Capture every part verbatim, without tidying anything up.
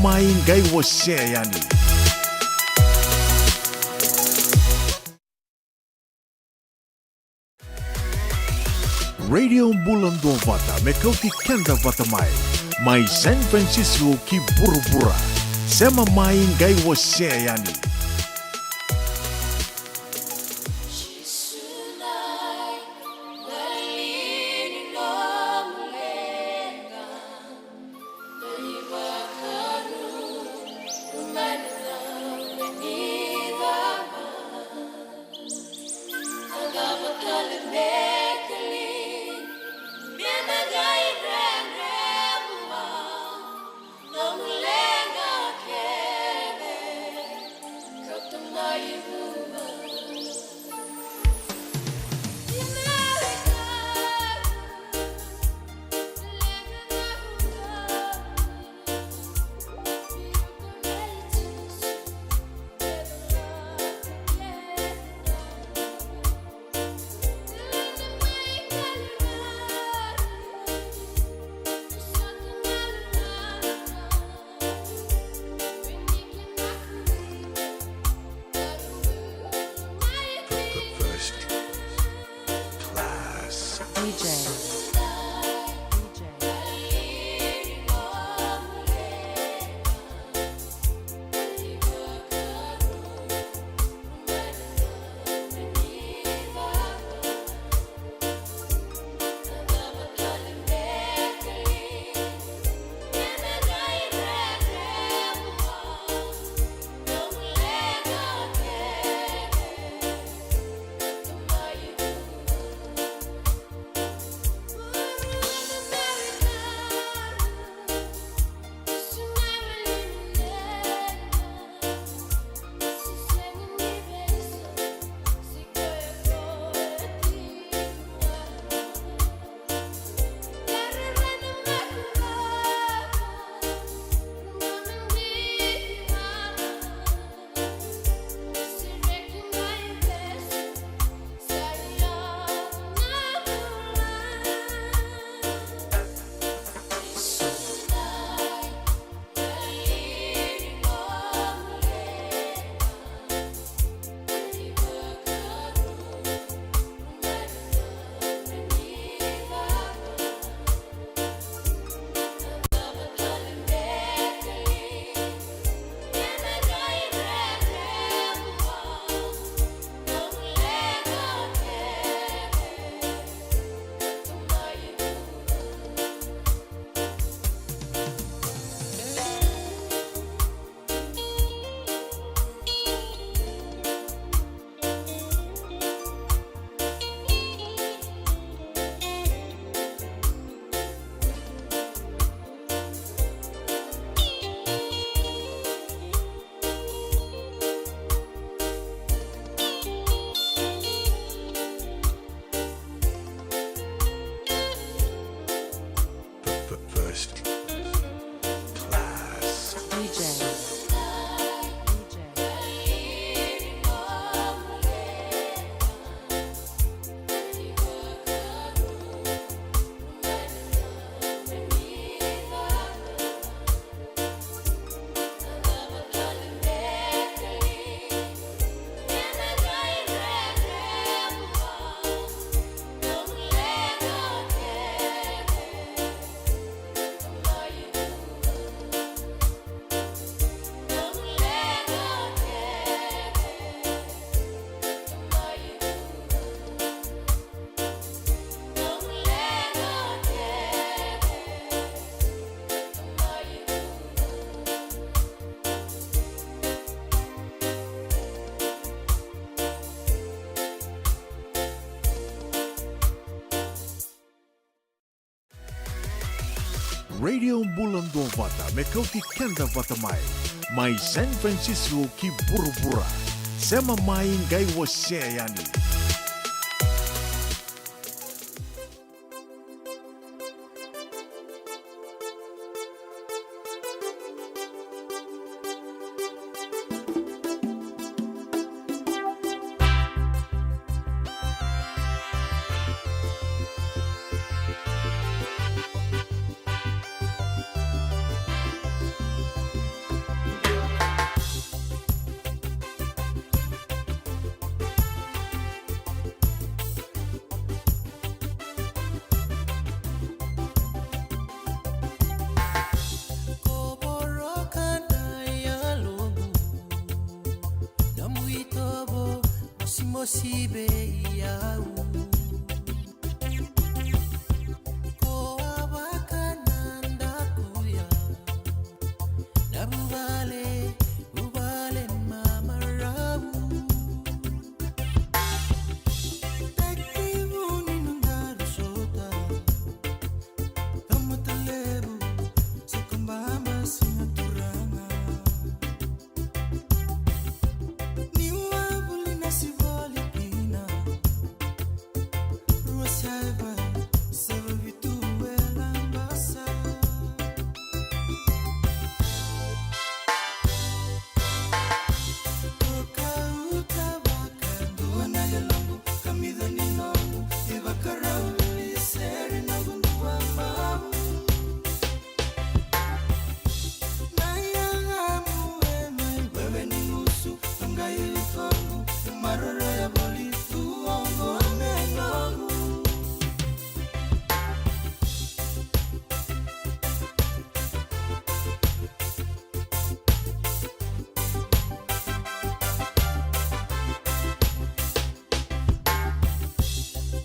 Mai qai wasea yani. Radio Bula Duavata me kauti keda vata mai, mai San Francisco ki vuravura. Sema mai qai wasea yani. First class. D J. First class. D J. Radio Bula Duavata me kauti keda vata mai, mai San Francisco ki vuravura. Sema mai qai wasea yani. Sibei au. Ko a vaka na daku ya. Na vuvale, vuvale mamarau. Taki vuni na daru sota. Tamata levu, saka baba sina turaga. Ni wavuli na sivali kina. Rua saiva, saiva vitu e labasa. Toka uta vaka dua na yaloqu, kamica ni noqu, ivakarau vili seri noqu dua mau. Na yagamu e mai wewe ni gusu, toqai utoqu, maroroya voli tu oqo me noqu.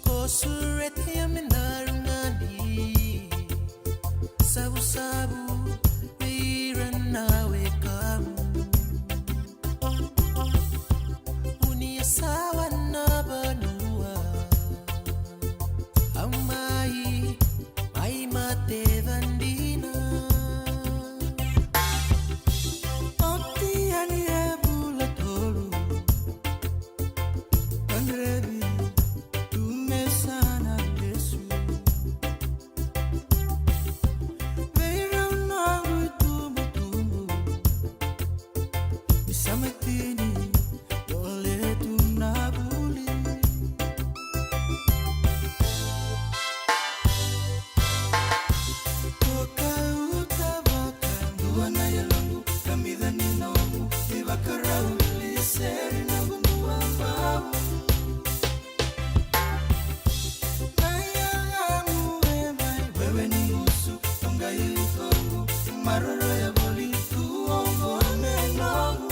Ko sureti a me daru gani. Savusavu vei ira na wekamu. Vuni a sawa na vanua. Au mai, mai mate vadina. Oti yani e vula tolu. Kadrevi tu me sa na lesu. Vei rau noqu itubutubu. Ni sa mai tini, dole tu na vuli. Toka uta vaka dua na yaloqu, kamica ni noqu, ivakarau vili seri noqu dua mau. Na yagamu e mai wewe ni gusu, toqai utoqu, maroroya voli tu oqo me noqu.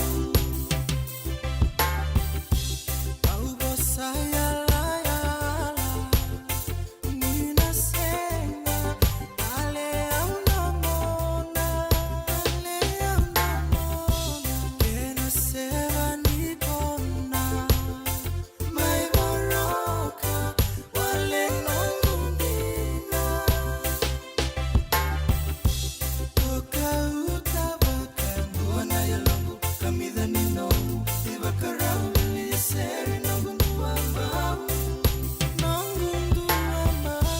Au vosa yalayala, ni na sega, ale au na mona, ale au na mona, kena seva ni kona. Mai voroka, wale noqu dina. Toka uta vaka dua na yaloqu, kamica ni noqu, ivakarau vili seri noqu dua mau. Noqu dua mau,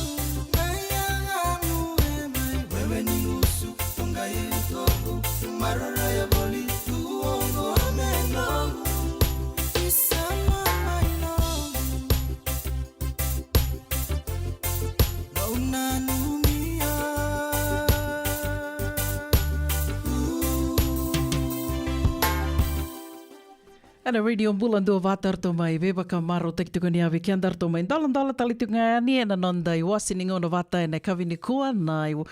na yagamu e mai wewe ni gusu, toqai utoqu, maroroya voli tu oqo me noqu. Isa mama i noqu. Au nanumi au. Ena Radio Bula Duavata eratou mai veivakamarautaki tiko ni yavi keda, eratou mai doladola tale tiko ga yani ena noda iwasi ni gauna vata ena yakavi nikua na iwa-,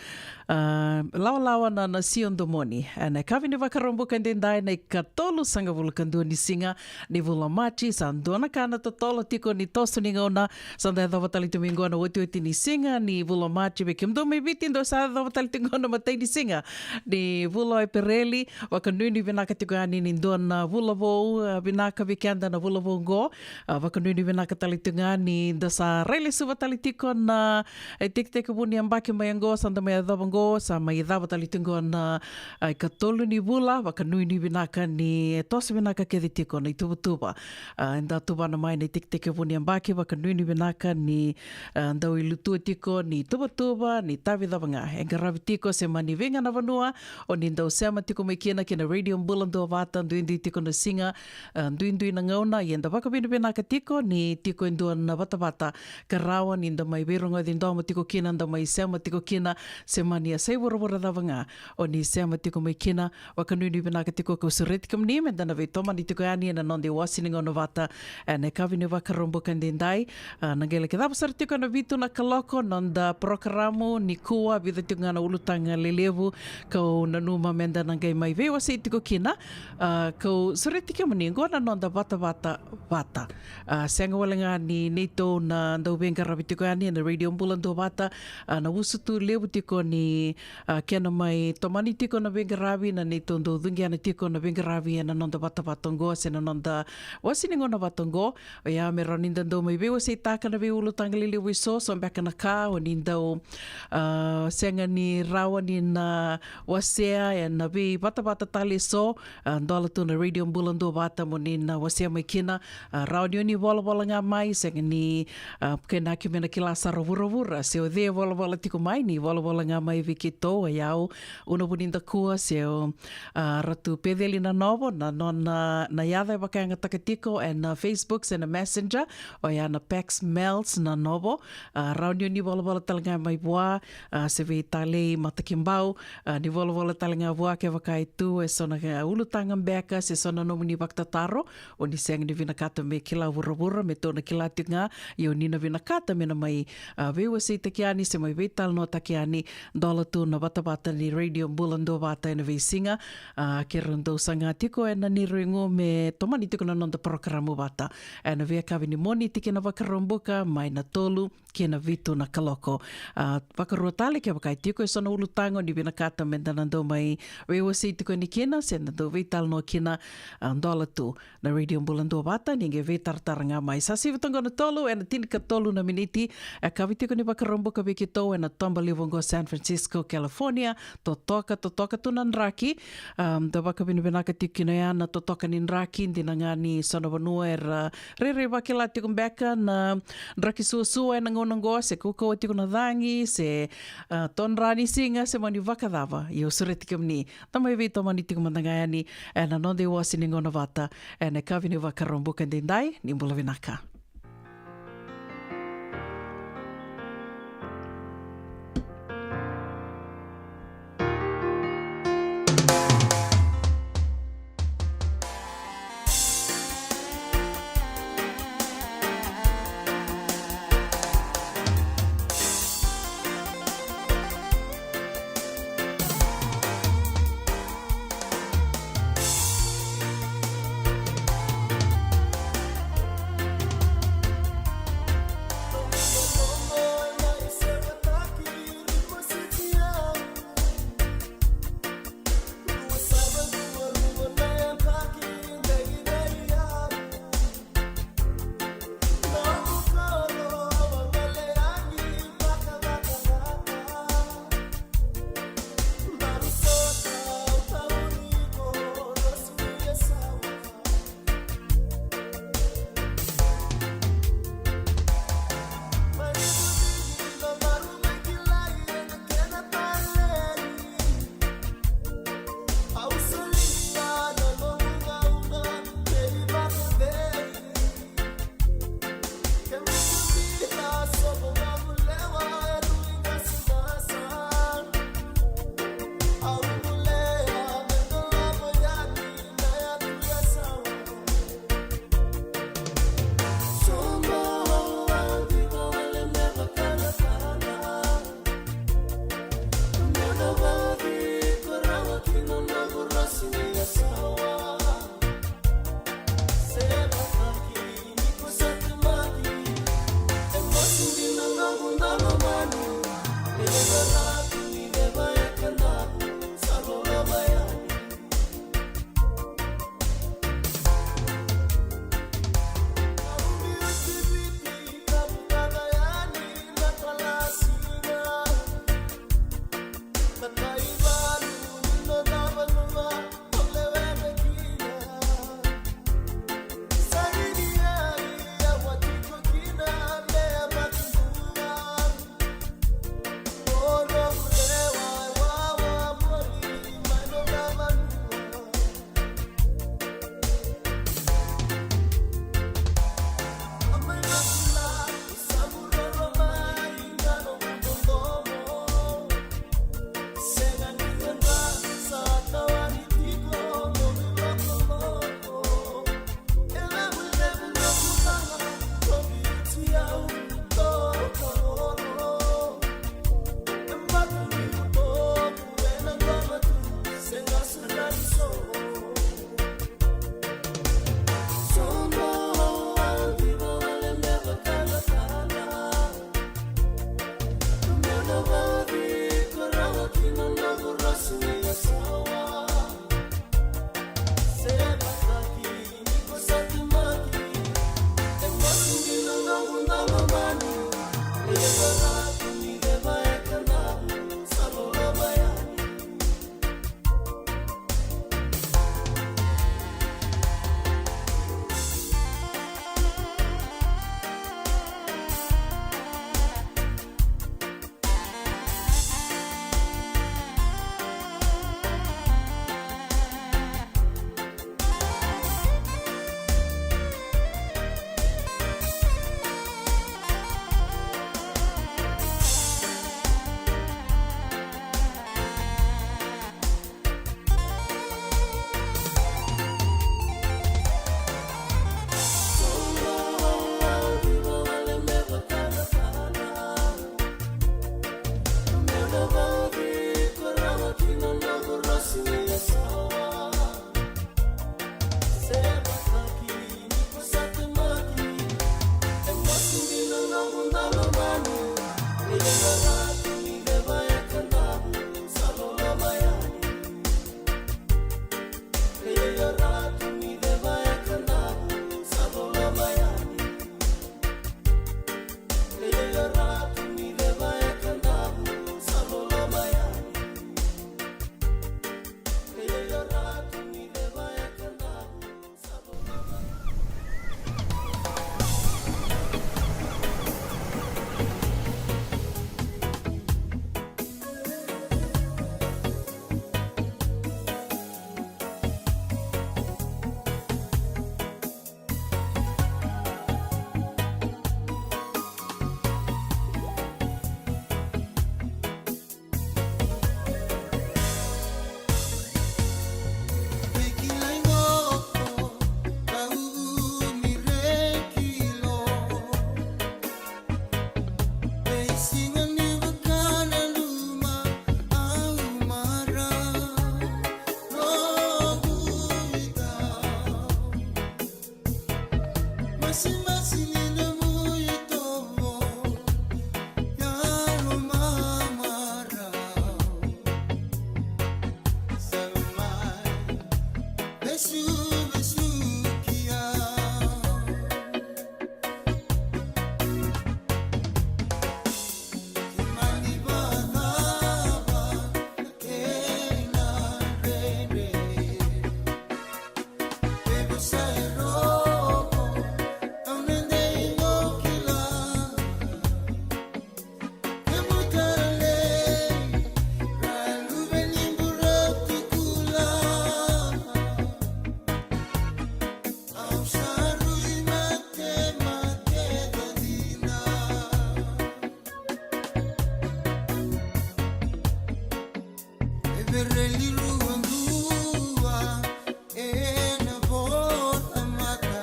a, lawalawa na, na Sio Domoni. Ena yakavi ni Vakaraubuka edaidai na ikatolusagavulu ka dua ni siga ni vula Maji, sa dua na ka na totolo tiko ni toso ni gauna. Sa da yacova tale tu mai qo na otioti ni siga ni vula Maji. Vei kemudou mai Viti, dou sa yacova tale tu qo na imatai ni siga ni vula o Epereli. Vakanuinui vinaka tiko yani ni dua na vula vou, a, vinaka vei keda na vula vou qo. A, vakanuinui vinaka tale tu ga ni da sa rai lesuva tale tiko na, e, tekitekivu ni yabaki mai qo, sa da mai yacova qo, sa mai cava tale tu qo na, a, ikatolu ni vula. Vakanuinui vinaka ni, e, toso vinaka kece tiko na ituvatuva. A, eda tuvana mai na itekitekivu ni yabaki, vakanuinui vinaka ni, a, dau ilutua tiko ni tuvatuva, ni tavi cava ga e qaravi tiko, se mani vei ga na vanua o ni dau sema tiko mai kina ki na Radio Bula Duavata, duidui tiko na siga, a, duidui na gauna, ia eda vakavinavinaka tiko ni tiko e dua na vatavata ka rawa ni da mai veirogoci domo tiko kina, da mai sema tiko kina, se mani a sa ivuravura cava ga o ni sema tiko mai kina. Vakanuinui vinaka tiko, kau sureti kemuni me da na veitomani tiko yani ena noda iwasi ni gauna vata ena yakavi ni Vakaraubuka edaidai. A, na qai laki cava sara tiko ena vitu na kaloko noda porokaramu nikua, vica tiko ga na ulutaga lelevu kau nanuma me da na qai mai veiwasei tiko kina. A, kau sureti kemuni Qo na noda vatavata vata. A, sega wale ga ni neitou na dau veiqaravi tiko yani ena Radio Bula Duavata, a, na usutu levu tiko ni, a, kena mai tomani tiko na veiqaravi, na neitou dau cuqena tiko na veiqaravi ena noda vatavata oqo se na noda wasi ni gauna vata oqo. Oya me rawa ni da dau mai veiwaseitaka na veiulutaga lelevu eso, so beka na ka o ni dau, a, sega ni rawa ni na wasea ena veivatavata tale eso, a, dola tu na Radio Bula Duavata mo ni na wasea mai kina. A, rawa ni o ni volavola ga mai, sega ni, a, kena ki me na kila sara vuravura se o cei e volavola tiko mai, ni volavola ga mai vei keitou, o yau Una Vunidakua se o, a, Ratu Peceli Nanovo, na nona, na yaca e vakayagataka tiko ena Facebook se na Messenger, oya na Pax Mels Nanovo. A, rawa ni o ni volavola tale ga mai vua, a, se vei Talei Matakibau, a, ni volavola tale ga vua kevaka e tu eso na, a, ulutaga beka se so na nomuni vakatataro o ni sega ni vinakata me kila vuravura, me tou na kila tiko ga, ia o ni na vinakata me na mai, a, veiwaseitaki yani se mai veitalanoataki yani, dola tu na vatavata ni Radio Bula Duavata ena veisiga, a, keirau dau saga tiko ena neirau igu me tomani tiko na noda parokaramu vata ena veiyakavi ni Moniti kei na Vakaraubuka mai na tolu ki na vitu na kaloko. A, vakarua tale kevaka e tiko eso na ulutaga o ni vinakata me da na dau mai veiwasei tiko yani kina se na dau veitalanoa kina, a, dola tu na Radio Bula Duavata, ni qai veitaratara ga mai. Sa sivi toka na tolu ena tinikatolu na miniti, e yakavi tiko ni Vakaraubuka vei keitou ena toba levu oqo San Francisco, California. Totoka, totoka tu na draki. Am, da vakavinavinaka tiko kina oya na totoka ni draki, dina ga ni so na vanua era rairai vakila tiko beka na draki suasua ena gauna oqo, se kaukauwa tiko na cagi, se, a, todra ni siga, se mani vakacava. Ia au sureti kemuni da mai veitomani tiko mada ga yani ena noda iwasi ni gauna vata ena yakavi ni Vakaraubuka edaidai. Ni bula vinaka. Masimasi ni nomu itovo, yalo mamarau. Save mai, vesuvesuki au. Mani vakacava na kena dredre? E vosa e rogo, au na dei mo kila. Kemu talei, ra luve ni burau tukula. Au sa rui matemate ca dina. E vereli ruarua ena vosa mata.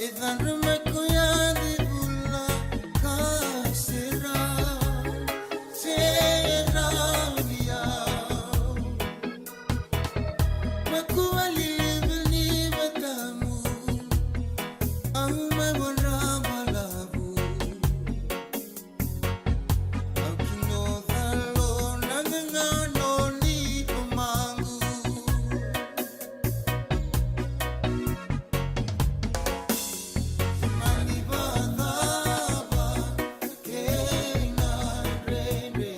E cadra mai koya ni vula ka serau, serau ni au. Makua lilivi ni matamu, au mai vara balavu. Au kino calo na gagano ni pamagu. Mani vakacava na kena dredre?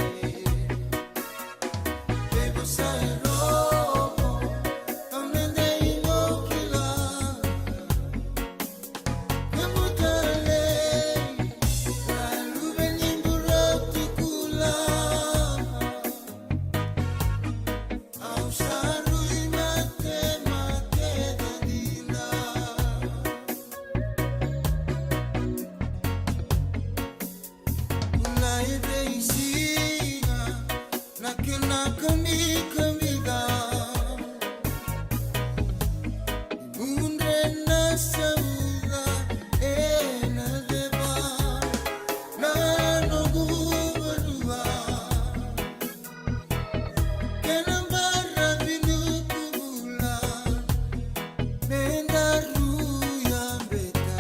Ulai veisiga na kena kamikamica. Gudre na sauca ena ceva na noqu vanua. Kena baravi nuku bula me daru yabeta.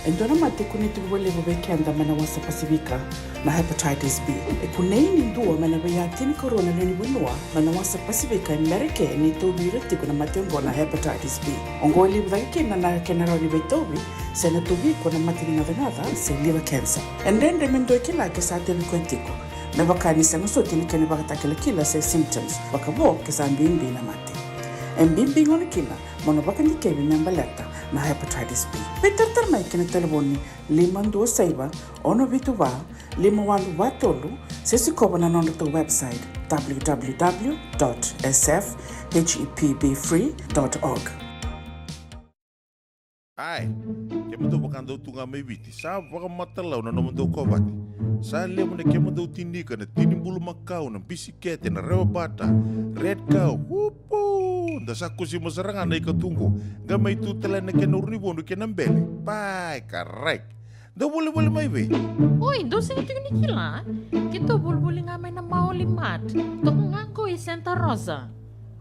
E dua na mate e kunei tiko vakalevu vei keda mai na wasa Pasifika na hepatitis B. E kunei ni dua mai na veiya tinikarua na lewe ni vanua mai na wasa Pasifika e Merika ni tauvi ira tiko na mate oqo na hepatitis B. Oqo e levu cake kina na kena rawa ni veitauvi se na tauvi iko na mate ni gacagaca se liver cancer. E dredre me dua e kila ke sa tauvi koya tiko. Me vaka ni sega soti na kena ivakatakilakila se symptoms, vakavo ke sa bibi na mate. E bibi gona kina mo na vakadikevi me baleta na hepatitis B. Veitaratara mai ki na talevoni lima dua saiva, ono vitu va, lima walu va tolu, se sikova na nodratou website, w w w dot s f h e p b free dot org. Ai, kemudou vakadau tu ga mai Viti, sa vakamatalau na nomudou kovate. Sa levu na kemudou tinika, na tini bulumakau, na bisikete, na rewa bata, red cow, upu! Da sa kusima sara ga na ika tu qo, qai mai tu tale na kena uru ni vodu kei na bele. Pai, karai. Dou volivoli mai vei? Oi, dou sega tiko ni kila? Keitou volivoli ga mai na Maoli Mart. Toka ga qo i Santa Rosa.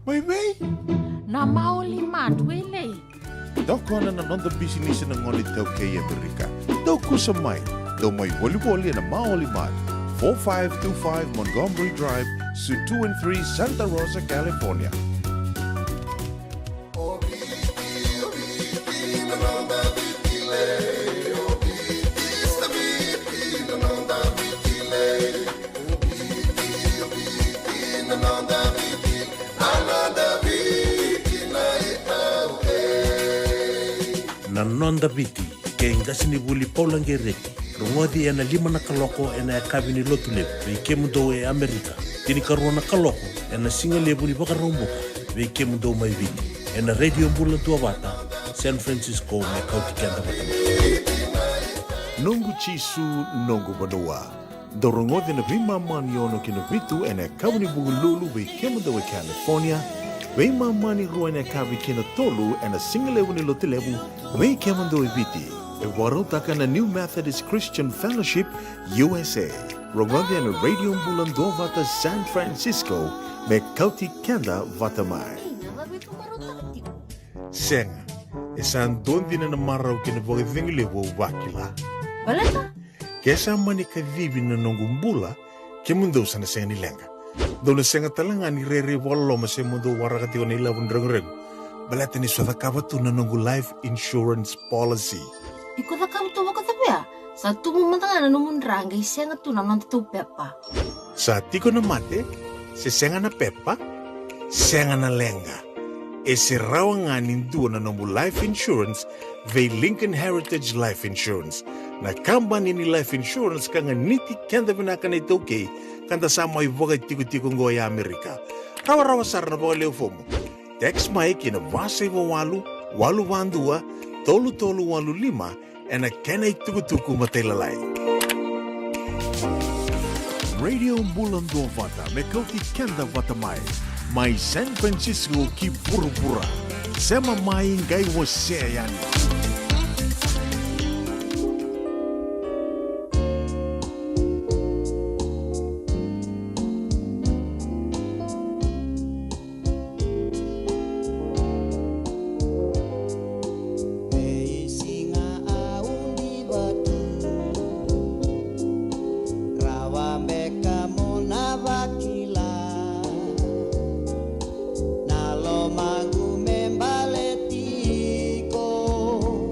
Mai vei? Na Maoli Mart, Wailei. Tokona na noda bisinisi na gone iTaukei e Amerika. Dou kusa mai, dou mai volivoli ena Maoli Mart, four five two five Montgomery Drive, Suite two and three, Santa Rosa, California. Na Noda Viti, kei qasenivuli Paula Gereti, rogoci ena lima na kaloko ena yakavi ni Lotulevu vei kemudou e Amerika, tinikarua na kaloko ena sigalevu ni Vakaraubuka vei kemudou mai Viti, ena Radio Bula Duavata, San Francisco, me kauti keda vata mai. Noqu Jisu, noqu vanua. Dou rogoci na veimama ni ono ki na vitu ena yakavi ni Vukelulu vei kemudou e California, veimama ni rua ena yakavi ki na tolu ena sigalevu ni Lotulevu vei kemudou e Viti. E vakarautaka na New Methodist Christian Fellowship U S A. Rogoci ena Radio Bula Duavata San Francisco me kauti keda vata mai. Sega, e sa dua dina na marau kei na vakacegu levu au vakila. Baleta? Ke sa mani kacivi na noqu bula, kemudou sa na sega ni leqa. Dou na sega tale ga ni rairai vakaloloma se mo dou waraka tiko na ilavo ni reguregu. Baleta ni sa cakava tu na noqu life insurance policy. Iko cakava tu vakacavia? Sa tubu mada ga na nomu dra qai sega tu na nodatou pepa. Sa tiko na mate, se sega na pepa, sega na leqa. E se rawa ga ni dua na nomu life insurance vei Lincoln Heritage Life Insurance, na kabani ni life insurance ka ganiti keda vinaka na iTaukei, ka da sa mai vakaitikotiko oqo e Amerika. Rawarawa sara na vakalewe fomu. Text mai ki na va saiva walu, walu va dua, tolu tolu walu lima, ena kena itukutuku matailalai. Radio Bula Duavata me kauti keda vata mai, mai San Francisco ki vuravura. Sema mai qai wasea yani. Veisiga au diva tu, rawa beka mo na vakila, na lomaqu me baleti iko.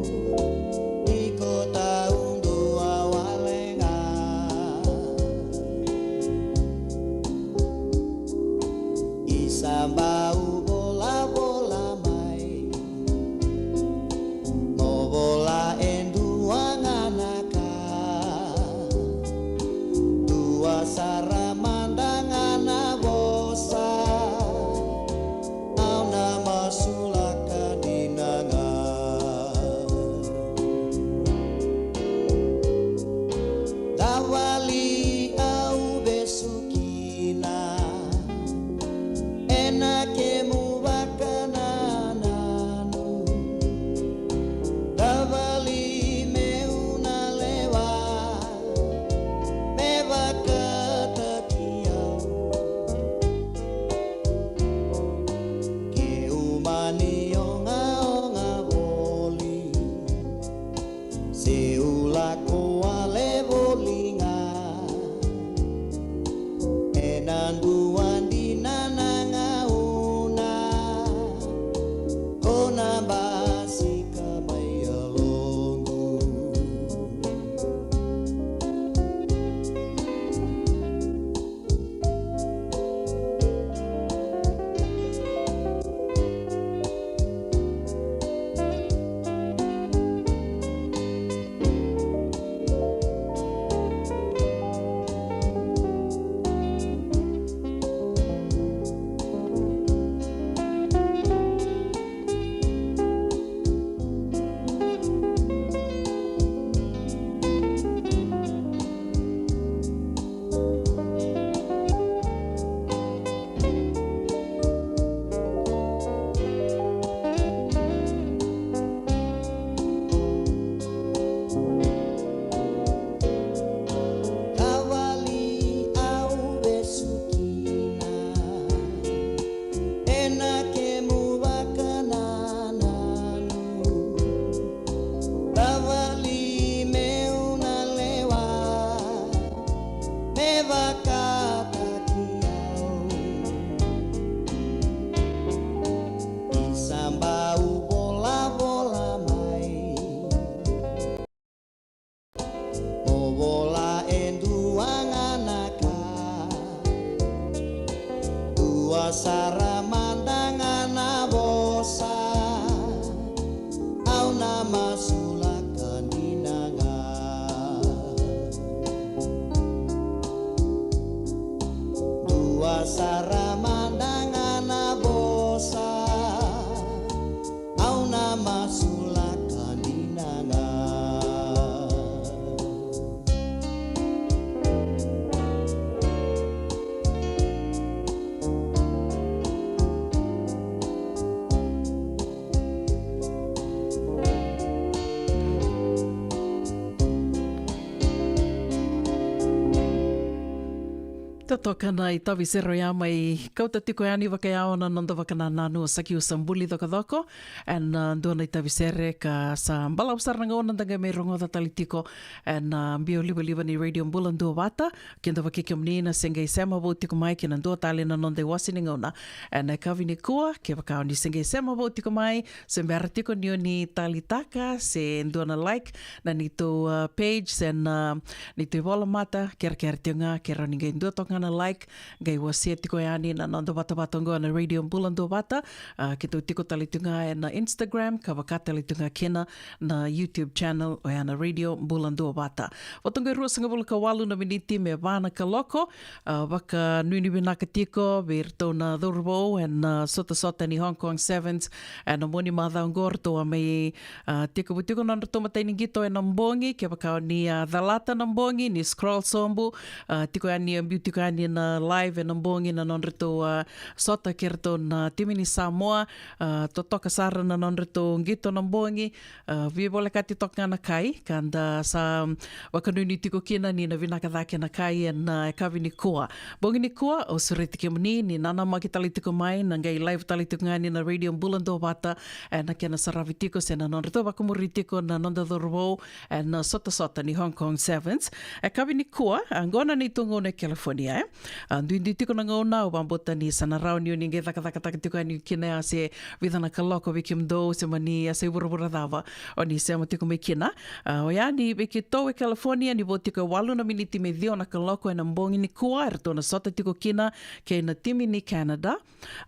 Totoka na itavi sere oya mai kauta tiko yani vakayawa na noda vakanananu o Sakiu Sabuli Cokocoko. Ena dua na itavi sere ka sa balavu sara na gauna da qai mai rogoca tale tiko ena biau livaliva ni Radio Bula Duavata. Keda vaki kemuni na se qai sema vou tiko mai kei na dua tale na noda iwase ni gauna ena yakavi nikua. Kevaka o ni se qai sema vou tiko mai, se bera tiko ni o ni talitaka se dua na like na neitou, uh, page se na neitou ivola mata, kerekere tiko ga ke rawa ni qai dua toka ga na like, qai wasea tiko yani na noda vatavata oqo na Radio Bula Duavata. Uh, keitou tiko tale tiko ga ena Instagram ka vaka tale tiko ga kina na YouTube channel oya na Radio Bula Duavata. Vata oqo e ruasagavulu ka walu na miniti me va na kaloko. Uh, vakanuinui vinaka tiko vei iratou na cauravou ena, uh, sotasota ni Hong Kong Sevens ena mua ni macawa oqo. Ratou a mai, uh, tekivu tiko na nodratou matai ni qito ena bogi. Kevaka o ni a calata na bogi, ni scroll sobu, uh, tiko yani, a biu tiko yani na live ena bogi na nodratou, uh, sota kei ratou na timi ni Samoa. Uh, totoka sara na nodratou qito na bogi. Uh, via volekati toka ga na kai ka da sa vakanuinui tiko kina ni na vinaka cake na kai ena, uh, yakavi nikua. Bogi nikua, au sureti kemuni ni nanamaki tale tiko mai, na qai live tale tiko ga ni na Radio Bula Duavata ena kena saravi tiko se na nodratou vakamuri tiko na noda cauravou ena, uh, sotasota ni Hong Kong Sevens. Yakavi nikua, a, oqo na neitou gauna e California, e. A, duidui tiko na gauna, au vakabauta ni sa na rawa ni o ni qai cakacakataka tiko yani kina ya se vica na kaloko vei kemudou, se mani ya se vuravura cava o ni sema tiko mai kina. A, oya ni vei keitou e California ni vo tiko e walu na miniti me ciwa na kaloko ena bogi nikua, eratou na sota tiko kina kei na timi ni Canada.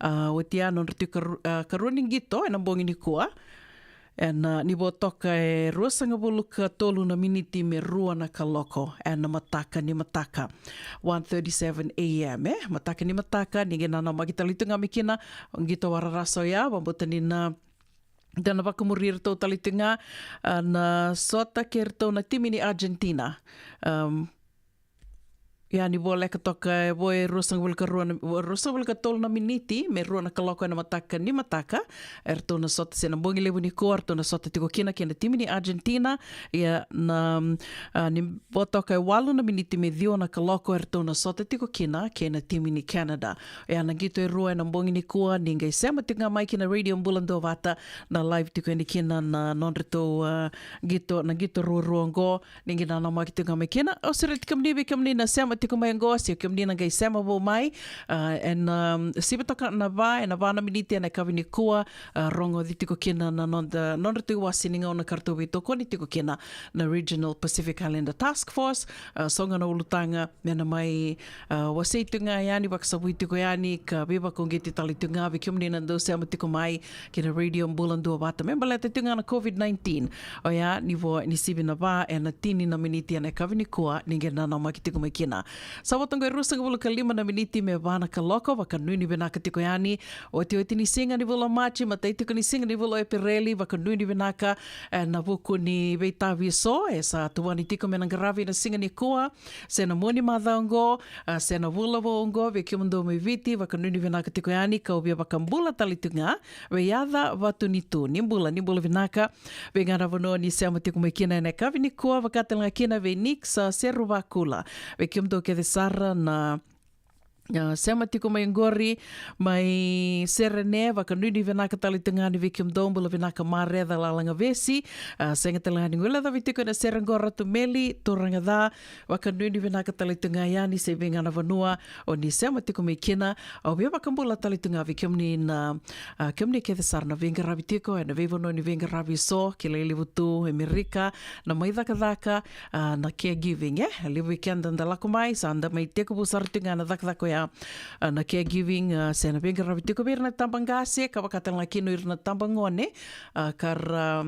A, oti ya nodra tiko karu-, a, karua ni qito ena bogi nikua. Ena, a, ni vo toka e ruasagavulu ka tolu na miniti me rua na kaloko ena mataka ni mataka. One thirty-seven A M, e, mataka ni mataka, ni qai nanamaki tale tu ga mai kina, qito wararaso ya, vakabauta ni na, da na vakamuri iratou tale tu ga, a, na sota kei iratou na timi ni Argentina. Um, Ia ni voleka toka e vo e ruasagavulu ka rua na, ruasagavulu ka tolu na miniti me rua na kaloko ena mataka ni mataka. Eratou na sota se na bogi levu nikua, eratou na sota tiko kina kei na timi ni Argentina. Ia na, a, ni vo toka e walu na miniti me ciwa na kaloko, eratou na sota tiko kina kei na timi ni Canada. Ia na qito e rua ena bogi nikua, ni qai sema tiko ga mai kina Radio Bula Duavata, na live tiko yani kina na nodratou, a, qito, na qito ruarua oqo. Ni qai nanamaki tiko ga mai kina. Au sureti kemuni, vei kemuni na sema tiko mai oqo, se kemuni na qai sema vou mai, a, ena, um, sivi toka na va, ena va na miniti ena yakavi nikua, a, rogoci tiko kina na noda, nodratou iwase ni gauna ka ratou veitokoni tiko kina na Regional Pacific Islander Task Force. A, so ga na ulutaga me na mai, a, wasei tiko ga yani, vakasavui tiko yani, ka veivakauqeti tale tiko ga vei kemuni na dau sema tiko mai ki na Radio Bula Duavata me baleta tiko ga na COVID nineteen. Oya ni vo ni sivi na va ena tini na miniti ena yakavi nikua, ni qai nanamaki tiko mai kina. Sa vo toka e ruasagavulu ka lima na miniti me va na kaloko, vakanuinui vinaka tiko yani. Otioti ni siga ni vula Maji, matai tiko ni siga ni vula Epereli, vakanuinui vinaka ena vuku ni veitavi eso e sa tuvani tiko me na qaravi na siga nikua, se na mua ni macawa oqo, a, se na vula vou oqo, vei kemudou mai Viti, vakanuinui vinaka tiko yani, kau via vakabula tale tu ga vei Yaca Vatunitu. Ni bula, ni bula vinaka. Vei ga na vanua ni sema tiko mai kina ena yakavi nikua, vaka tale ga kina vei Nix, a, Seruvakula. Vei kemudou kece sara na, a, sema tiko mai oqori, mai Serene, vakanuinui vinaka tale tu ga yani vei kemudou, bula vinaka Mareca Lalagavesi. A, sega tale ga ni guilecavi tiko ena sere oqo Ratu Meli, turaga ca, vakanuinui vinaka tale tu ga yani se vei ga na vanua o ni sema tiko mai kina. Au via vakabula tale tu ga vei kemuni na, a, kemuni kece sara na veiqaravi tiko ena veivanua ni veiqaravi eso, kilai levu tu Amerika, na mai cakacaka, a, na caregiving, e? Levu vei keda da lako mai, sa da mai tekivu sara tu ga na cakacaka oya, a, na caregiving, a, se na veiqaravi tiko vei ira na tabaqase, ka vaka tale ga kina o ira na tabagone, a, ka ra,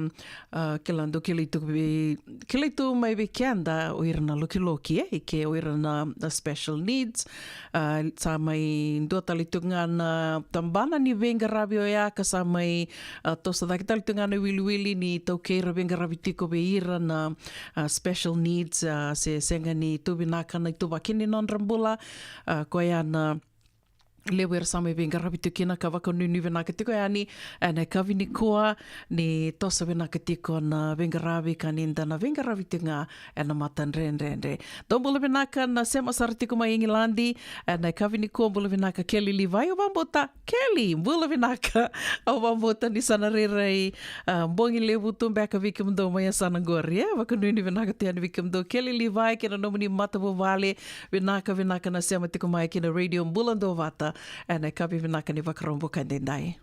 a, kila dau kilai tu vei, kilai tu mai vei keda o ira na lokiloki, e, i ke o ira na, na special needs. A, sa mai dua tale tu ga na tabana ni veiqaravi oya ka sa mai, a, toso cake tale tu ga na iwiliwili ni taukei era veiqaravi tiko vei ira na, a, special needs, a, se sega ni tu vinaka na ituvaki ni nodra bula, a, koya na levu era sa mai veiqaravi tiko kina, ka vakanuinui vinaka tiko yani ena yakavi nikua, ni toso vinaka tiko na veiqaravi ka ni da na veiqaravi tiko ga ena matadredredre. Dou bula vinaka na sema sara tiko mai Igiladi ena yakavi nikua, bula vinaka Kelly Levi, au vakabauta Kelly, bula vinaka. Au vakabauta ni sa na rairai, ah, bogi levu tu beka vei kemudou mai yasana qori, e? Vakanuinui vinaka tu yani vei kemudou Kelly Levi kei na nomuni matavuvale. Vinaka, vinaka na sema tiko mai ki na Radio Bula Duavata ena yakavi vinaka ni Vakaraubuka edaidai.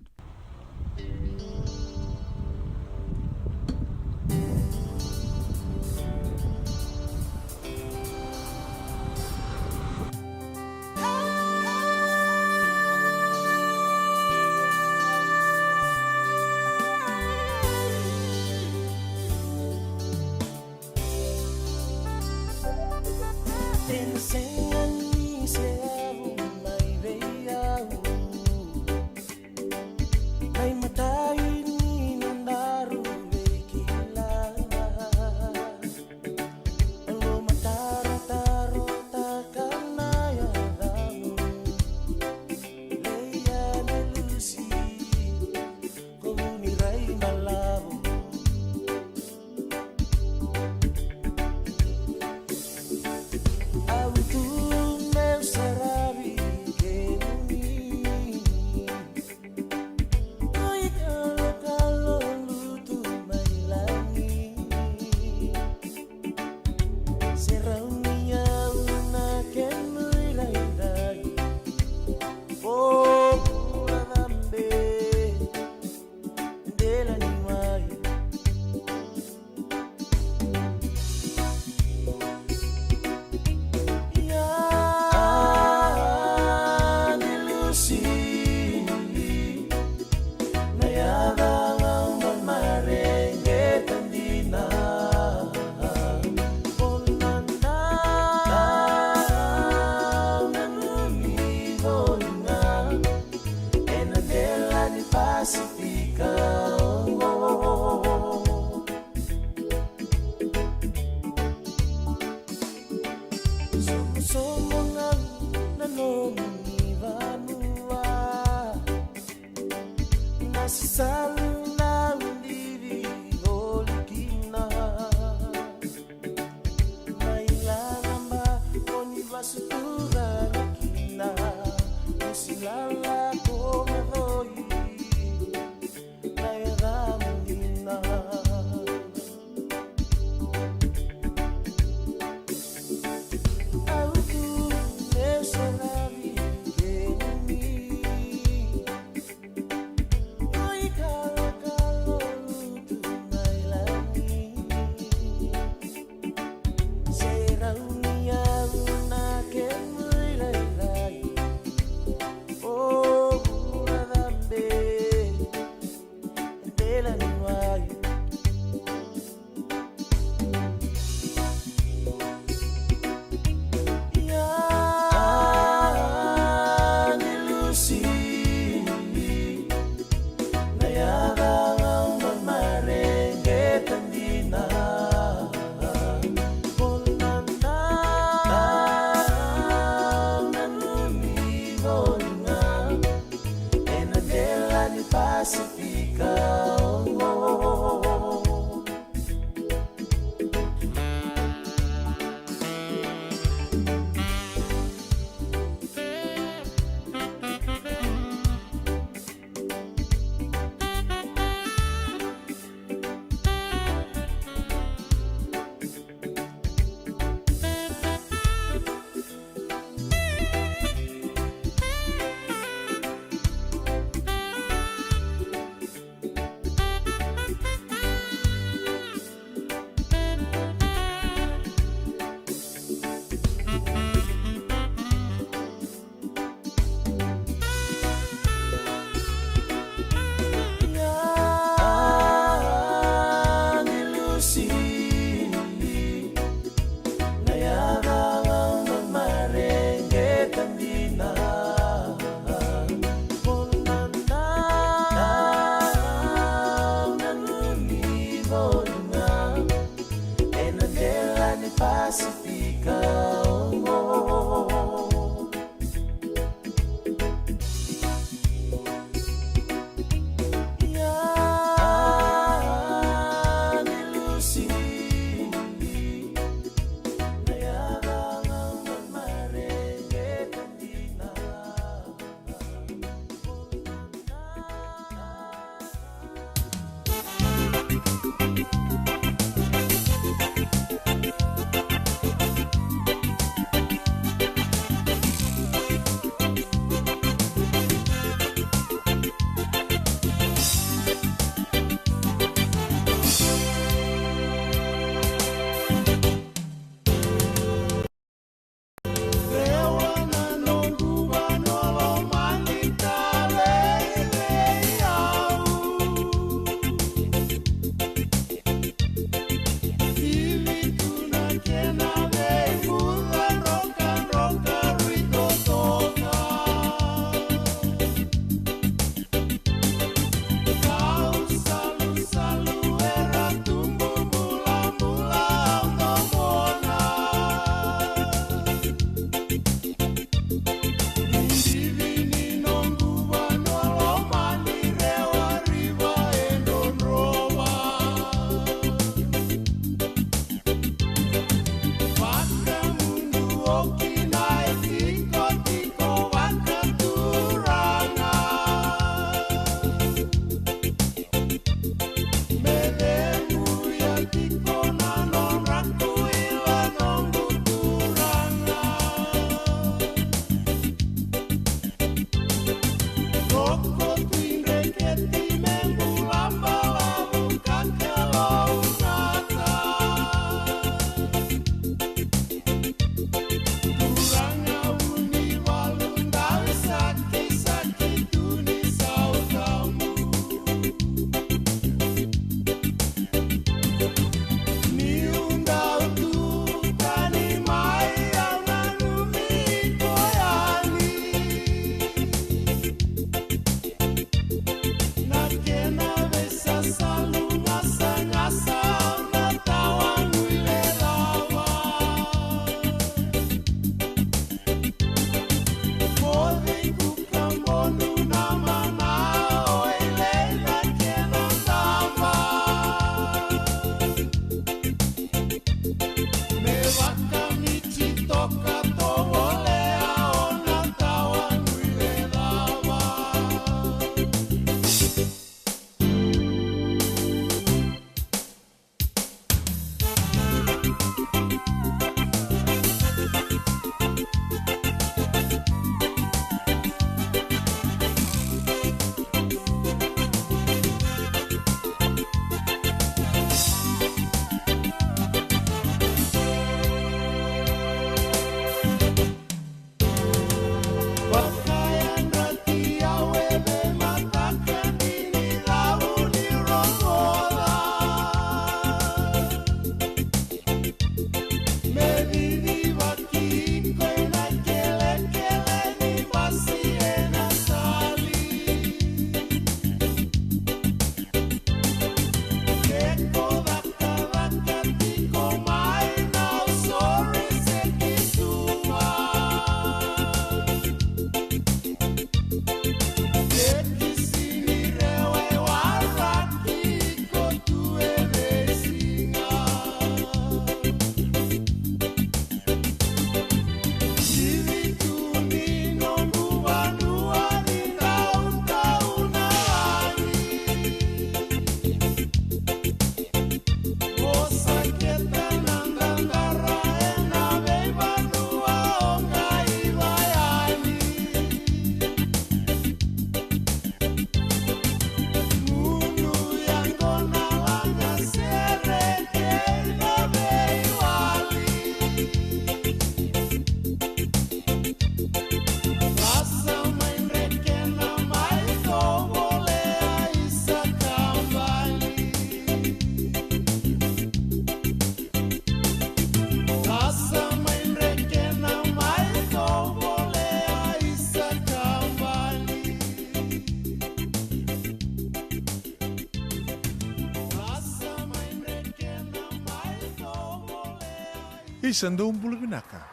Isa, dou bula vinaka.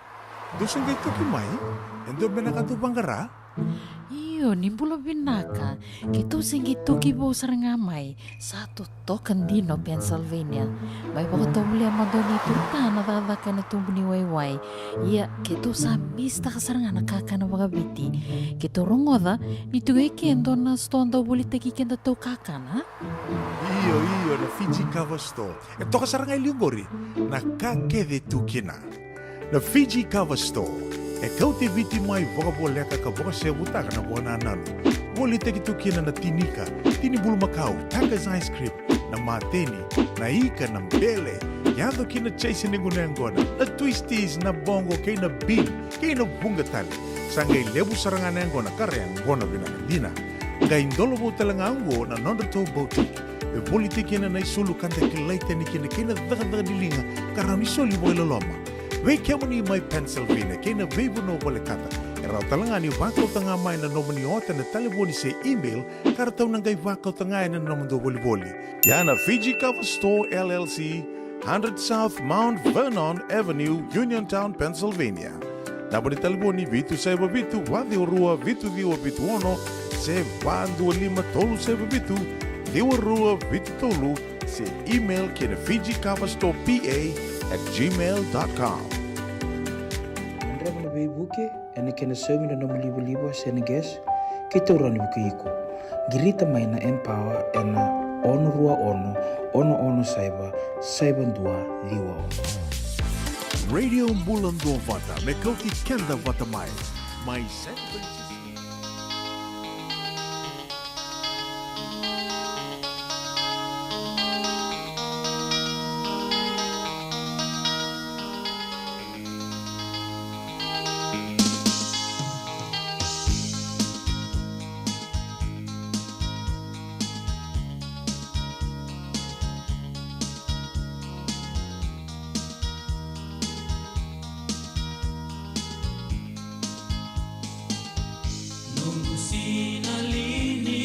Dou se qai toki mai? E dua beka na ka dou vaqara? Io, ni bula vinaka. Keitou se qai toki vou sara ga mai. Sa totoka dina o Pennsylvania. Mai vakatovolea mada o Nei Turta na cakacaka ena tubu ni waiwai. Ia, keitou sa misitaka sara ga na kakana vakaviti. Keitou rogoca ni tiko e ke e dua na sitoa dau volitaki kedatou kakana. Io, io, na Fiji Cover Store. E toka sara ga e liu qori na ka kece tu kina. Na Fiji Cover Store e kauti Viti mai vakavoleka ka vakasevutaka na vakanananu. Volitaki tu kina na tinika, tini bulumakau, Tucker's ice cream, na mateni, na ika, na bele, yaco ki na chaise ni gunu yaqona, na twisties, na boqo kei na bean, kei na vuqa tale. Sa qai levu sara ga na yaqona ka ra yaqona vinaka dina. Qai dolovou tale ga oqo na nodratou boutique. E volitaki kina na isulu ka da kilai tani kina kei na cakacaka ni liga ka rawa ni soli vakailoloma. Vei kemuni mai Pennsylvania kei na veivanua volekata, e rawa tale ga ni vakauta ga mai na nomuni ota ena talevoni se email ka ratou na qai vakauta ga ena nomudou volivoli. Ia na Fiji Cover Store L L C, hundred South Mount Vernon Avenue, Uniontown, Pennsylvania. Naba ni talevoni vitu saiva vitu, va ciwa rua, vitu ciwa vitu ono, se va dua lima tolu saiva vitu, ciwa rua vitu tolu, se email ki na Fiji Cover Store P A at gmail dot com. Dreva na veivuke ena kena saumi na nomu livaliva se na gas, kei taura ni vukei iko. Qirita mai na Empower ena ono rua ono, ono ono saiva, saiva dua ciwa ono. Radio Bula Duavata, me kauti keda vata mai. Mai San Francisco. Noqu sinalini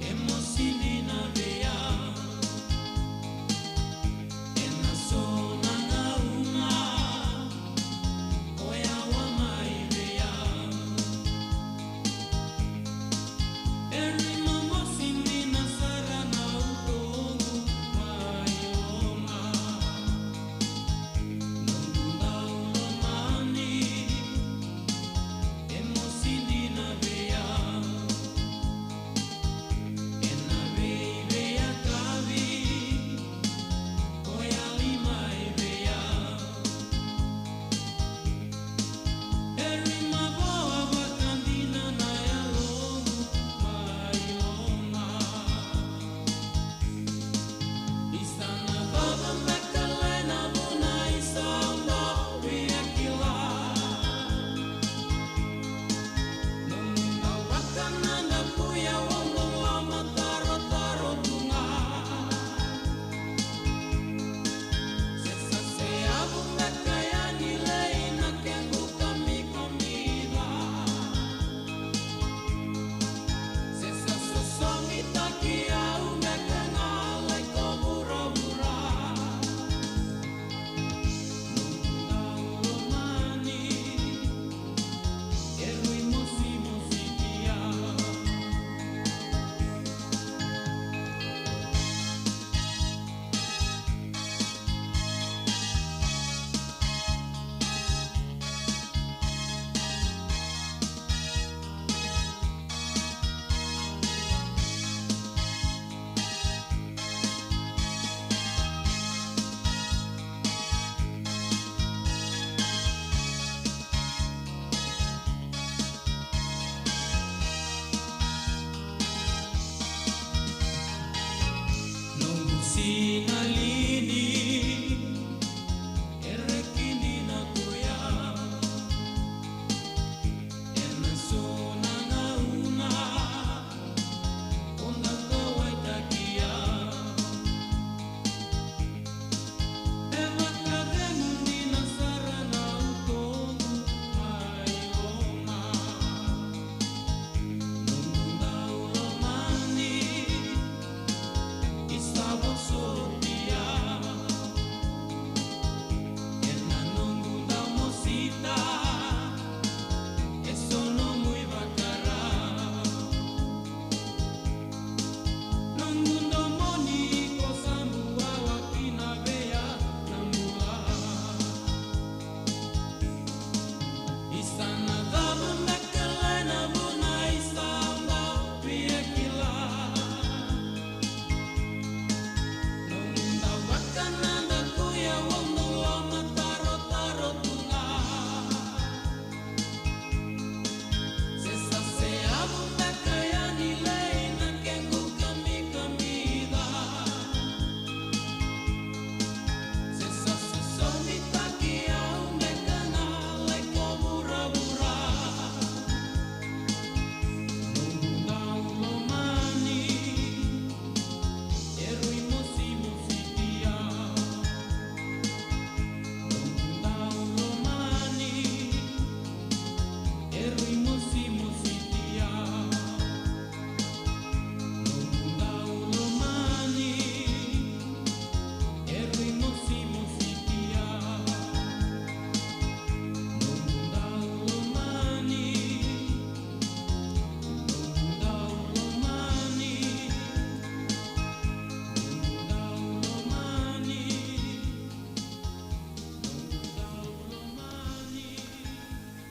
e mosi dina vei au. Ena so na gauna o yawa mai vei au. E rui momosi dina sara na utoqu mai loma. Noqu dau lomani e mosi dina vei au. Ena veiveiwatini o yali mai vei au. E rui mavoa vata dina na yaloqu mai loma. Noqu sinalini e reki dina ko ya. Ena so na gauna o dau kauwaitaki au. E vakacegu dina sara na utoqu mai loma. Noqu dau lomani e sa vosoti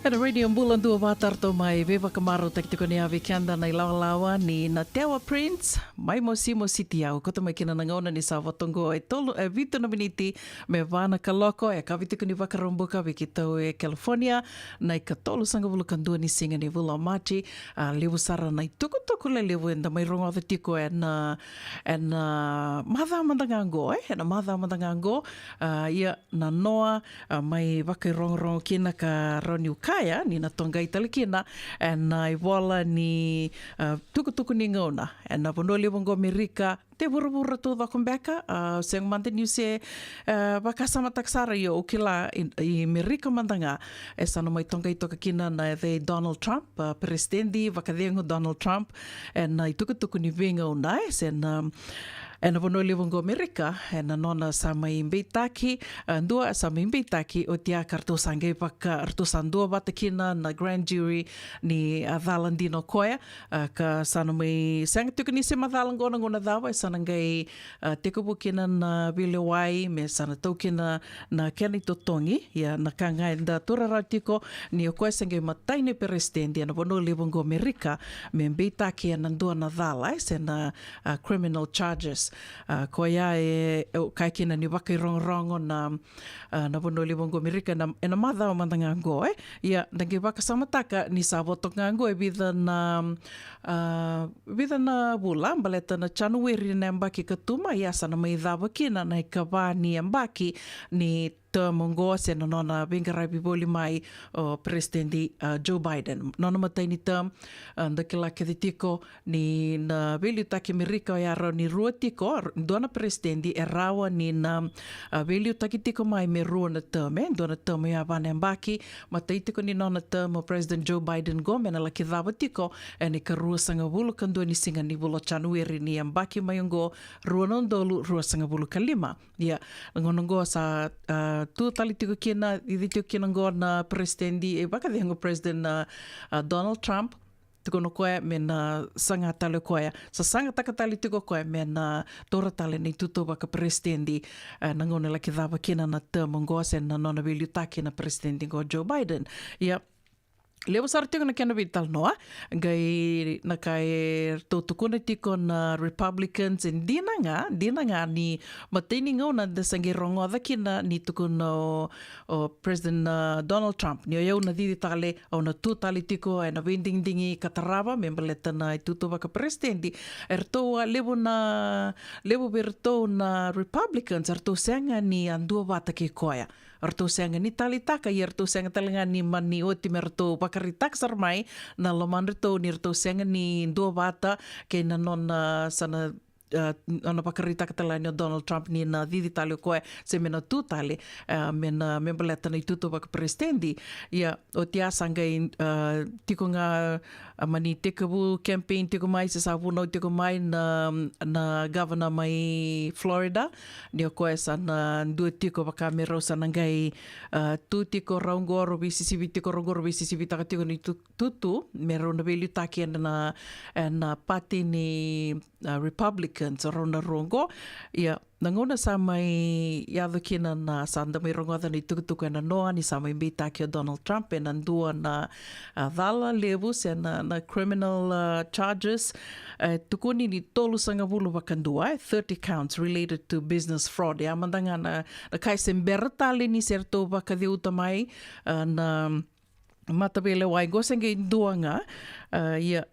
Ena Radio Bula Duavata, ratou mai veivakamarautaki tiko ni a vei keda na ilawalawa ni Natewa Prince mai Mosimo City. Au koto mai kina na gauna ni sa voto qo e tolu, e vitu na miniti me va na kaloko, e kavi tiko ni Vakaraubuka vei keitou e California, na ikatolusagavulu ka dua ni siga ni vula o Maji. A, levu sara na itukutuku lelevu eda mai rogoca tiko ena, ena macawa mada ga qo, e, ena macawa mada ga qo. A, ia na noa, a, mai vakairogorogo kina ka rawa niu kaya ni na toqai tale kina ena ivola ni, a, tukutuku ni gauna ena vanua levu oqo Amerika, e vuravura taucoko beka. A, sega mada niu se, a, vakasamataka sara, ia au kila i, i Amerika mada ga e sa na mai toqai toka kina na yacai Donald Trump, a, peresitedi vakacegu Donald Trump, ena itukutuku ni veigauna, e, se na, ena vanua levu oqo Amerika, ena nona sa mai beitaki, a, dua sa mai beitaki, oti a ka ratou sa qai vaka, ratou sa duavata kina na grand jury ni a cala dina o koya, a, ka sa na mai sega tiko ni se macala oqo na gauna cava e sa na qai, a, tekivu kina na veilewai me sa na tau kina na kena itotogi. Ia na ka ga eda taura rawa tiko ni o koya se qai matai ni peresitedi ena vanua levu oqo Amerika me beitaki ena dua na cala, e, se na, a, criminal charges. A, koya e, e kaya kina ni vakairogorogo na, a, na vanua levu oqo Amerika ena, ena macawa mada ga qo, e. Ia da qai vakasamataka ni sa voto ga qo e vica na, a, vica na vula baleta na Janueri na yabaki ka tu mai, ia sa na mai cava kina na ikava ni yabaki ni term oqo se na nona veiqaravi voli mai o peresitedi, a, Joe Biden. Nona matai ni term, a, da kila kece tiko ni na veiliutaki Amerika oya rawa ni rua tiko, r-, dua na peresitedi e rawa ni na, a, veiliutaki tiko mai me rua na term, e, dua na term oya va na yabaki. Matai tiko ni nona term o President Joe Biden qo me na laki cava tiko ena ikaruasagavulu ka dua ni siga ni vula o Janueri ni yabaki mai oqo, rua na udolu ruasagavulu ka lima. Ia na gauna oqo sa, a, tu tale tiko kina, cici tiko kina oqo na peresitedi, e, vakacegu President, a, a, Donald Trump. Tukuna o koya me na saga tale o koya, sa sagataka tale tiko o koya me na taura tale na itutu vakaperesitedi, e, na gauna e laki cava kina na term oqo se na nona veiliutaki na peresitedi oqo Joe Biden. Ia levu sara tiko na kena veitalanoa, qai na ka e ratou tukuna tiko na Republicans, e dina ga, dina ga ni matai ni gauna da sa qai rogoca kina ni tukuna o, o President, a, Donald Trump ni o yau na cici tale, au na tu tale tiko ena veidigidigi ka tarava me baleta na itutu vakaperesitedi. E ratou a levu na, levu vei ratou na Republicans e ratou sega ni a duavata kei koya. Ratou sega ni taleitaka, ia ratou sega tale ga ni mani oti me ratou vakaraitaka sara mai na lomadratou ni ratou sega ni duavata kei na nona sa na, a, nona vakaraitaka tale ga ni o Donald Trump ni na cici tale o koya se me na tu tale, a, me na, me baleta na itutu vakaperesitedi. Ia oti a sa qai, a, tiko ga, a, mani tekivu campaign tiko mai se sa vunau tiko mai na, na governor mai Florida, ni o koya sa na dua tiko vaka me rau sa na qai, a, tu tiko rau qo, rau veisisivi tiko rau qo, rau veisisivitaka tiko ni tu, tutu me rau na veiliutaki ena, ena party ni, a, Republicans, rau na rua qo. Ia na gauna sa mai yaco kina na, sa da mai rogoca na itukutuku ena noa ni sa mai beitaki o Donald Trump ena dua na, a, cala levu se na, na criminal, a, charges. E tukuni ni tolusagavulu vakadua, e, thirty counts related to business fraud. Ia mada ga na, na ka e se bera tale ni se ratou vakaceuta mai, a, na mataveilewai qo se qai dua ga. A, ia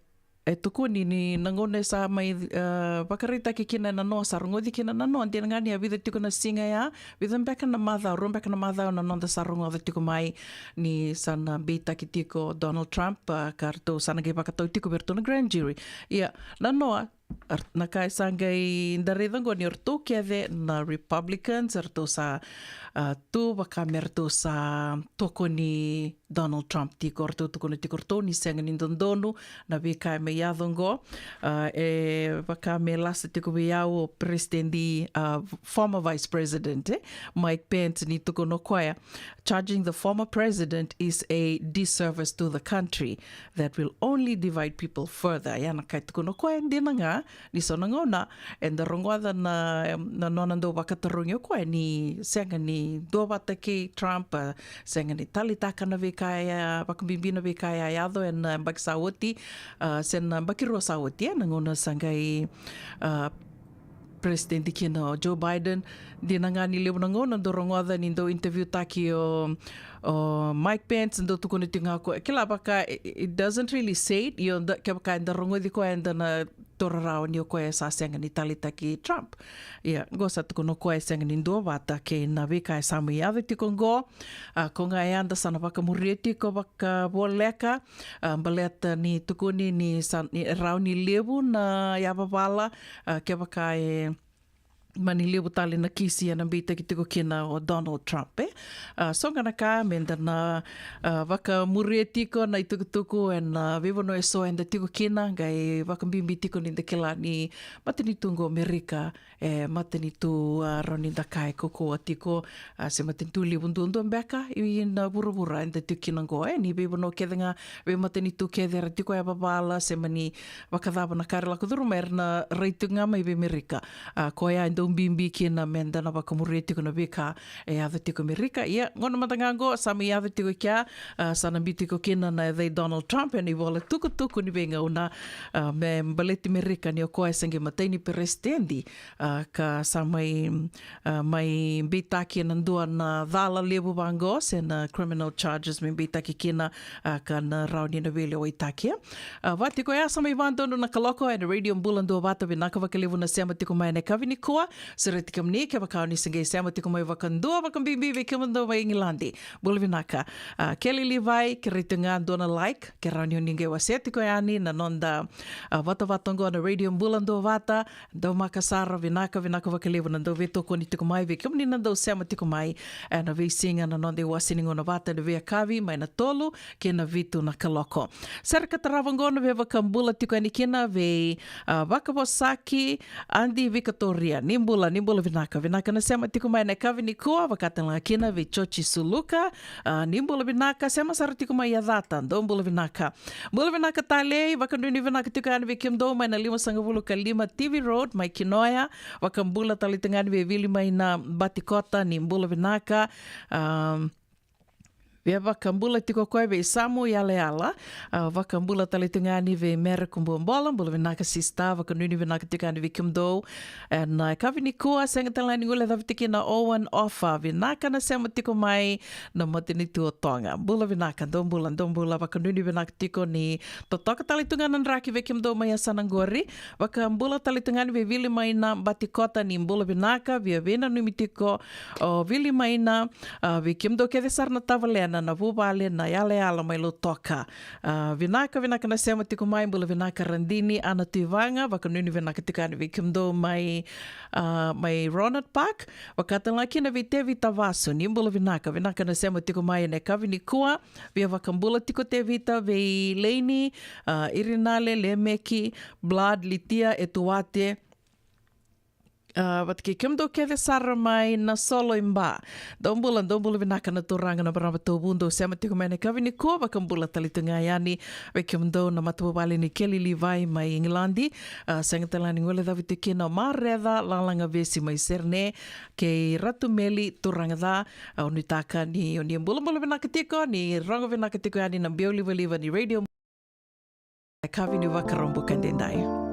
e tukuni ni na gauna e sa mai, a, vakaraitaki kina ena noa, sa rogoci kina na noa, dina ga ni a vica tiko na siga ya, vica beka na macawa, rua beka na macawa na noda sa rogoca tiko mai ni sa na beitaki tiko Donald Trump, a, ka ratou sa na qai vakatau tiko vei ratou na grand jury. Ia na noa, ar-, na ka e sa qai da raica qo ni o ratou kece na Republicans, ratou sa, a, tu vaka me ratou sa tokoni Donald Trump tiko, ratou tukuna tiko ratou ni sega ni dodonu na veika e mai yaco qo. A, e vaka me lasa tiko vei au o President, a, former Vice President, e, Mike Pence ni tukuna o koya, "Charging the former president is a disservice to the country that will only divide people further." Ia na ka e tukuna o koya, dina ga, Ni so na gauna eda rogoca na, na nona dau vakatarogi o koya ni sega ni duavata kei Trump, a, sega ni taleitaka na veika e a, vakabibi na veika e a yaco ena, a, yabaki sa oti, a, se na yabaki rua sa oti, ena gauna sa qai, a, peresitedi kina o Joe Biden. Dina ga ni levu na gauna dau rogoca ni dau interview taki o, o Mike Pence, dau tukuna tiko ga ko, kila vaka, it, it doesn't really say it, io da, kevaka eda rogoci koya eda na taura rawa ni o koya sa sega ni taleitaki Trump. Ia, qo sa tukuna o koya e sega ni duavata kei na veika e sa mai yaco tiko qo. A, ko ga e a da sa na vakamuria tiko vakavoleka, a, baleta ni tukuni ni sa, ni rawa ni levu na yavavala, a, kevaka e mani levu tale na kisi ena beitaki tiko kina o Donald Trump, e. A, so ga na ka meda na, a, vakamuria tiko na itukutuku ena, a, veivanua eso eda tiko kina, qai vakabibi tiko ni da kila ni matanitu qo Amerika, e, matanitu, a, rawa ni da kaya e kaukauwa tiko, a, se matanitu levu duadua beka ina vuravura eda tiko kina qo, e, ni veivanua kece ga, veimatanitu kece era tiko e yavavala, se mani vakacava na ka era lako curuma, era na rai tiko ga mai vei Amerika. A, koya e dau bibi kina meda na vakamuria tiko na veika e yaco tiko Amerika. Ia, gauna mada ga qo sa mai yaco tiko e kea, a, sa na biu tiko kina na yaca i Donald Trump ena ivola tukutuku ni veigauna, a, me baleti Amerika ni o koya e se qai matai ni peresitedi, a, ka sa mai, a, mai beitaki ena dua na cala levu vaqo, se na criminal charges me beitaki kina, a, ka na rawa ni na veilewaitaki. A, vati koya sa mai vadonu na kaloko ena Radio Bula Duavata, vinaka vakalevu na sema tiko mai ena yakavi nikua. Sureti kemuni kevaka o ni se qai sema tiko mai vakadua, vakabibi vei kemudou mai Igiladi. Bula vinaka. A, Kelly Levi, kerei tiko ga dua na like, ke rawa ni o ni qai wasea tiko yani na noda, a, vatavata oqo na Radio Bula Duavata. Daumaka sara, vinaka, vinaka vakalevu na dau veitokoni tiko mai, vei kemuni na dau sema tiko mai ena veisiga na noda iwase ni gauna vata ena veiyakavi mai na tolu kei na vitu na kaloko. Sere ka tarava oqo na veivakabula tiko yani kina vei, a, vakavosaki Adi Vikatoria. Ni bula, ni bula vinaka, vinaka na sema tiko mai ena yakavi nikua, vaka tale ga kina vei Joji Suluka. A, ni bula vinaka, sema sara tiko mai Yacata, dou bula vinaka. Bula vinaka talei, vakanuinui vinaka tiko yani vei kemudou mai na limasagavulu ka lima T V Road mai Kinoya. Vakabula tale tiko yani vei Vili mai na Batikota, ni bula vinaka. Am, via vakabula tiko koya vei Samu Yalayala. A, vakabula tale tiko yani vei Mere Kubuabola, bula vinaka sista, vakanuinui vinaka tiko yani vei kemudou. Ena yakavi nikua, sega tale ga ni guilecavi tiko kina Owen Ofa, vinaka na sema tiko mai na matanitu o Toga. Bula vinaka, dou bula, dou bula, vakanuinui vinaka tiko ni totoka tale tu ga na draki vei kemudou mai yasana qori. Vakabula tale tu ga yani vei Vili mai na Batikota, ni bula vinaka, via veinanumi tiko o Vili mai na, a, vei kemudou kece sara na tavalena, na vuvale, na yalayala mai Lautoka. A, vinaka, vinaka na sema tiko mai, bula vinaka Radini, Ana Tuivaga, vakanuinui vinaka tiko yani vei kemudou mai, a, mai Ronald Park, vaka tale ga kina vei Tevita Vasu, ni bula vinaka, vinaka na sema tiko mai ena yakavi nikua, via vakabula tiko Tevita vei Leini, a, Irinale, Lemeki, Blood, Litia, Etuate, a, vata kei kemudou kece sara mai Nasolo i Ba. Dou bula, dou bula vinaka na turaga na marama Tovu, dou sema tiko mai ena yakavi nikua, vakabula tale tu ga yani vei kemudou na matavuvale ni Kelly Levi mai Igiladi. A, sega tale ga ni guilecavi tiko kina o Mareca Lalagavesi mai Serene, kei Ratu Meli, turaga ca. A, au nuitaka ni o ni bulabula vinaka tiko, ni rogo vinaka tiko yani na biau livaliva ni Radio. Yakavi ni Vakaraubuka edaidai.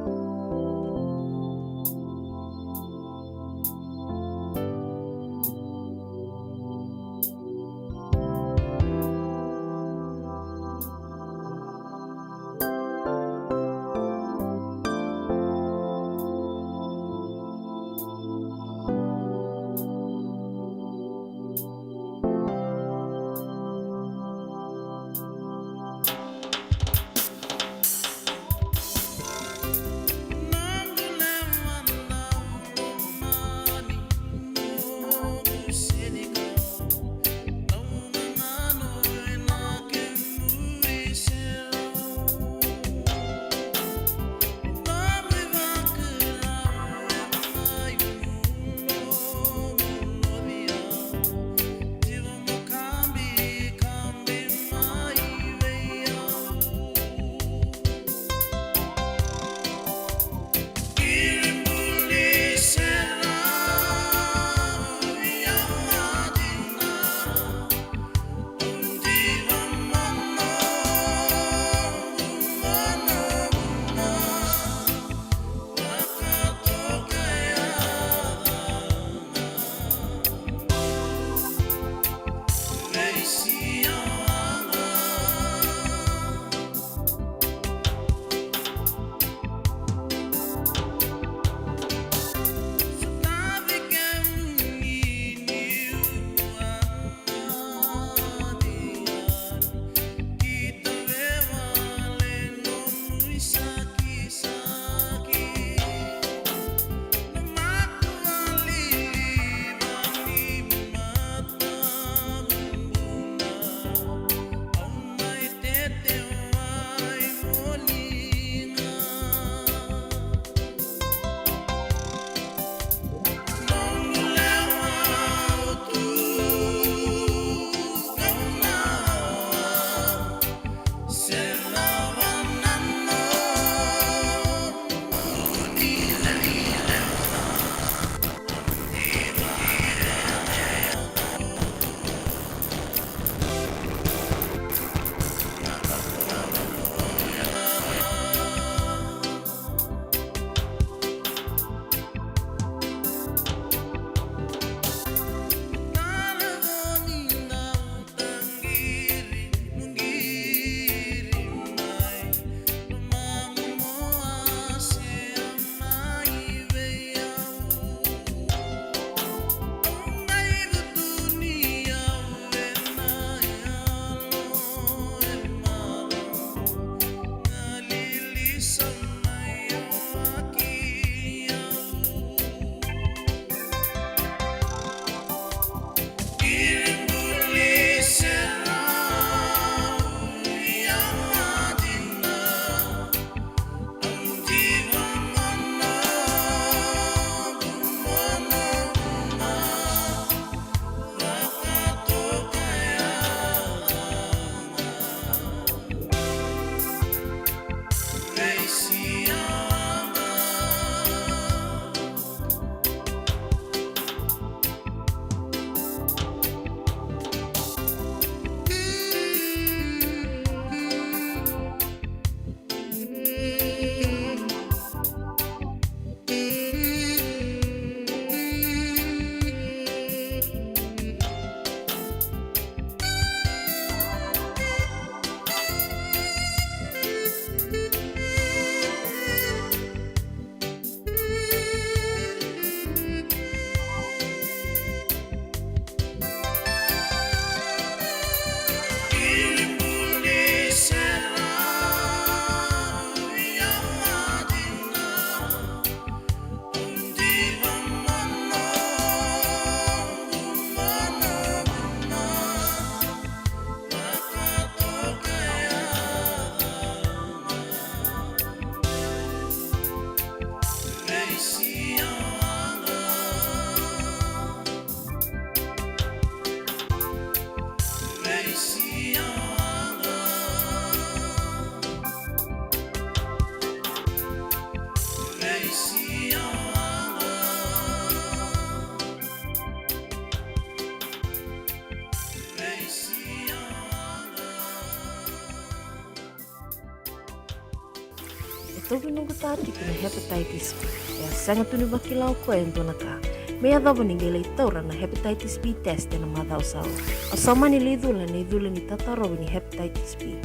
E tauvi noqu ta tiko na hepatitis B. E a sega tu ni vakila o koya e dua na ka me yacova ni qai lai taura na hepatitis B test ena macawa sa oti. O sa mani lai cula na icula ni tatarovi ni hepatitis B.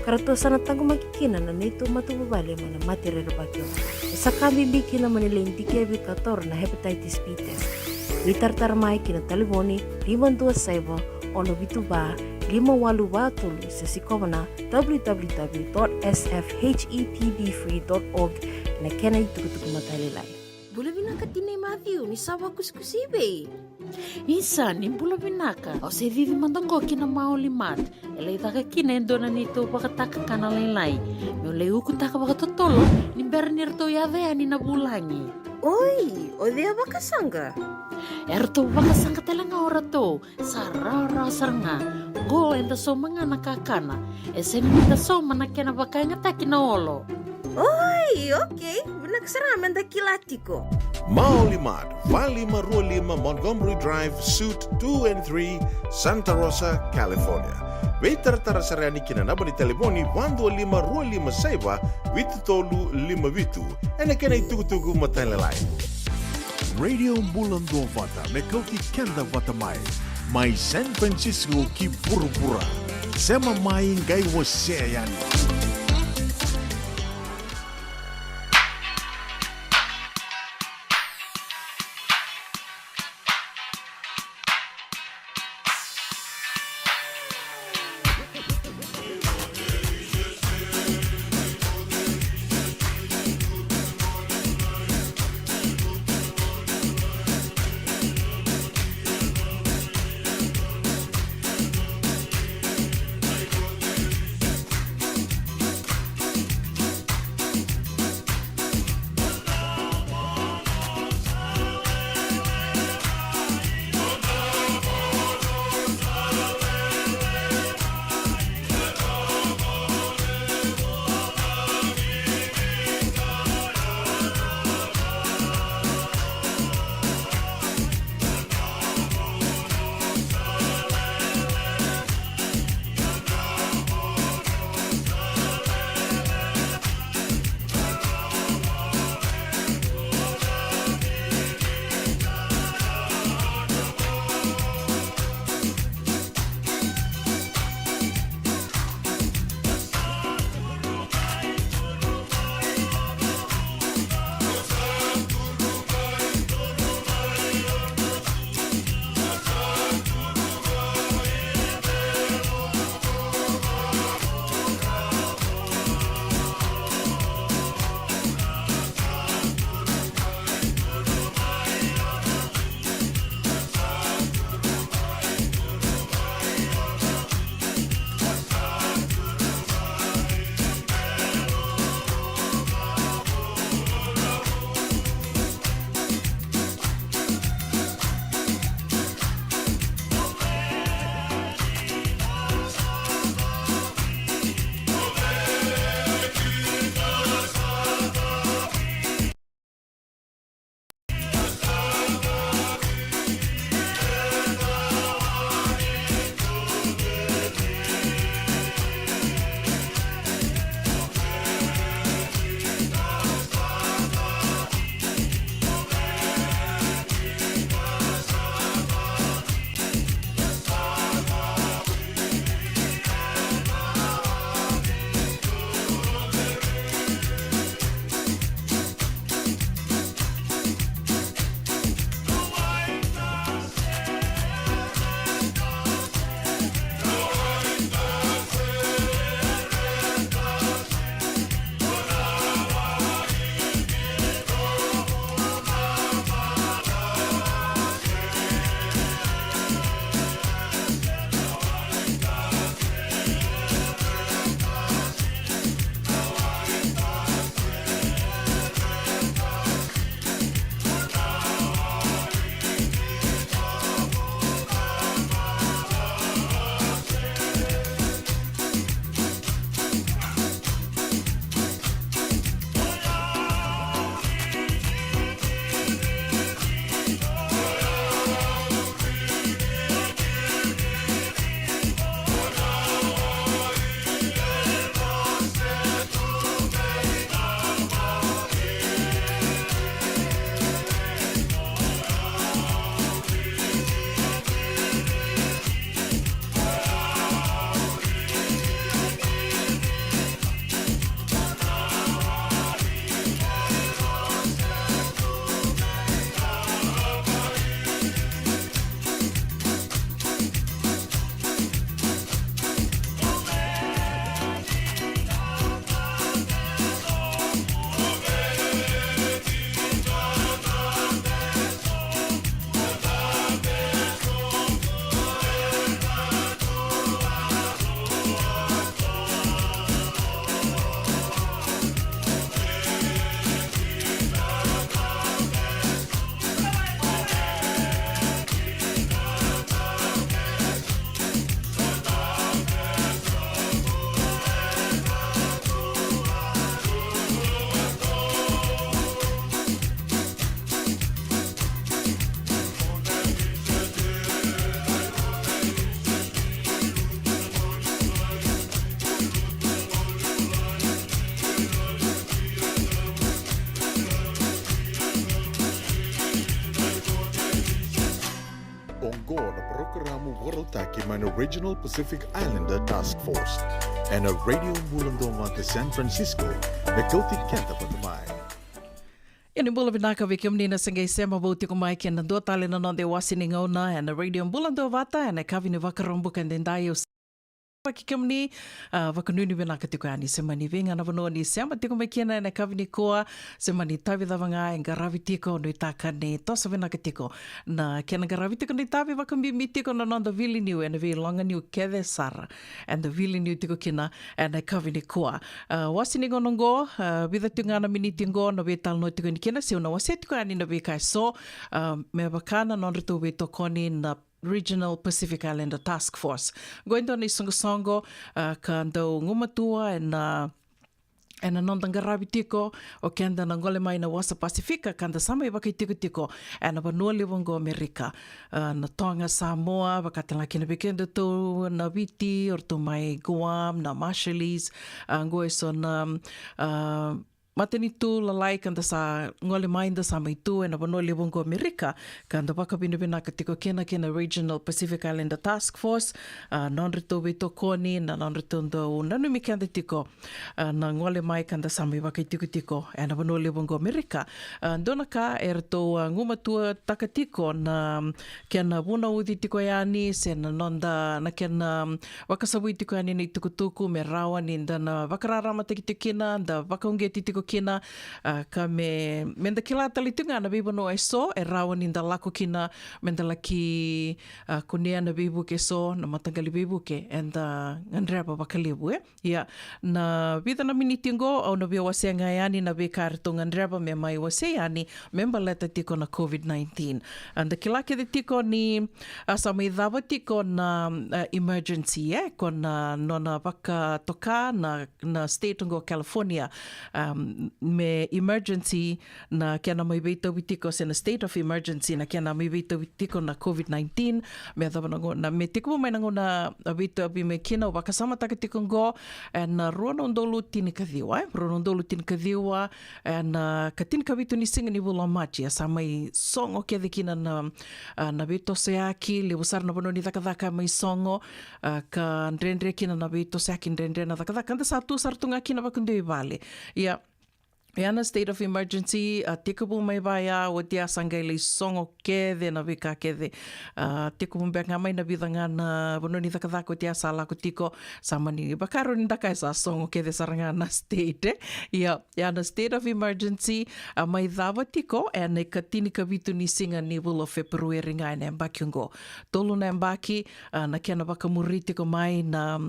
Ka ratou sa na taqomaki kina na neitou matavuvale mai na mate rerevaki oqo. E sa ka bibi kina mo ni lai dikevi ka taura na hepatitis B test. Veitaratara mai ki na talevoni lima dua saiva, ono vitu va, lima walu va tolu se sikova na www dot sfhepbfree dot org ena kena itukutuku matailalai. Bula vinaka tinai Mathiu, ni sa vakusikusi i vei? Isa, ni bula vinaka. Au se cici mada qo ki na Maoli Mart. E lai caka kina e dua na neitou vakatakakana lailai. Meu lai ukutaka vakatotolo ni bera ni ratou yaco yani na vulagi. Oi, o cei a vakasaqa? E ratou vakasaqa tale ga o ratou. Sa rawarawa sara ga. Qo eda sauma ga na kakana. E sega ni da sauma na kena vakayagataki na olo. Oi, okei. Vinaka sara ga meda kila tiko. Maoli Mart, va lima rua lima Montgomery Drive, Suite two and three, Santa Rosa, California. Veitaratara sara yani ki na naba ni talevoni va dua lima rua lima saiva vitu tolu lima vitu. Ena kena itukutuku matailalai. Radio Bula Duavata, me kauti keda vata mai. Mai San Francisco ki vuravura. Sema mai qai wasea yani. Karamu Vorotaki mai na Regional Pacific Islander Task Force. Ena Radio Bula Dovata San Francisco, me kauti keda vata mai. Ia ni bula vinaka vei kemuni na se qai sema vou tiko mai kei na dua tale na noda iwase ni gauna ena Radio Bula Dovata ena yakavi ni Vakaraubuka edaidai. Au vaki kemuni, a, vakanuinui vinaka tiko yani se mani vei ga na vanua ni sema tiko mai kina ena yakavi nikua, se mani tavi cava ga e qaravi tiko, nuitaka ni toso vinaka tiko na kena qaravi tiko na itavi, vakabibi tiko na noda vili niu ena veiloga niu kece sara eda vili niu tiko kina ena yakavi nikua. A, wase ni gauna oqo, a, vica tiko ga na miniti oqo na veitalanoa tiko yani kina, se au na wasea tiko yani na veika eso, a, me vaka na nodratou veitokoni na Regional Pacific Islander Task Force. Oqo e dua na isoqosoqo, a, ka dau gumatua ena, ena noda qaravi tiko o keda na gole mai na wasa Pasifika ka da sa mai vakaitikotiko ena vanua levu oqo Amerika. A, na Toga, Samoa, vaka tale ga kina vei kedatou na Viti, o ratou mai Guam, na Marshallese, a, oqo eso na, a, matanitu lalai ka da sa gole mai, da sa mai tu ena vanua levu oqo Amerika, ka da vakavinavinaka tiko kina kei na Regional Pacific Islander Task Force, a, nodratou veitokoni, na nodratou dau nanumi keda tiko, a, na gole mai ka da sa mai vakaitikotiko ena vanua levu oqo Amerika. A, dua na ka eratou, a, gumatuataka tiko na kena vunauci tiko yani, se na noda, na kena, um, vakasavui tiko yani na itukutuku me rawa ni da na vakararamataki tiko kina, da vakauqeti tiko kina, a, ka me, me da kila tale tiko ga na veivanua eso e rawa ni da lako kina, me da laki, a, kunea na veivuke eso, na mataqali veivuke eda gadreva vakalevu, e. Ia, na vica na miniti oqo, au na via wasea ga yani na veika eratou gadreva me mai wasei yani, me baleta tiko na COVID nineteen. A, da kila kece tiko ni, a, sa mai cava tiko na, a, emergency, e, ko na nona vakatoka na, na state oqo California, um, me emergency na kena mai veitauvi tiko, se na state of emergency na kena mai veitauvi tiko na COVID nineteen, me yacova na gauna, me tekivu mai na gauna a veitauvi mai kina, au vakasamataka tiko oqo, ena rua na udolu tinikaciwa, e, rua na udolu tinikaciwa, ena, a, ka tinikavitu ni siga ni vula o Maji, a sa mai sogo kece kina na, a, na veitosoyaki, levu sara na vanua ni cakacaka mai sogo, a, ka dredre kina na veitosoyaki, dredre na cakacaka, da sa tu sara tu ga kina vakadua i vale. Ia, ia na state of emergency, a, tekivu mai vaya, oti a sa qai lai sogo kece na veika kece. A, tekivu beka ga mai na vica ga na vanua ni cakacaka oti a sa lako tiko, sa mani vaka rawa ni da kaya sa sogo kece sara ga na state, e. Ia, ia na state of emergency, a, mai cava tiko ena ikatinikavitu ni siga ni vula o February ga ena yabaki oqo. Tolu na yabaki, a, na kena vakamuri tiko mai na,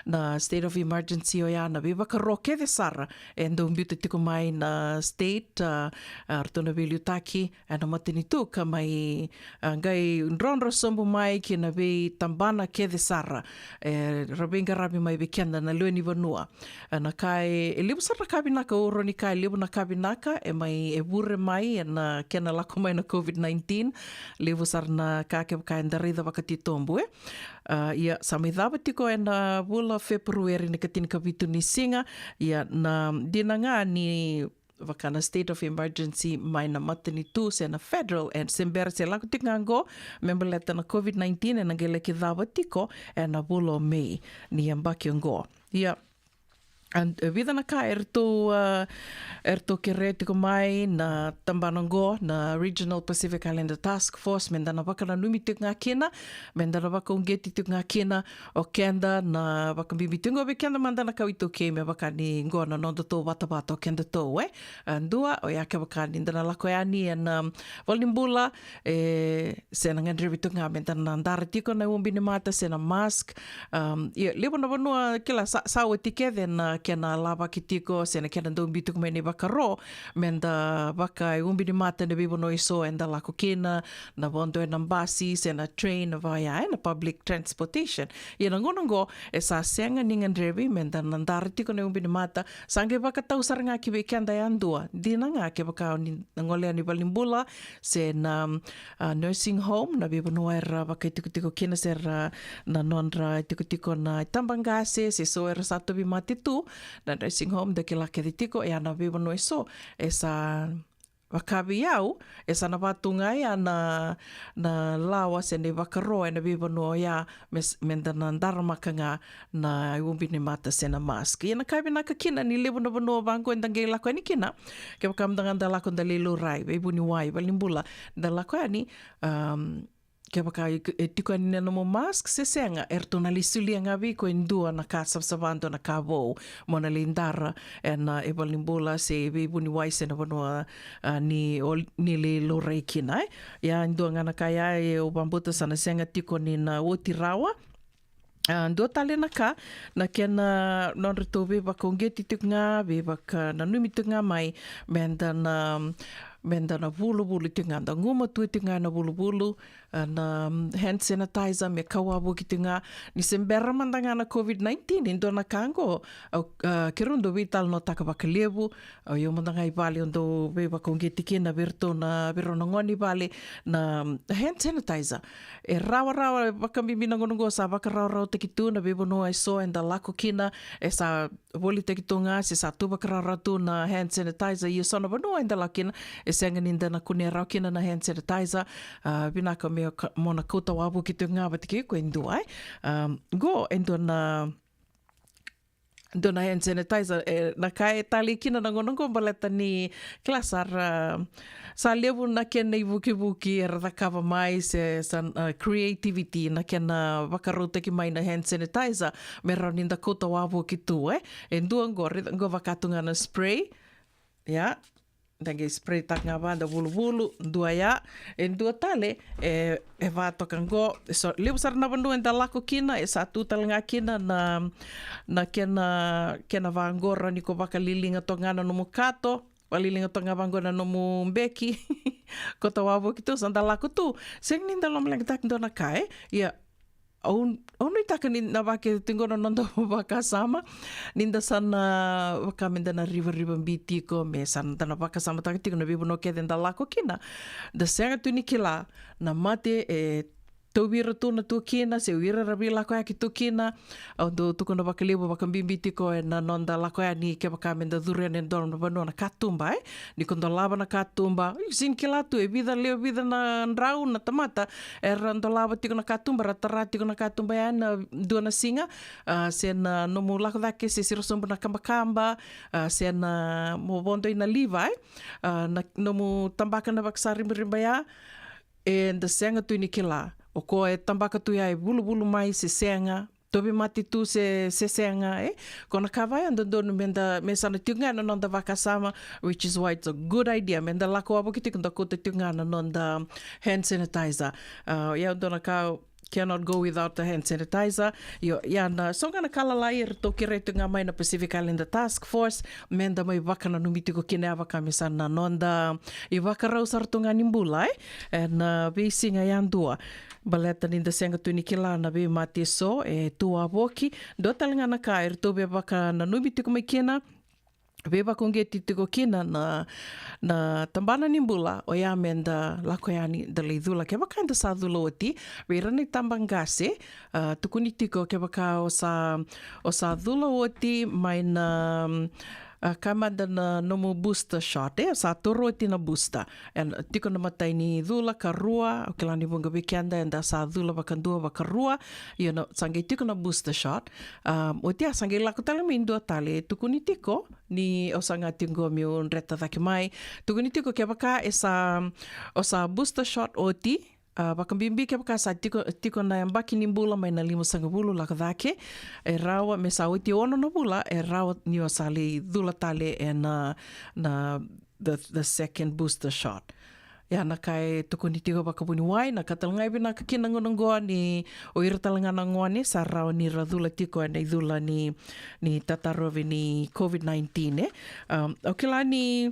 na state of emergency oya, na veivakaro kece sara e dau biuta tiko mai na state, a, a, ratou na veiliutaki ena matanitu ka mai, a, qai drodro sobu mai ki na veitabana kece sara, e, ra veiqaravi mai vei keda na lewe ni vanua. A, na ka e, e levu sara na ka vinaka, au rawa ni kaya e levu na ka vinaka e mai, e vure mai ena kena lako mai na COVID nineteen. Levu sara na ka kevaka eda raica vakatitobu, e. A, ia, sa mai cava tiko ena vula o February na ikatinikavitu ni siga, ia na dina ga ni vaka na state of emergency mai na matanitu se na federal, e se bera se lako tiko ga oqo me baleta na COVID nineteen, ena qai laki cava tiko ena vula o May ni yabaki oqo. Ia, a, e vica na ka eratou, a, eratou kerea tiko mai na tabana oqo na Regional Pacific Islander Task Force, me da na vakananumi tiko ga kina, me da na vakauqeti tiko ga kina o keda, na vakabibi tiko ga vei keda mada na kawa iTaukei, me vaka ni oqo na nodatou vatavata o kedatou, e. A, dua, oya kevaka ni da na lako yani ena, a, valenibula, e, se na gadrevi tiko ga me da na dara tiko na ubi ni mata se na mask. Um, ia, levu na vanua kila sa, sa oti kece na kena lavaki tiko se na kena dau biu tiko mai na ivakaro me da vakaiubi ni mata ena veivanua eso eda lako kina, na vodo ena basi se na train, na vaya, ena public transportation. Ia na gauna oqo e sa sega ni gadrevi me da na dara tiko na ubi ni mata, sa qai vakatau sara ga ki vei keda yadua. Dina ga kevaka o ni na gole yani valenibula se na, a, nursing home, na veivanua era vakaitikotiko kina se ra na nodra itikotiko na itabaqase, se so era sa tauvimate tu, na nursing home da kila kece tiko, ia na veivanua eso e sa Vaka vei au, e sa na vaka tu ga ya na, na lawa se na ivakaro ena veivanua oya, me s-, meda na daramaka ga na iubi ni mata se na mask. Ia na ka vinaka kina ni levu na vanua vaqo eda qai lako yani kina, kevaka mada ga da lako da lai laurai, veivuniwai, valenibula, da lako yani, um, kevaka e, e tiko yani na nomu mask se sega, eratou na lai solia ga vei iko e dua na ka savasava, dua na ka vou, mo na lai dara ena, e valenibula se veivuniwai se na vanua, a, ni o, ni lai laurai kina, e. Ia, e dua ga na ka ya, e, au vakabauta sa na sega tiko ni na oti rawa. A, dua tale na ka, na kena nodratou veivakauqeti tiko ga, veivakananumi tiko ga mai, meda na, meda na vuluvulu tiko ga, da gumatua tiko ga na vuluvulu, a, na, mm, hand sanitizer, me kau wavoki tiko ga, ni se bera mada ga na COVID nineteen, e dua na ka qo, a, a, keirau dau veitalanoataka vakalevu, a, io mada ga i vale au dau veivakauqeti kina vei iratou na, vei rau na gone i vale, na, mm, hand sanitizer. E rawarawa, vakabibi na gauna qo sa vakarawarawataki tu na veivanua eso eda lako kina, e sa volitaki tu ga se sa tu vakarawarawataki tu na hand sanitizer, ia so na vanua eda lako kina, e sega ni da na kunea rawa kina na hand sanitizer, a, vinaka me ka-, mo na kauta wavoki tu ga vata kei iko e dua, e. A, qo e dua na, dua na hand sanitizer, e, na ka e talei kina na gauna qo baleta ni kila sa ra, sa levu na kena ivukivuki era cakava mai se sa, a, creativity na kena vakarautaki mai na hand sanitizer, me rawa ni da kauta wavoki tu, e. E dua qo, raica qo vaka tu ga na spray. Ia, da qai spray taka ga va, da vuluvulu, dua ya. E dua tale, e, e va toka qo, e so, levu sara na vanua eda lako kina, e sa tu tale ga kina na, na kena, kena vaqo, rawa ni ko vakaliliga toka ga na nomu kato, vakaliliga toka ga vaqo na nomu beki. Kauta wavoki tu, sa da lako tu. Sega ni da lomaleqataka e dua na ka, e. Ia, au, au nuitaka ni na vaka tiko qo na noda vakasama, ni da sa na vaka meda na rivarivabitiko, me sa da na vakasamataka tiko na veivanua kece da lako kina. Da sega tu ni kila na mate e tauvi ira tu na tu kina, se o ira era veilakoyaki tu kina. Au dau tukuna vakalevu, vakabibi tiko ena noda lako yani, kevaka meda curu yani e dua na vanua na katuba, e. Ni ko dolava na katuba, io, sega ni kila tu e vica, lewe vica na drau na tamata era dolava tiko na katuba, ra tara tiko na katuba ya ena dua na siga, a, se na nomu lako cake se siro sobu na kabakaba, a, se na mo vodo ina liva, e, a, na nomu tabaka na vakasaribariba ya, eda sega tu ni kila. O koya e tabaka tu ya e vuluvulu mai se sega, tauvimate tu se, se sega, e? Ko na ka vaya dodonu meda, me sa na tiko ga na noda vakasama, which is why it's a good idea meda lako wavoki tiko, da kauta tiko ga na noda hand sanitizer. A, ia dua na ka, cannot go without the hand sanitizer. Io, ia na, so ga na ka lalai eratou kerei tiko ga mai na Pacific Islander Task Force, meda mai vakananumi tiko kina, ya vaka me sa na noda ivakarau sara tu ga ni bula, e? Ena veisiga yadua. Baleta ni da sega tu ni kila na veimate eso e tu wavoki. Dua tale ga na ka eratou veivakananumi tiko mai kina, veivakauqeti tiko kina na, na tabana ni bula, oya meda lako yani da lai cula. Kevaka eda sa cula oti, vei ira na itabaqase, a, tukuni tiko kevaka o sa, o sa cula oti mai na, a, ka mada na nomu booster shot, e, sa toro oti na booster. E, tiko na imatai ni cula, karua, au kila ni vuqa vei keda eda sa cula vakadua, vakarua, io na, sa qai tiko na booster shot. A, oti ya sa qai lako tale mai dua tale, tukuni tiko, ni au sa ga tiko qo meu dreta cake mai. Tukuni tiko kevaka e sa, o sa booster shot oti, a, vakabibi kevaka sa tiko, tiko na yabaki ni bula mai na limasagavulu lako cake, e rawa me sa oti e ono na vula, e rawa ni o sa lai cula tale ena, na the, the second booster shot. Ia na ka e tukuni tiko vakavuniwai, na ka tale ga e vinaka kina na gauna qo ni o ira tale ga na gone sa rawa ni ra cula tiko ena icula ni, ni tatarovi ni COVID nineteen, e. Um, au kila ni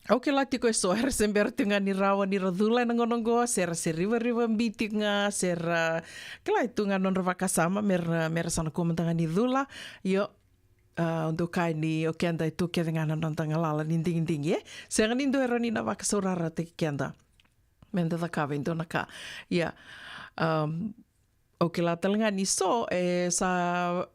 Au kila tiko eso era se bera tiko ga ni rawa ni ra cula ena gauna oqo, se ra se rivarivabi tiko ga, se ra kila e tu ga na nodra vakasama me ra, me ra sa na kua mada ga ni cula. Io, a, au dau kaya ni o keda e tu kece ga na noda galala ni digidigi, e? Sega ni dua e rawa ni na vakasaurarataki keda me da cakava e dua na ka. Ia, um, au kila tale ga ni so e sa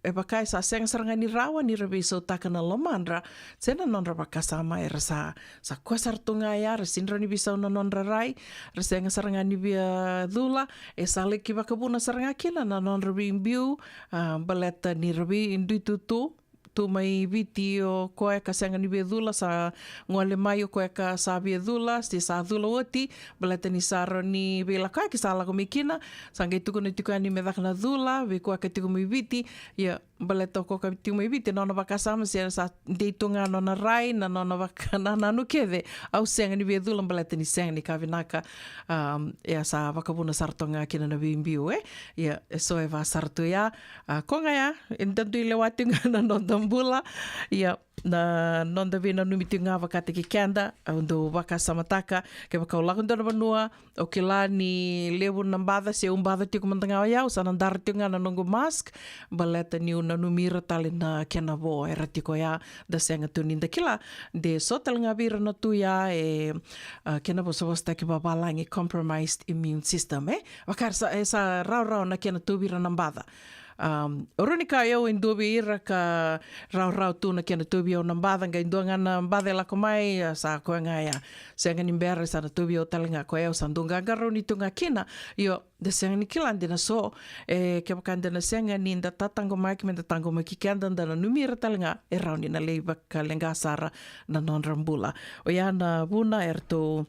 e vaka e sa sega sara ga ni rawa ni ra veisautaka na lomadra se na nodra vakasama. Era sa, sa koya sara tu ga ya, ra sega ni rawa ni veisau na nodra rai, ra sega sara ga ni via cula. E sa laki vakavuna sara ga kina na nodra veibiu, a, baleta ni ra veiduitutu tu mai Viti o koya ka sega ni via cula, sa gole mai o koya ka sa via cula, se sa cula oti, baleta ni sa rawa ni veilakoyaki sa lako mai kina. Sa qai tukuna tiko yani me caka na cula vei koya ka tiko mai Viti. Ia, baleta o koya ka tiko mai Viti, na nona vakasama se sa dei tu ga na nona rai, na nona vakanananu kece, au sega ni via cula baleta ni sega ni ka vinaka. Am, ia sa vakavuna sara tu ga kina na veibiu, e. Ia, e so e va sara tu ya. A, ko ga ya, e da dui lewa tiko ga na noda bula. Ia, na noda veinanumi tiko ga vakataki keda, au dau vakasamataka, kevaka au lako dua na vanua, au kila ni levu na baca, se au baca tiko mada ga o yau, sa na dara tiko ga na noqu mask, baleta niu nanumi ira tale na kena vo era tiko ya, da sega tu ni da kila de so tale ga vei ira na tu ya e, a, kena vosavosataki vavalagi, compromised immune system, e? Vaka era sa, e sa rawarawa na kena tauvi ira na baca. Um, o rau ni ka yau e dua vei ira ka rawarawa tu na kena tauvi au na baca, qai dua ga na baca e lako mai, a, sa koya ga ya. Sega ni bera, sa na tauvi au tale ga koya, au sa dau qaqarauni tu ga kina. Io, da sega ni kila de na so, e, kevaka da na sega ni da tataqomaki, me da taqomaki keda, da nanumi ira tale ga, e rawa ni na lai vakaleqa sara na nodra bula. Oya na vuna eratou,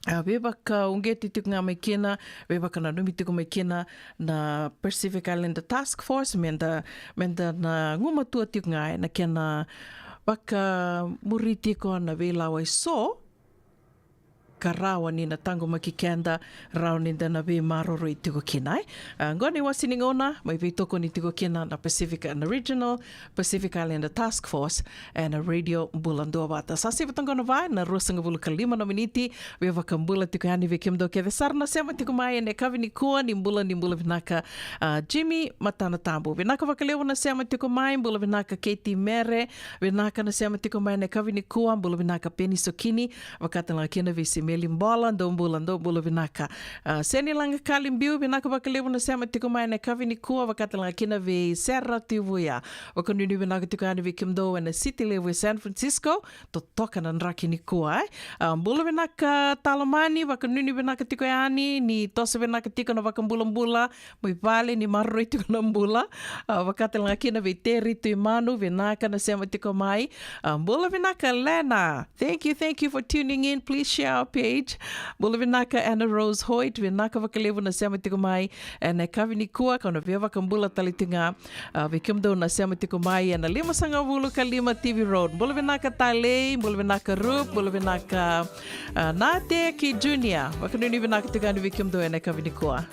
a, veivakauqeti tiko ga mai kina, veivakananumi tiko mai kina na Pacific Islander Task Force, me da, me da na gumatua tiko ga ena kena vakamuri tiko na veilawa e so ka rawa ni na taqomaki keda, rawa ni da na veimaroroi tiko kina, e. A, qo na iwase ni gauna, mai veitokoni tiko kina na Pacific, na Regional Pacific Islander Task Force, ena Radio Bula Duavata. Sa sivi toka qo na va, na ruasagavulu ka lima na miniti, veivakabula tiko yani vei kemudou kece sara na sema tiko mai ena yakavi nikua, ni bula, ni bula vinaka, a, Jimmy Matanatabu. Vinaka vakalevu na sema tiko mai, bula vinaka Katie Mere, vinaka na sema tiko mai ena yakavi nikua, bula vinaka Peni Sokini, vakatalega kina vei Simeli Bola, dou bula, dou bula vinaka. A, Seni Lagakali Biu, vinaka vakalevu na sema tiko mai ena yakavi nikua, vakatalega kina vei Sera Tivuya. Vakanuinui vinaka tiko yani vei kemudou ena siti levu e San Francisco, totoka na draki nikua, e. A, bula vinaka Talomani, vakanuinui vinaka tiko yani, ni toso vinaka tiko na vakabulabula, mai vale ni maroroi tiko na bula. A, vakatalega kina vei Teri Tuimanu, vinaka na sema tiko mai. A, bula vinaka Lena. Thank you, thank you for tuning in. Please share our page. Bula vinaka Anna Rose Hoyt, vinaka vakalevu na sema tiko mai ena yakavi nikua, kau na via vakabula tale tiko ga, a, vei kemudou na sema tiko mai ena limasagavulu ka lima T V Road. Bula vinaka Talei, bula vinaka Rup, bula vinaka, a, Nate kei Junior. Vakanuinui vinaka tiko yani vei kemudou ena yakavi nikua.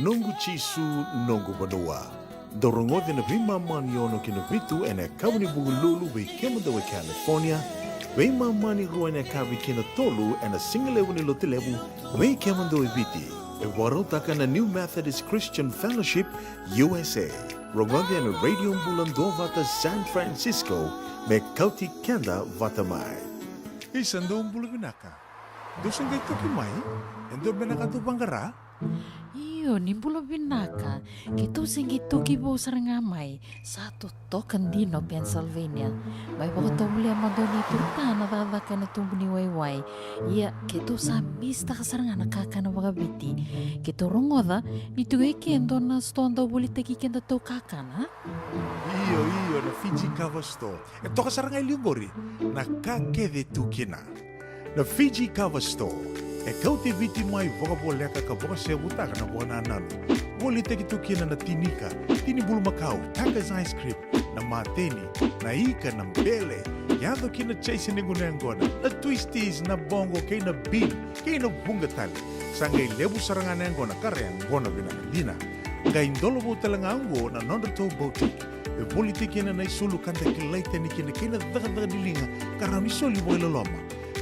Noqu Jisu, noqu vanua. Dau rogoci na veimama ni ono ki na vitu ena yakavi ni Vukelulu vei kemudou e California, veimama ni rua ena yakavi ki na tolu ena sigalevu ni Lotulevu vei kemudou e Viti. E vakarautaka na New Methodist Christian Fellowship, U S A. Rogoci ena Radio Bula Duavata San Francisco, me kauti keda vata mai. Isa, dou bula vinaka. Dou se qai toki mai? E dua beka na ka dou vaqara? Io, ni bula vinaka. Keitou se qai toki vou sara ga mai. Sa totoka dina o Pennsylvania. Mai vakatovolea mada o neitou ita na cakacaka ena tubu ni waiwai. Ia, keitou sa misitaka sara ga na kakana vakaviti. Keitou rogoca ni tiko e ke e dua na sitoa dau volitaki kedatou kakana. Io, io, na Fiji Cover Store. E toka sara ga e liu qori na ka kece e tu kina. Na Fiji Cover Store e kauti Viti mai vakavoleka ka vakasevutaka na vakanananu. Volitaki tu kina na tinika, tini bulumakau, Tucker's ice cream, na mateni, na ika, na bele, yaco ki na chaise ni gunu yaqona, na twisties, na boqo kei na bean, kei na vuqa tale. Sa qai levu sara ga na yaqona ka ra yaqona vinaka dina. Qai dolovou tale ga oqo na nodratou boutique. E volitaki kina na isulu ka da kilai tani kina kei na cakacaka ni liga ka rawa ni soli vakailoloma.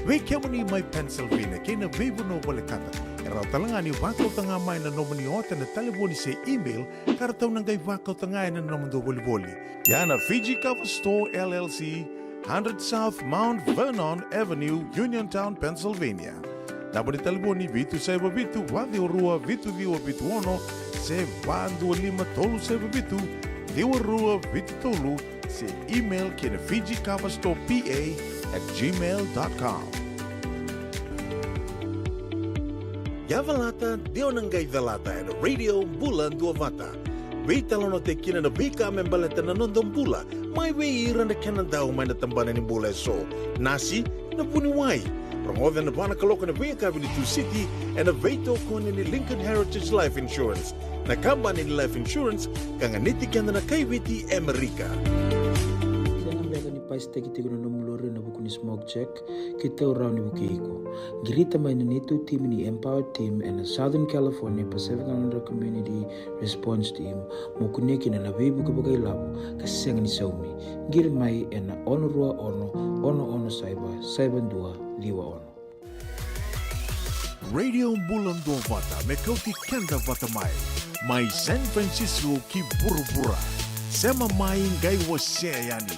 Vei kemuni mai Pennsylvania kei na veivanua volekata, e rawa tale ga ni vakauta ga mai na nomuni ota ena talevoni se email ka ratou na qai vakauta ga ena nomudou volivoli. Ia na Fiji Cover Store L L C, hundred South Mount Vernon Avenue, Uniontown, Pennsylvania. Naba ni talevoni vitu saiva vitu, va ciwa rua, vitu ciwa vitu ono, se va dua lima tolu saiva vitu, ciwa rua vitu tolu, se email ki na Fiji Cover Store P A at gmail dot com. Ia calata, de o na qai calata ena Radio Bula Duavata. Veitalanoataki kina na veika me baleta na noda bula, mai vei ira na kena dau mai na tabana ni bula eso. Nasi, na vuniwai. Rogoca ena va na kaloko ena veiyakavi ni Tusiti ena veitokoni ni Lincoln Heritage Life Insurance, na kabani ni life insurance ka ganiti keda na kai Viti e Amerika. Sega beka ni pasitaki tiko na nomu lori ena vuku ni smoke check? Keitou rawa ni vukei iko. Qirita mai na neitou timi ni Empower Team ena Southern California Pacific Islander Community Response Team mo kunea kina na veivuke vakailavo ka sega ni saumi. Qiri mai ena ono rua ono, ono ono saiva, saiva dua ciwa ono. Radio Bula Duavata me kauti keda vata mai, mai San Francisco ki vuravura. Sema mai, qai wasea yani.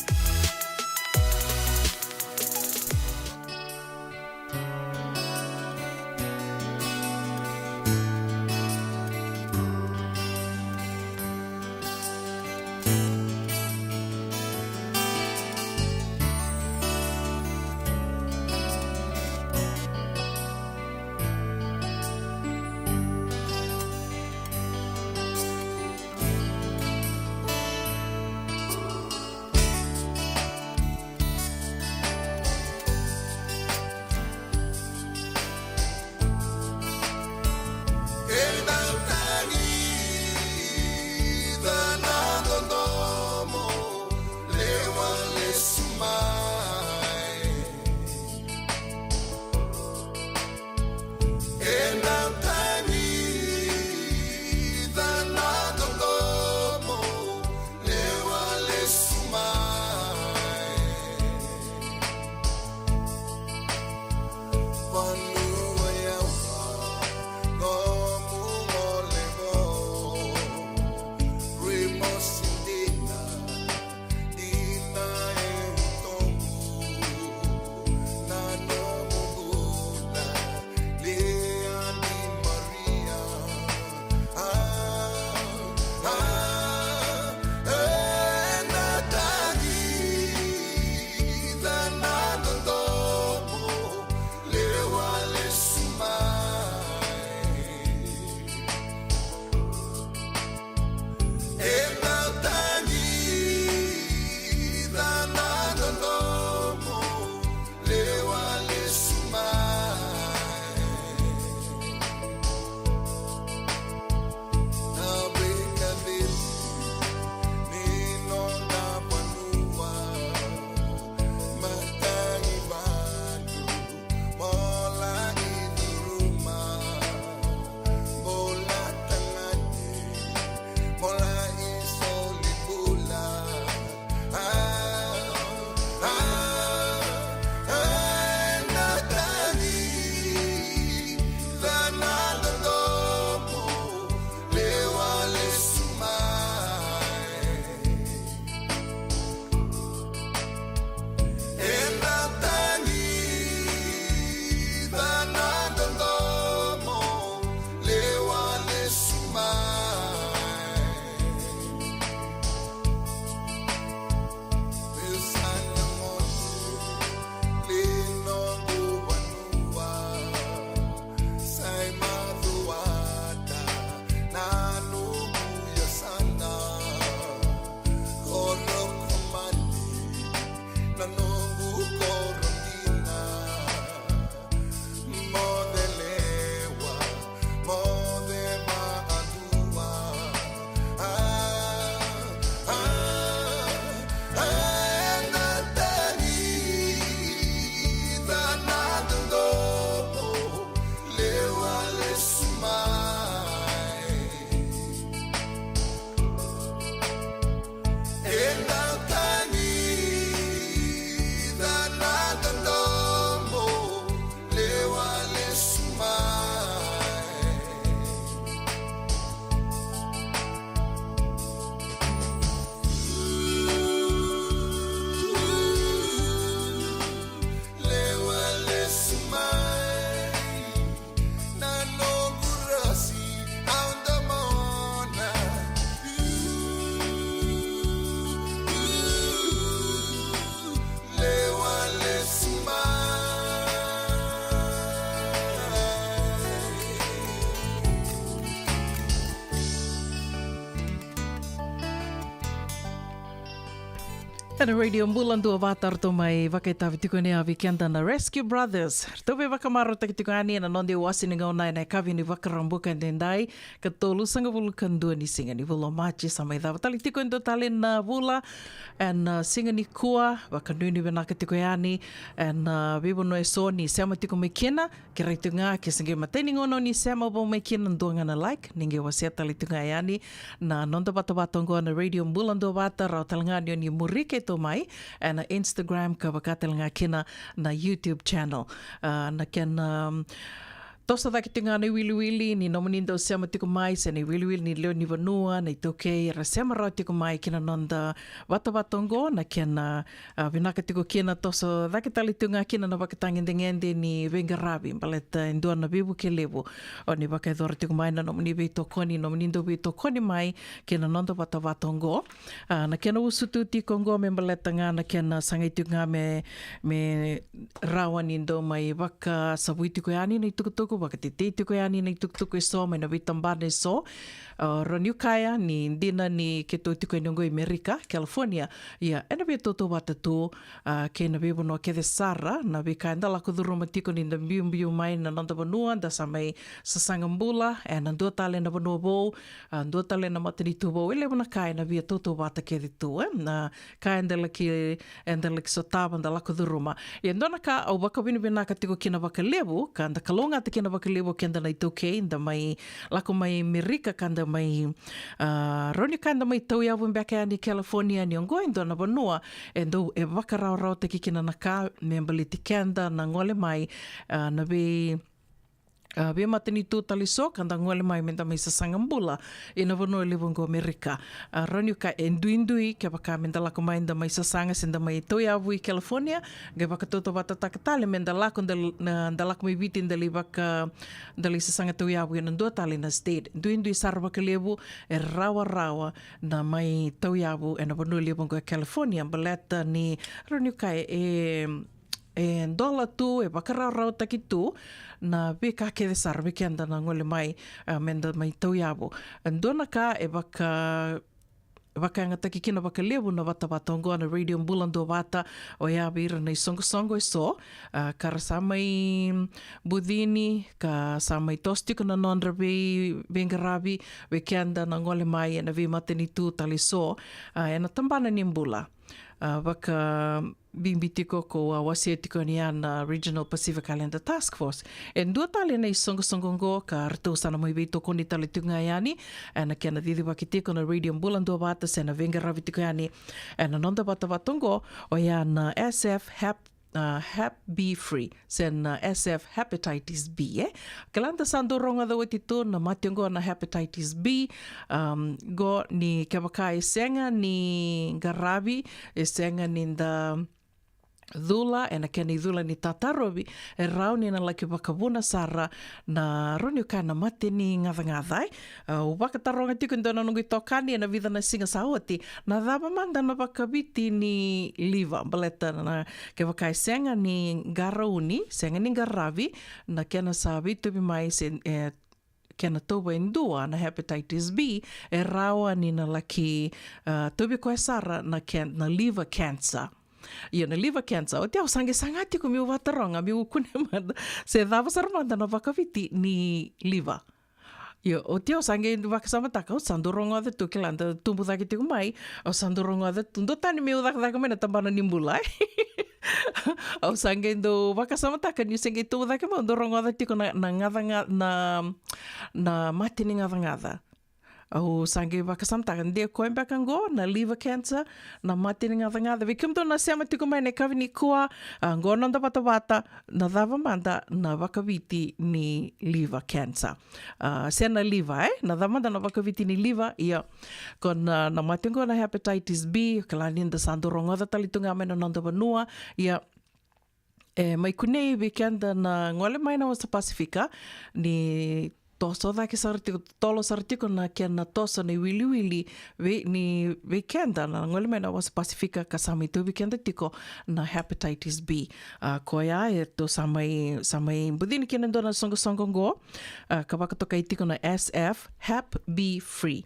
Ena Radio Bula Duavata ratou mai vakaitavi tiko ni yavi keda na Rescue Brothers. Ratou veivakamarautaki tiko yani ena noda iwasi ni gauna ena yakavi ni Vakaraubuka edaidai, ka tolusagavulu ka dua ni siga ni vula o Maji. Sa mai cava tale tiko e dua tale na vula ena, uh, siga nikua. Vakanuinui vinaka tiko yani ena, uh, veivanua eso ni sema tiko mai kina. Kerei tu ga ke se qai matai ni gauna o ni sema vou mai kina, dua ga na like, ni qai wasea tale tu ga yani na noda vatavata oqo na Radio Bula Duavata. Rawa tale ga ni o ni muri keitou mai ena Instagram ka vaka tale ga kina na YouTube channel. Ah, na kena, um, toso cake tiko ga na iwiliwili ni nomuni dau sema tiko mai, se na iwiliwili ni lewe ni vanua, na iTaukei era sema rawa tiko mai kina noda vatavata oqo, na kena, ah, vinaka tiko kina toso cake tale tu ga kina na vakatagedegede ni veiqaravi baleta e dua na veivuke levu o ni vakayacora tiko mai na nomuni veitokoni, nomuni dau veitokoni mai kina noda vatavata oqo. Ah, na kena usutu tiko oqo me baleta ga na kena sagai tiko ga me, me rawa ni dau mai vakasavui tiko yani na itukutuku, vakatetei tiko yani na itukutuku eso mai na veitabana eso. Ah, rawa niu kaya ni dina ni keitou tiko yani oqo i Merika, California, ia ena veitautauvata tu, ah, kei na veivanua kece sara na veika eda lako curuma tiko ni da biubiu mai na noda vanua, da sa mai sasaga bula ena dua tale na vanua vou, ah, dua tale na matanitu vou. E levu na ka ena veitautauvata kece tu, e na ka eda laki, eda laki sotava, da lako curuma. Ia dua na ka au vakavinavinaka tiko kina vakalevu, ka da kalougata kina vakalevu o keda na iTaukei da mai lako mai Merika ka da mai, ah, rawa ni ka da mai tauyavu beka yani California, ni oqo e dua na vanua e dau, e vakarawarawataki kina na ka me baleti keda na gole mai, ah, na vei, ah, veimatanitu tale so ka da gole mai me da mai sasaga bula ina vanua levu oqo Merika. Ah, rawa niu kaya e duidui kevaka me da lako mai da mai sasaga se da mai tauyavu i California, qai vakatautauvatataka tale me da lako da, na, da lako mai Viti da lai vaka, da lai sasaga tauyavu ena dua tale na state. Duidui sara vakalevu, e rawarawa na mai tauyavu ena vanua levu oqo e California baleta ni rawa niu kaya e, e dola tu, e vakarawarawataki tu na veika kece sara vei keda na gole mai, ah, me da mai tauyavu. E dua na ka e vaka, vakayagataki kina vakalevu na vatavata oqo na Radio Bula Duavata, oya vei ira na isoqosoqo eso, ah, ka ra sa mai bucini ka sa mai toso tiko na nodra vei, veiqaravi vei keda na gole mai ena veimatanitu tale so, ah, ena tabana ni bula. Ah, vaka bibi tiko ko a wasea tiko ni a na Regional Pacific Islander Task Force. E dua tale na isoqosoqo oqo ka ratou sa na mai veitokoni tale tiko ga yani ena kena cicivaki tiko na Radio Bula Duavata se na veiqaravi tiko yani ena noda vatavata oqo, oya na S F Hep, ah, Hep B free se na S F Hepatitis B, e. Kila da sa dau rogoca oti tu na mate oqo na Hepatitis B, um, qo ni kevaka e sega ni qaravi, e sega ni da cula ena kena icula ni tatarovi, e rawa ni na laki vakavuna sara na rawa niu kaya na mate ni gacagaca, e. Au vakataroga tiko e dua na noqu itokani ena vica na siga sa oti, na cava mada na vakaviti ni liva, baleta na kevaka e sega ni qarauni, sega ni qaravi, na kena sa veitauvi mai se, e, kena tauva e dua na Hepatitis B, e rawa ni na laki, ah, tauvi koya sara na can-, na liver cancer. Io, na liver cancer. Oti au sa qai saga tiko meu vataroga, meu kune mada se cava sara mada na vakaviti ni liver. Io, oti au sa qai vakasamataka, au sa dau rogoca tu, kila da tubu cake tiko mai, au sa dau rogoca tu, dua tani meu cakacaka mai na tabana ni bula, e. Au sa qai dau vakasamataka niu se qai tubu cake mai, au dau rogoca tiko na, na gacagaca, na, na mate ni gacagaca. Au sa qai vakasamataka de koya beka qo na liver cancer, na mate ni gacagaca. Vei kemudou na sema tiko mai na yakavi nikua, ah, qo noda vatavata, na cava mada na vakaviti ni liver cancer. Ah, se na liver, e? Na cava mada na vakaviti ni liver, ia. Ko na, na mate qo na Hepatitis B, kila ni da sa dau rogoca tale tu ga mai na noda vanua, ia. E mai kunei vei keda na gole mai na wasa Pasifika, ni toso cake sara tiko, totolo sara tiko na kena toso na iwiliwili vei, ni vei keda na gole mai na wasa Pasifika ka sa mai tauvi keda tiko na Hepatitis B. Ah, koya e tou sa mai, sa mai bucini kina e dua na soqosoqo qo, ah, ka vakatokai tiko na S F Hep B free.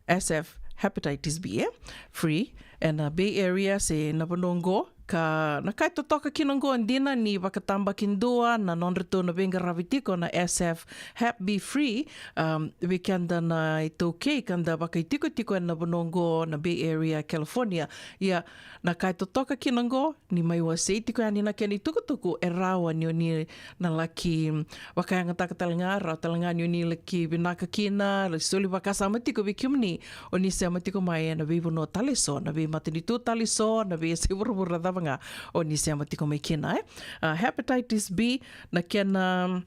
S F hepatitis B, e? Free, ena Bay Area se na vanua oqo. Ka na ka e totoka kina oqo dina ni vakatabakidua na nodratou na veiqaravi tiko na S F Hep B Free, um, vei keda na iTaukei ka da vakaitikotiko ena vanua oqo na Bay Area, California. Ia, na ka e totoka kina oqo, ni mai wasei tiko yani na kena itukutuku, e rawa ni o ni na laki vakayagataka tale ga, rawa tale ga ni o ni laki vinaka kina, laki soli vakasama tiko vei kemuni, o ni sema tiko mai ena veivanua tale so, na veimatanitu tale so, na veiyasai vuravura cava ga, o ni sema tiko mai kina, e. A, hepatitis B, na kena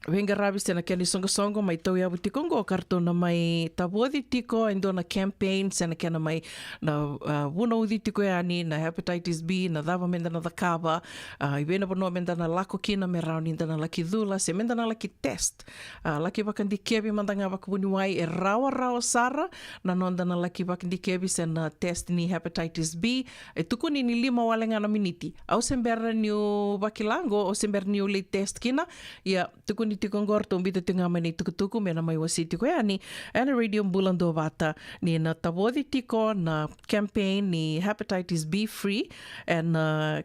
veiqaravi se na kena isoqosoqo mai tauyavu tiko oqo ka ratou na mai tavoci tiko e dua na campaign se na kena mai na, a, vunauci tiko yani na hepatitis B, na cava meda na cakava, a, i vei na vanua meda na lako kina me rawa ni da na laki cula se meda na laki test. A, laki vakadikevi mada ga vakavuniwai, e rawarawa sara na noda na laki vakadikevi se na test ni hepatitis B. E tukuni ni lima wale ga na miniti. Au se bera niu vakila oqo, au se bera niu lai test kina. Ia, tukuni tiko oqo ratou biuta tiko ga mai na itukutuku me na mai wasei tiko yani ena Radio Bula Duavata ni na tavoci tiko na campaign ni hepatitis B free ena,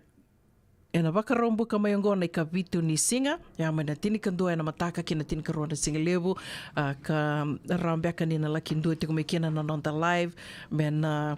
ena Vakaraubuka mai oqo na ikavitu ni siga, ia mai na tinikadua ena mataka ki na tinikarua na siga levu, a, ka rawa beka ni na laki dua tiko mai kina na noda live me na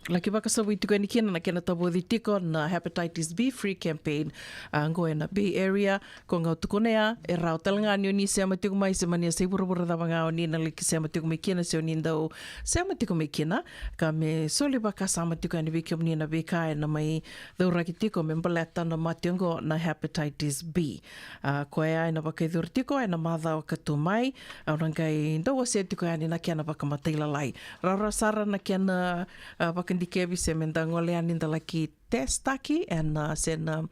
laki vakasavui tiko yani kina na kena tavoci tiko na hepatitis B free campaign, a, oqo ena Bay Area. Ko ga au tukuna ya, e rawa tale ga ni o ni sema tiko mai se mani yasai vuravura cava ga o ni na laki sema tiko mai kina se o ni dau sema tiko mai kina, ka me soli vakasama tiko yani vei kemuni na veika ena mai cauraki tiko me baleta na mate oqo na hepatitis B. A, koya ena vakaicuru tiko ena macawa ka tu mai, au na qai dau wasea tiko yani na kena vakamatailalai. Rawarawa sara na kena, a, vakadikevi se meda gole yani da laki testaki ena, se na,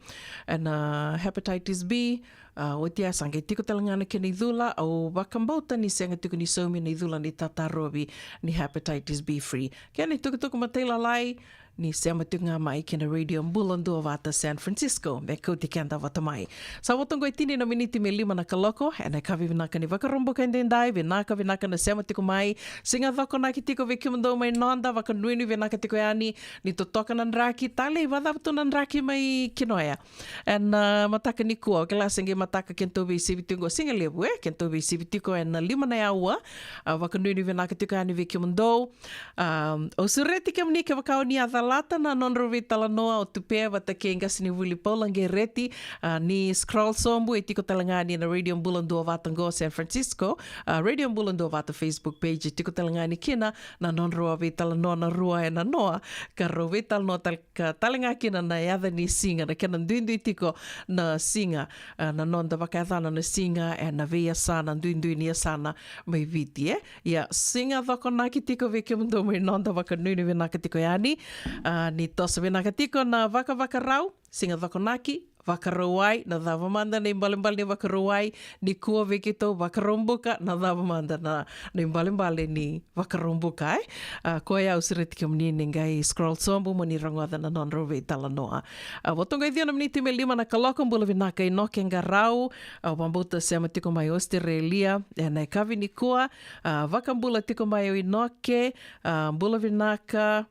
ena hepatitis B. A, oti ya sa qai tiko tale ga na kena icula, au vakabauta ni sega tiko ni saumi na icula ni tatarovi ni hepatitis B free. Kena itukutuku matailalai, ni sema tiko ga mai kina Radio Bula Duavata San Francisco me kauti keda vata mai. Sa voto oqo e tini na miniti me lima na kaloko ena yakavi vinaka ni Vakaraubuka edaidai. Vinaka, vinaka na sema tiko mai. Siga Cokonaki tiko vei kemudou mai noda, vakanuinui vinaka tiko yani. Ni totoka na draki, talei, vakacava tu na draki mai kina oya ena, a, mataka nikua. Au kila se qai mataka kedatou veisivi tiko oqo, siga levu, e, kedatou veisivi tiko ena lima na aua. A, vakanuinui vinaka tiko yani vei kemudou. A, au sureti kemuni kevaka o ni a calata na nodrau veitalanoa, o Tupe vata kei qasenivuli Paula Qereti, a, ni scroll sobu, e tiko tale ga yani na Radio Bula Duavata oqo San Francisco, a, Radio Bula Duavata Facebook page, e tiko tale ga yani kina na nodrau a veitalanoa na rua ena noa, ka rau veitalanoa tale ka tale ga kina na yaca ni siga, na kena duidui tiko na siga, a, na noda vakayacana na siga ena veiyasana, duidui ni yasana mai Viti, e. Ia, Siga Cokonaki tiko vei kemudou mai noda, vakanuinui vinaka tiko yani. A, ni toso vinaka tiko na vakavakarau, Siga Cokonaki, Vakarauwai, na cava mada na ibalebale ni Vakarauwai, nikua vei keitou Vakaraubuka, na cava mada na, na ibalebale ni Vakaraubuka, e? A, koya au sureti kemuni ni qai scroll sobu mo ni rogoca na nodrau veitalanoa. A, voto oqo e ciwa na miniti me lima na kaloko. Bula vinaka Inoke Qarau, a, vakabauta sema tiko mai Australia ena yakavi nikua. A, vakabula tiko mai o Inoke, a, bula vinaka.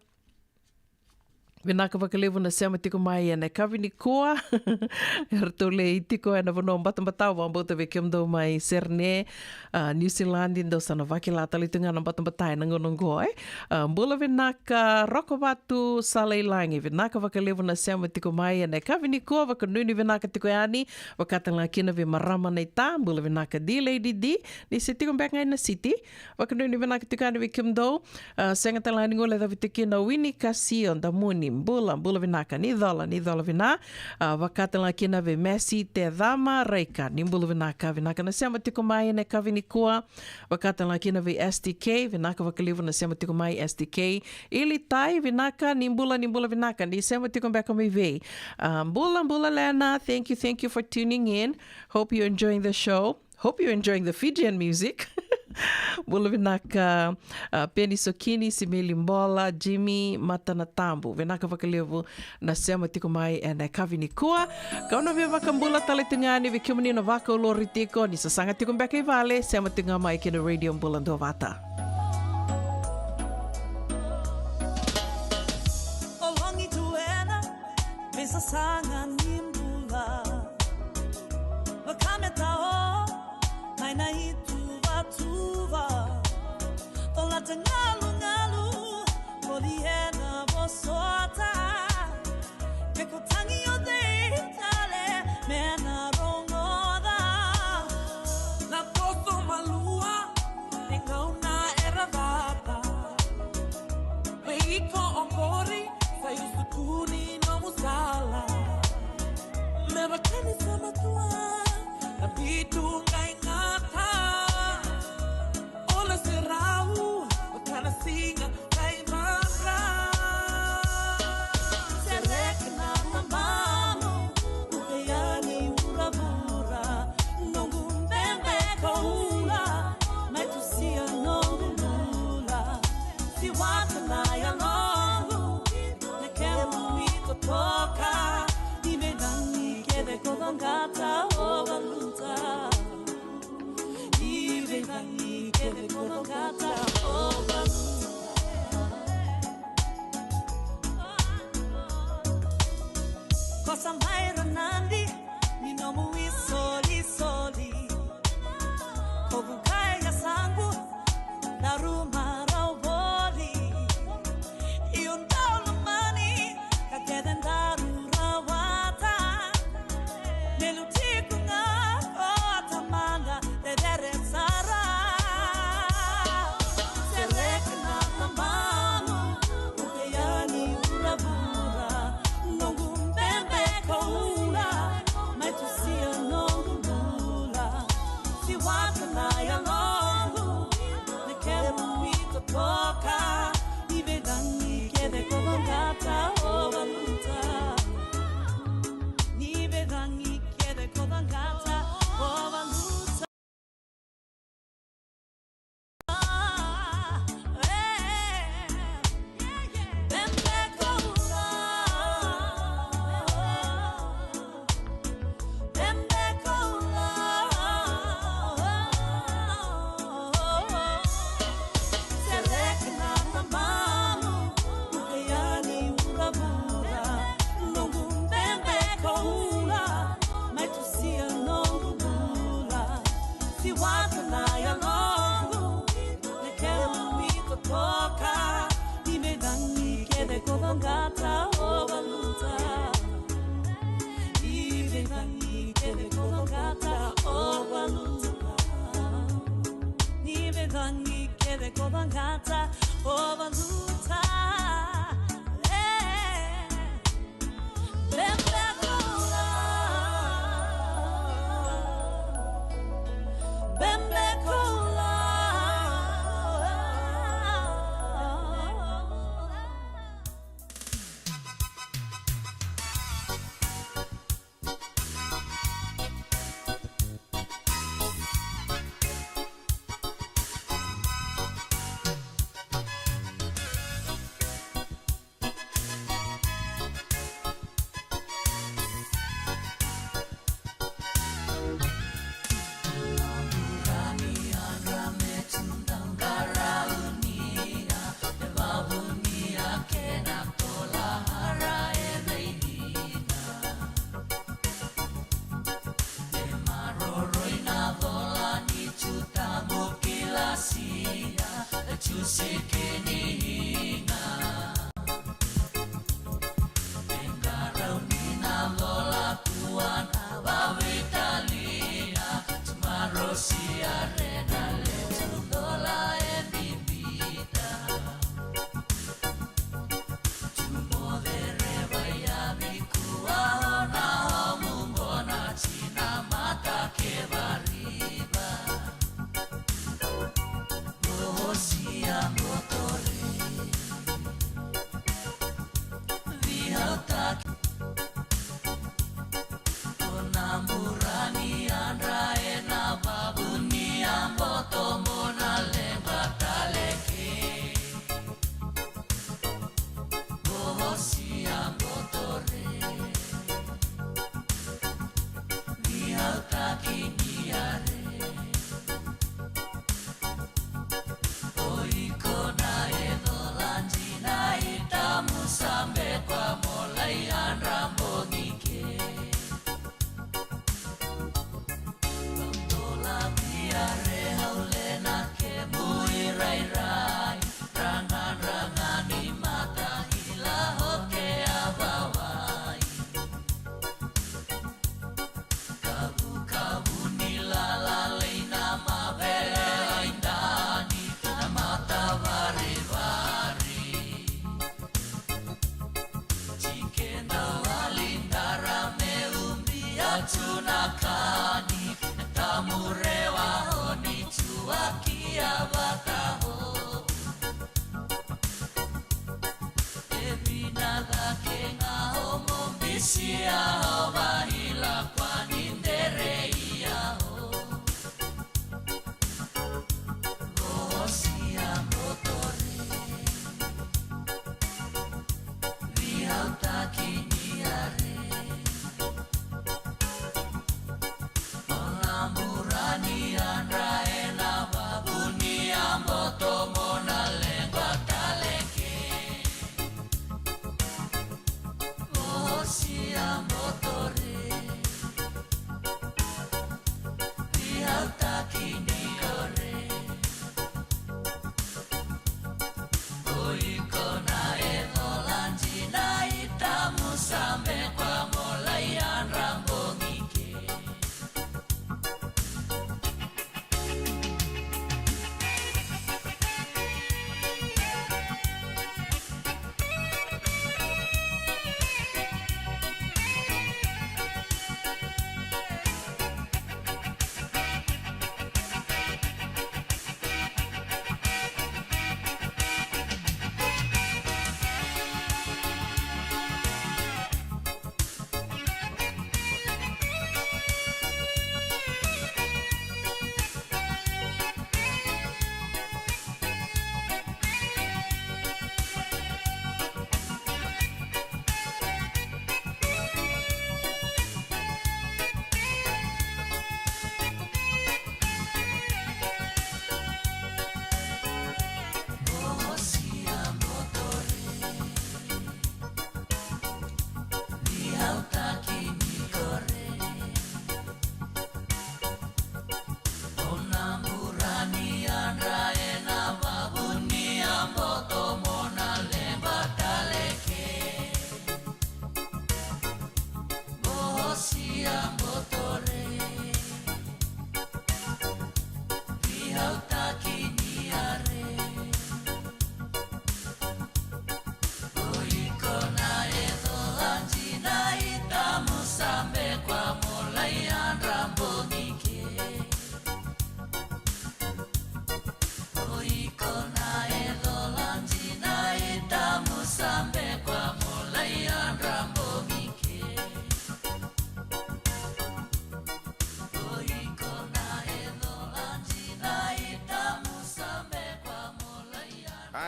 Vinaka vakalevu na sema tiko mai ena yakavi nikua. Eratou lai tiko ena vanua batabata, au vakabauta vei kemudou mai Sydney, a, New Zealand, dou sa na vakila tale tu ga na batabata ena gauna oqo, e. A, bula vinaka Rokovatu Salailagi, vinaka vakalevu na sema tiko mai ena yakavi nikua, vakanuinui vinaka tiko yani. Vaka tale ga kina vei marama naita, bula vinaka D Lady D, ni se tiko beka ga ena city. Vakanuinui vinaka tiko yani vei kemudou. A, sega tale ga ni guilecavi tiko kina o Wini Kasio Damuni, bula, bula vinaka. Ni cola, ni cola vina. A, vaka tale ga kina vei Messi Tecama Raika, ni bula vinaka, vinaka na sema tiko mai ena yakavi nikua. Vaka tale ga kina vei S T K, vinaka vakalevu na sema tiko mai S T K. Ilitai, vinaka, ni bula, ni bula vinaka, ni sema tiko beka mai vei. A, bula, bula Lena, thank you, thank you for tuning in. Hope you're enjoying the show. Hope you're enjoying the Fijian music. Bula vinaka, a, Peni Sokini, Simeli Bola, Jimmy Matanatabu. Vinaka vakalevu na sema tiko mai ena yakavi nikua. Kau na via vakabula tale tu ga yani vei kemuni na vakaulori tiko, ni sasaga tiko beka i vale, sema tiko ga mai kina Radio Bula Duavata. Taga ni bula, vaka me tao mai na ituvatuva. Colata galugalu, voli ena vosota. Me ko tagi o cei tale me na rogoca. Na toso malua, ni gauna era cata. Vei iko oqori, sa iusutu ni nomu sala. Me vaka ni sa matua na bitu qai gata. O na serau vaka na siga qai vaka. Sereka na tabamu, uke yani vuravura. Noqu bebe koula, mai tusia noqu bula. Siwata na yaloqu, na kemu itotoka. Ni veicagi kece ko vaqata, o valuta. Ni veicagi kece ko vaqata, o valuta. Ko sa mai ra nadi ni nomu isolisoli. Ko vukai yasaqu, daru marau voli. Io, daru lomani, ka kece daru rawata. Me lutiko ga o Tamada, cecere sara. Sereka na tabamu, uke yani vuravura. Noqu bebe koula, mai tusia noqu bula. Siwata na yaloqu, na kemu itotoka. Ni veicagi kece ko vaqata, o valuta. Ni veicagi kece ko vaqata, o valuta. Siwata na yaloqu, na kemu itotoka. Ni veicagi kece ko vaqata, o valuta. Ni veicagi kece ko vaqata, o valuta. Ni veicagi kece ko vaqata, o valuta. E.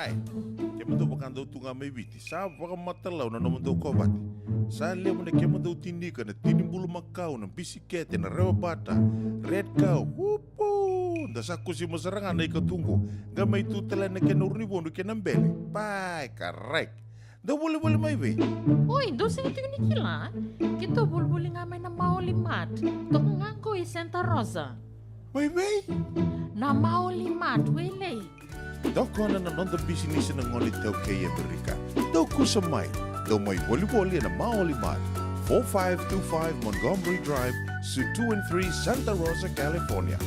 Ai, kemudou vakadau tu ga mai Viti, sa vakamatalau na nomudou kovate. Sa levu na kemudou tinika, na tini bulumakau, na bisikete, na rewa bata, red cow, upu. Da sa kusima sara ga na ika tu qo, qai mai tu tale na kena uru ni vodu kei na bele. Pai, karai. Dou volivoli mai vei? Oi, dou sega tiko ni kila? Keitou volivoli ga mai na Maoli Mart. Toka ga qo i Santa Rosa. Mai vei? Na Maoli Mart, Wailei. Toka na noda bisinisi na gone iTaukei e Amerika. Dou kusa mai. Dou mai volivoli ena Maoli Mart, four five two five Montgomery Drive, Suite two and three, Santa Rosa, California.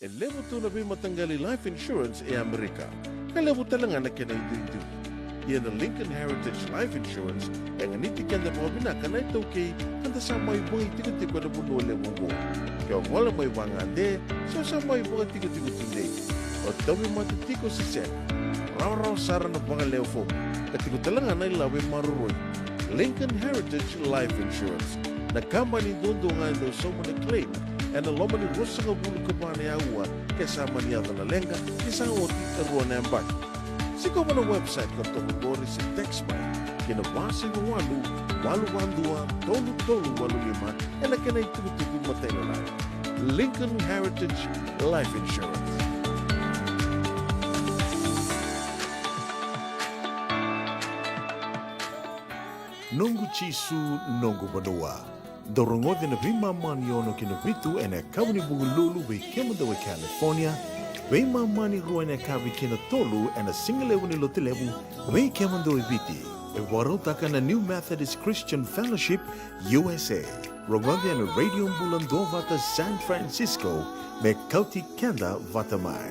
E levu tu na veimataqali life insurance e Amerika, ka levu tale ga na kena iduidui. Ia na Lincoln Heritage Life Insurance e ganiti keda vakavinaka na iTaukei, ka da sa mai vakaitikotiko ena vanua levu oqo. Ke o gole mai vagade, se o sa mai vakatikotiko tudei, o tauvimate tiko se sega, rawarawa sara na vakalewe fomu, ka tiko tale ga na ilavo e maroroi. Lincoln Heritage Life Insurance, na kabani duadua ga e dau sauma na claim ena loma ni ruasagavulu ka va na aua ke sa mani yaco na leqa, ke sa oti e rua na yabaki. Sikova na website ka toka qori se text mai ki na va saiva walu, walu va dua, tolu tolu walu lima ena kena itukutuku matailalai. Lincoln Heritage Life Insurance. Noqu Jisu, noqu vanua. Dou rogoci na veimama ni ono ki na vitu ena yakavi ni Vukelulu vei kemudou e California, veimama ni rua ena yakavi ki na tolu ena sigalevu ni Lotulevu vei kemudou e Viti. E vakarautaka na New Methodist Christian Fellowship U S A. Rogoci ena Radio Bula Duavata San Francisco me kauti keda vata mai.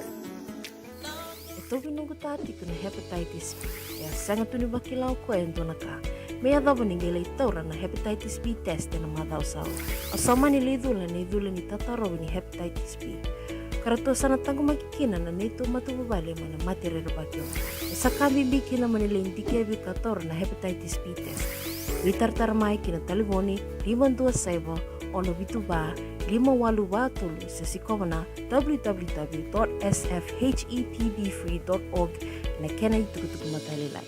E tauvi noqu ta tiko na hepatitis B. E a sega tu ni vakila o koya e dua na ka me yacova ni qai lai taura na hepatitis B test ena macawa sa oti. Au sa mani lai cula na icula ni tatarovi ni hepatitis B, ka ratou sa na taqomaki kina na neitou matavuvale mai na mate rerevaki oqo. E sa ka bibi kina mo ni lai dikevi ka taura na hepatitis B test. Veitaratara mai ki na talevoni lima dua saiva, ono vitu va, lima walu va tolu, se sikova na w w w dot s f h e p b free dot org na kena itukutuku matailalai.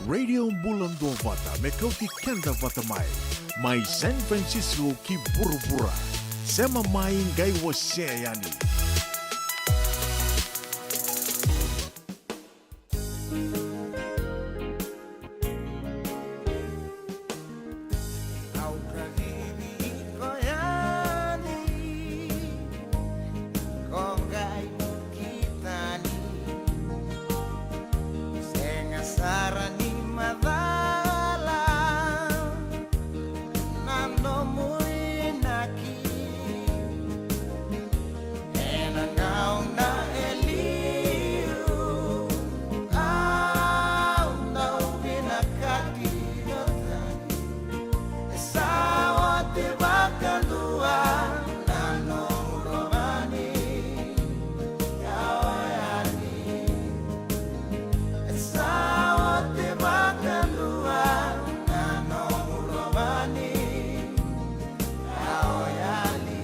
Radio Bula Duavata me kauti keda vata mai, mai San Francisco ki vuravura. Sema mai, qai wasea yani. Au kacivi iko yani, ko qai bukitani. Sega sara ni macala na nomu inaki. Ena gauna e liu au dau vinakati o tani. E sa oti vakadua na nomu lomani, ka o yani. E sa oti vakadua na nomu lomani, ka o yani.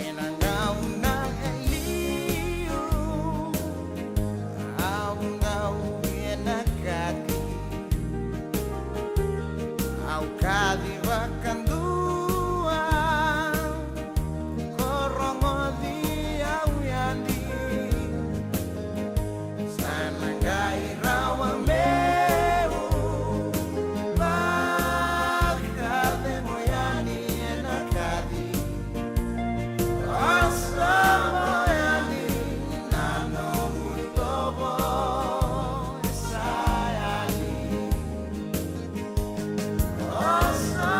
Ena gauna e liu au dau vinakati, au kaci vakadua, ko rogoci au yani. Sa na qai rawa meu vakacegu yani ena kaci. O sa mo yani na nomu tovo e sa yani. O sa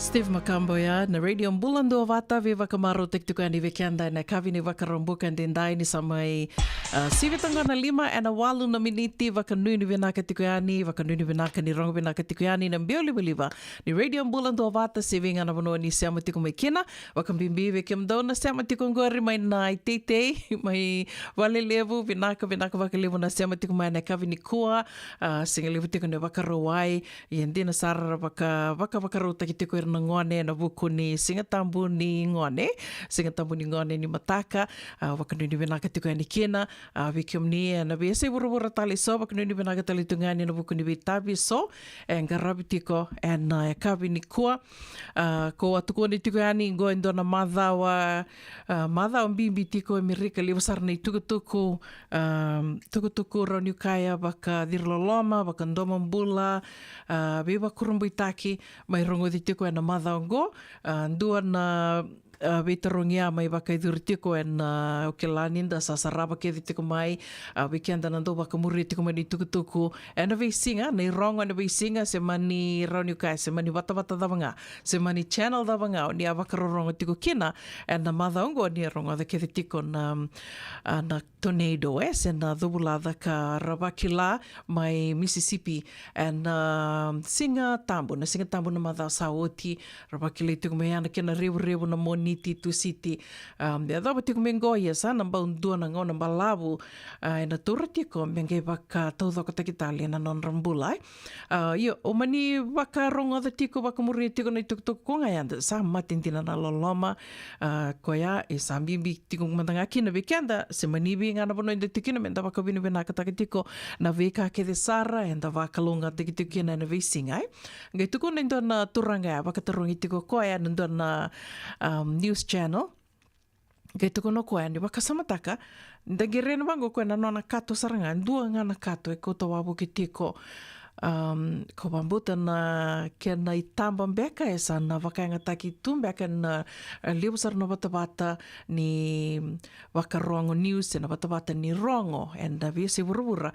Steve Makabo ya na Radio Bula Duavata, veivakamarautaki tiko yani vei keda ena yakavi ni Vakaraubuka edaidai ni sa mai, ah, sivi toka na lima ena walu na miniti. Vakanuinui vinaka tiko yani, vakanuinui vinaka ni rogo vinaka tiko yani na biau livaliva ni Radio Bula Duavata, se vei ga na vanua ni sema tiko mai kina. Vakabibi vei kemudou na sema tiko qori mai na iteitei, mai Valelevu, vinaka, vinaka vakalevu na sema tiko mai na yakavi nikua. Ah, siga levu tiko na Vakarauwai, ia dina sara ra vaka, vaka, vakarautaki tiko ira na gone ena vuku ni Siga Tabu ni Gone, Siga Tabu ni Gone ni mataka. Ah, vakanuinui vinaka tiko yani kina, ah, vei kemuni ena veiyasai vuravura tale eso, vakanuinui vinaka tale tu ga yani ena vuku ni veitavi eso e qaravi tiko ena, ah, yakavi nikua. Ah, ko a tukuni tiko yani qo e dua na macawa, ah, macawa bibi tiko e Amerika, levu sara na itukutuku, ah, tukutuku rawa niu kaya vakaciriloloma, vakadomobula, ah, veivakurabuitaki mai rogoci tiko ena macawa qo. Ah, dua na, ah, veitarogi a mai vakayacori tiko ena, ah, au kila ni da sa sarava kece tiko mai, ah, vei keda na dau vakamuria tiko mai na itukutuku ena veisiga, na irogo ena veisiga, se mani rawa niu kaya, se mani vatavata cava ga, se mani channel cava ga o ni a vakarorogo tiko kina ena macawa qo, ni a rogoca kece tiko na, ah, na tornado, e, se na covulaca ka ra vakila mai Mississippi ena, ah, Siga Tabu, na Siga Tabu na macawa sa oti, ra vakilai tiko mai ya na kena revurevu na Moniti, Tusiti. Ah, yacova tiko mai qo, ia sa na bau dua na gauna balavu, ah, ena taura tiko me qai vakataucokotaki tale na nodra bula, e. Ah, io, o mani vakarogoca tiko, vakamuria tiko na itukutuku ko ga ya, da sa mate dina na loloma. Ah, koya e sa bibi tiko mada ga kina vei keda, se mani vei ga na vanua eda tiko kina, meda vakavinavinakataka tiko na veika kece sara eda vakalougatataki tiko kina ena veisiga, e. Qai tukuna e dua na turaga ya, vakatarogi tiko koya ena dua na, um, news channel. Qai tukuna o koya ni vakasamataka, da qai raica vaqo o koya na nona kato sara ga, dua ga na kato e kauta wavoki tiko. Um, ko vabauta na kena itaba beka e sa na vakayagataki tu beka ena, eh, levu sara na vatavata ni vakarogo news, ena vatavata ni rogo ena veiyasai vuravura,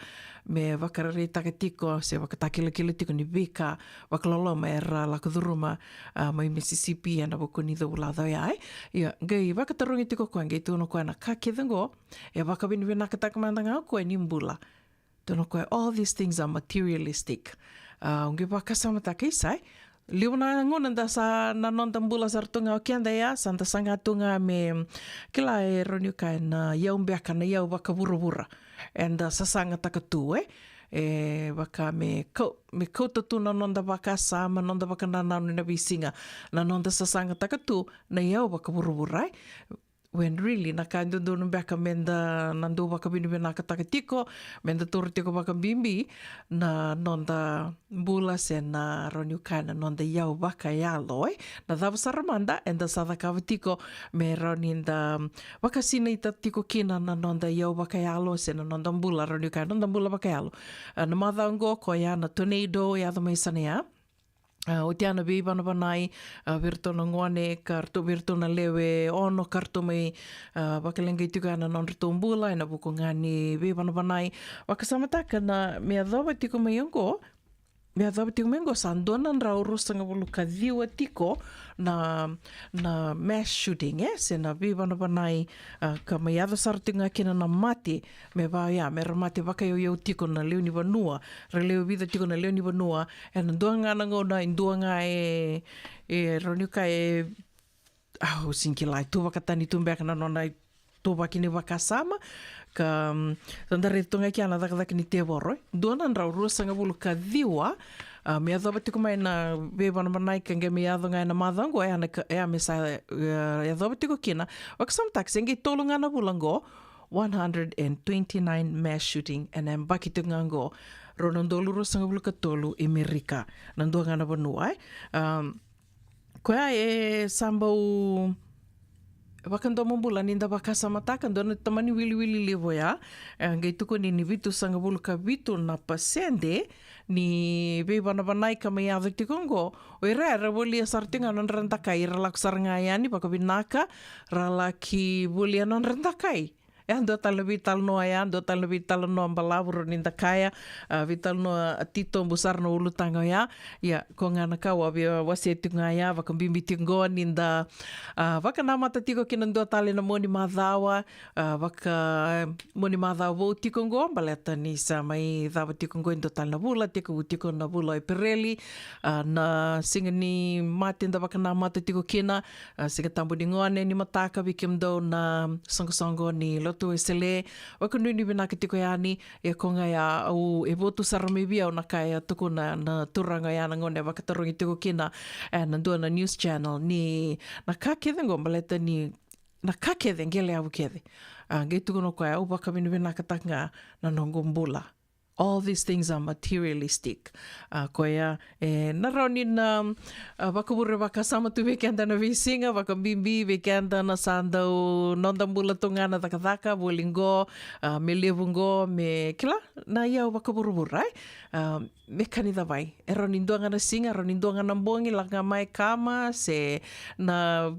me vakaraitaka tiko se vakatakilakila tiko ni veika vakaloloma era lako curuma, ah, mai Mississippi ena vuku ni covulaca oya, e. Ia, qai vakatarogi tiko o koya, qai tukuna o koya na ka kece qo e vakavinavinakataka mada ga o koya ni bula. Tukuna o koya, all these things are materialistic. Ah, au qai vakasamataka, isa, e. Levu na gauna da sa, na noda bula sara tu ga o keda ya, sa da saga tu ga me, kila, e rawa niu kaya na iyau beka, na iyau vakavuravura eda sasagataka tu, e. E vaka me kau, me kauta tu na noda vakasama, noda vakanananu ena veisiga, na noda sasagataka tu na iyau vakavuravura, e. When really na ka e dodonu beka meda na dau vakavinavinakataka tiko, meda taura tiko vakabibi na noda bula, se na rawa niu kaya na noda iyau vakayalo, e. Na cava sara mada eda sa cakava tiko me rawa nida vakasinaita tiko kina na noda iyau vakayalo, se na noda bula, rawa niu kaya noda bula vakayalo. Ah, na macawa qo, koya na tornado e yaco mai yasana ya. Ah, oti ya na veivanavanai, ah, vei iratou na gone, ka ratou, vei iratou na lewe ono ka ratou mai, ah, vakaleqai tiko ya na nodratou bula ena vuku ga ni veivanavanai. Vakasamataka na me yacova tiko mai oqo, me yacova tiko mai oqo sa dua na drau ruasagavulu ka ciwa tiko na, na mass shooting, e, se na veivanavanai, ah, ka mai yaco sara tiko ga kina na mate, me vaka ya, me ra mate vakayauyau tiko na lewe ni vanua, ra lewe vica tiko na lewe ni vanua ena dua ga na gauna, e dua ga e, e rawa niu kaya e, au sega ni kila, e tu vakatani tu beka na nona ituvaki ni vakasama, ka, mm, sa da raica tu ga kina na cakacaka ni tevoro, e. Dua na drau ruasagavulu ka ciwa, ah, me yacova tiko mai na veivanavanai ka qai me yaco ga ena macawa qo, e, ya na ka, e, ya me sa, eh, yacova tiko kina. Vakasamataka, se qai tolu ga na vula qo, one hundred and twenty-nine mass shooting ena yabaki tiko ga qo, rua na udolu ruasagavulu ka tolu e Merika, na dua ga na vanua, e. Um, koya e sa bau vakadomobula nida vakasamataka, dua na tamani wiliwili levu oya, e, qai tukuni ni vitusagavulu ka vitu na pasede ni veivanavanai ka mai yaco tiko qo, o ira era volia sara tiko ga nodra dakai, ra lako sara ga yani vakavinaka, ra laki volia nodra dakai. E a dua tale na veitalanoa ya, dua tale na veitalanoa balavu rawa ni da kaya, a, veitalanoa titobu sara na ulutaga oya. Ia, ko ga na ka au a via wasea tiko ga ya, vakabibi tiko qo ni da, a, vakanamata tiko kina dua tale na mua ni macawa, a, vaka, mua ni macawa vou tiko qo, baleta ni sa mai cava tiko qo e dua tale na vula, tekivu tiko na vula o Epereli, a, na siga ni mate da vakanamata tiko kina, a, Siga Tabu ni gone ni mataka vei kemudou na soqosoqo ni Lotu Wesele. Vakanuinui vinaka tiko yani, e ko ga ya au e votu sara mai vei au na ka e a tukuna na turaga ya na gauna e vakatarogi tiko kina, e, na dua na news channel ni na ka kece qo baleta ni na ka kece qele yavu kece. A, qai tukuna o koya au vakavinavinakataka ga na noqu bula. All these things are materialistic. A, koya, e, na rawa ni na, a, vakavure vakasama tu vei keda na veisiga, vakabibi vei keda na sa dau noda bula tu ga na cakacaka, voli qo, a, me levu qo, me kila, na iyau vakavuravura, e? A, me ka ni cavai. E rawa ni dua ga na siga, e rawa ni dua ga na bogi, lako ga mai kama, se na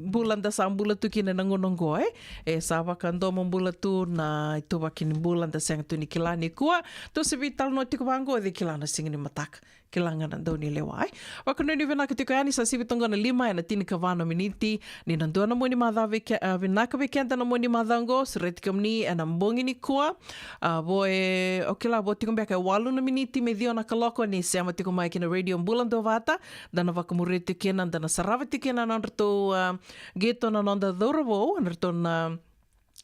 bula da sa bula tu kina na gauna oqo, e? E sa vakadomo bula tu na ituvaki ni bula da sega tu ni kila nikua. Tou se veitalanoa tiko vaqo, e kila na siga ni mataka. Kila ga na dau ni lewa, e? Vakanuinui vinaka tiko yani, sa sivi toqo na lima ena tinikava na miniti. Ni na dua na mua ni macawa vei ke-, a, vinaka vei keda na mua ni macawa oqo, sureti kemuni ena bogi nikua. A, vo e, o kila, vo tiko beka e walu na miniti me ciwa na kaloko ni sema tiko mai kina Radio Bula Duavata. Da na vakamuria tiko kina, da na sarava tiko kina na nodratou, a, qito na noda cauravou, na nodratou na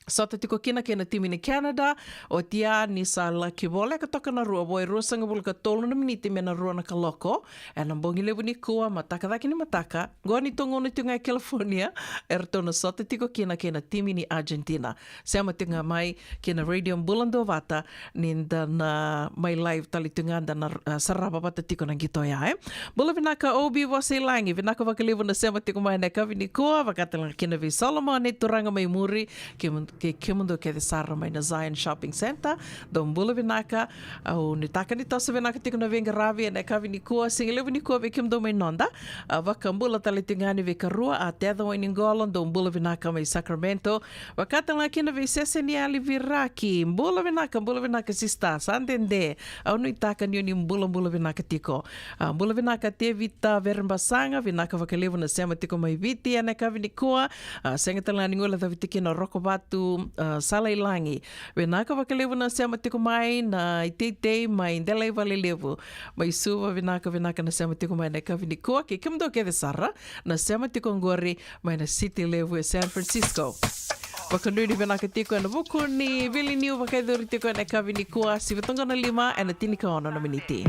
sota tiko kina kei na timi ni Canada. Oti ya ni sa laki voleka toka na rua, vo e ruasagavulu ka tolu na miniti me na rua na kaloko ena bogi levu nikua, mataka cake ni mataka, qo ni togona tiko ga e California, eratou na sota tiko kina kei na timi ni Argentina. Sema tiko ga mai kina Radio Bula Duavata, ni da na mai live tale tiko ga, da na, a, sarava vata tiko na qito ya, e? Bula vinaka Obi Vosailagi, vinaka vakalevu na sema tiko mai na yakavi nikua, vakatalega kina vei Solomone, turaga mai muri, kemu-, kei kemudou kece sara mai na Zion Shopping Centre. Dou bula vinaka, au nuitaka ni toso vinaka tiko na veiqaravi ena yakavi nikua, siga levu nikua vei kemudou mai noda. A, vakabula tale tiko ga yani vei karua, a, Teca Wainiqolo, dou bula vinaka mai Sacramento. Vakatalega kina vei Sese ni Ali Viraki, bula vinaka, bula vinaka sista, sa dede. Au nuitaka ni o ni bulabula vinaka tiko. A, bula vinaka Tevita Verebasaga, vinaka vakalevu na sema tiko mai Viti ena yakavi nikua. A, sega tale ga ni guilecavi tiko kina Rokovatu, a, Salailagi. Vinaka vakalevu na sema tiko mai na iteitei mai Delaivalelevu. Mai Suva, vinaka, vinaka na sema tiko mai na yakavi nikua. Kei kemudou kece sara na sema tiko oqori mai na city levu e San Francisco. Vakanuinui vinaka tiko ena vuku ni vili niu vakayacori tiko ena yakavi nikua, sivi toqo na lima ena tinikaono na miniti.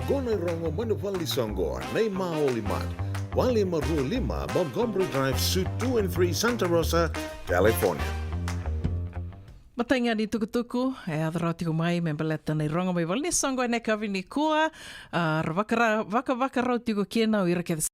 Qo na irogo mai na vale ni soqo nei Maoli Mart, walu lima rua lima Montgomery Drive, Suite two and three, Santa Rosa, California. Matai ga ni tukutuku e yaco rawa tiko mai me baleta na irogo mai vale ni soqo ena yakavi nikua. A, ra vakara-, vakavakarau tiko kina o ira kece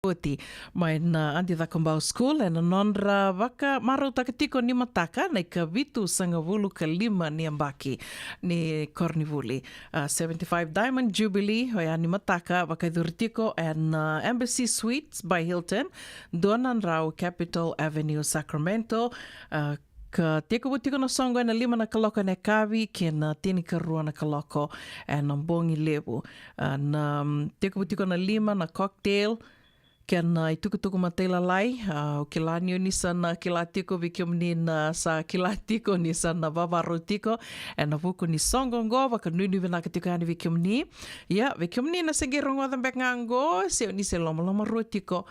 oti mai na Adi Cakobau School ena nodra vakamarautaka tiko ni mataka na ikavitusagavulu ka lima ni yabaki ni koronivuli. A, seventy-five Diamond Jubilee, oya ni mataka, vakayacori tiko ena Embassy Suites by Hilton, dua na drau, Capitol Avenue, Sacramento. A, ka tekivu tiko na soqo ena lima na kaloko ena yakavi kei na tinikarua na kaloko ena bogi levu. A, na, mm, tekivu tiko na lima na cocktail kei na itukutuku matailalai. A, au kila ni o ni sa na kila tiko, vei kemuni na sa kila tiko, ni sa na vavarau tiko ena vuku ni soqo oqo, vakanuinui vinaka tiko yani vei kemuni. Ia, vei kemuni na se qai rogoca beka ga oqo, se o ni se lomalomarua tiko,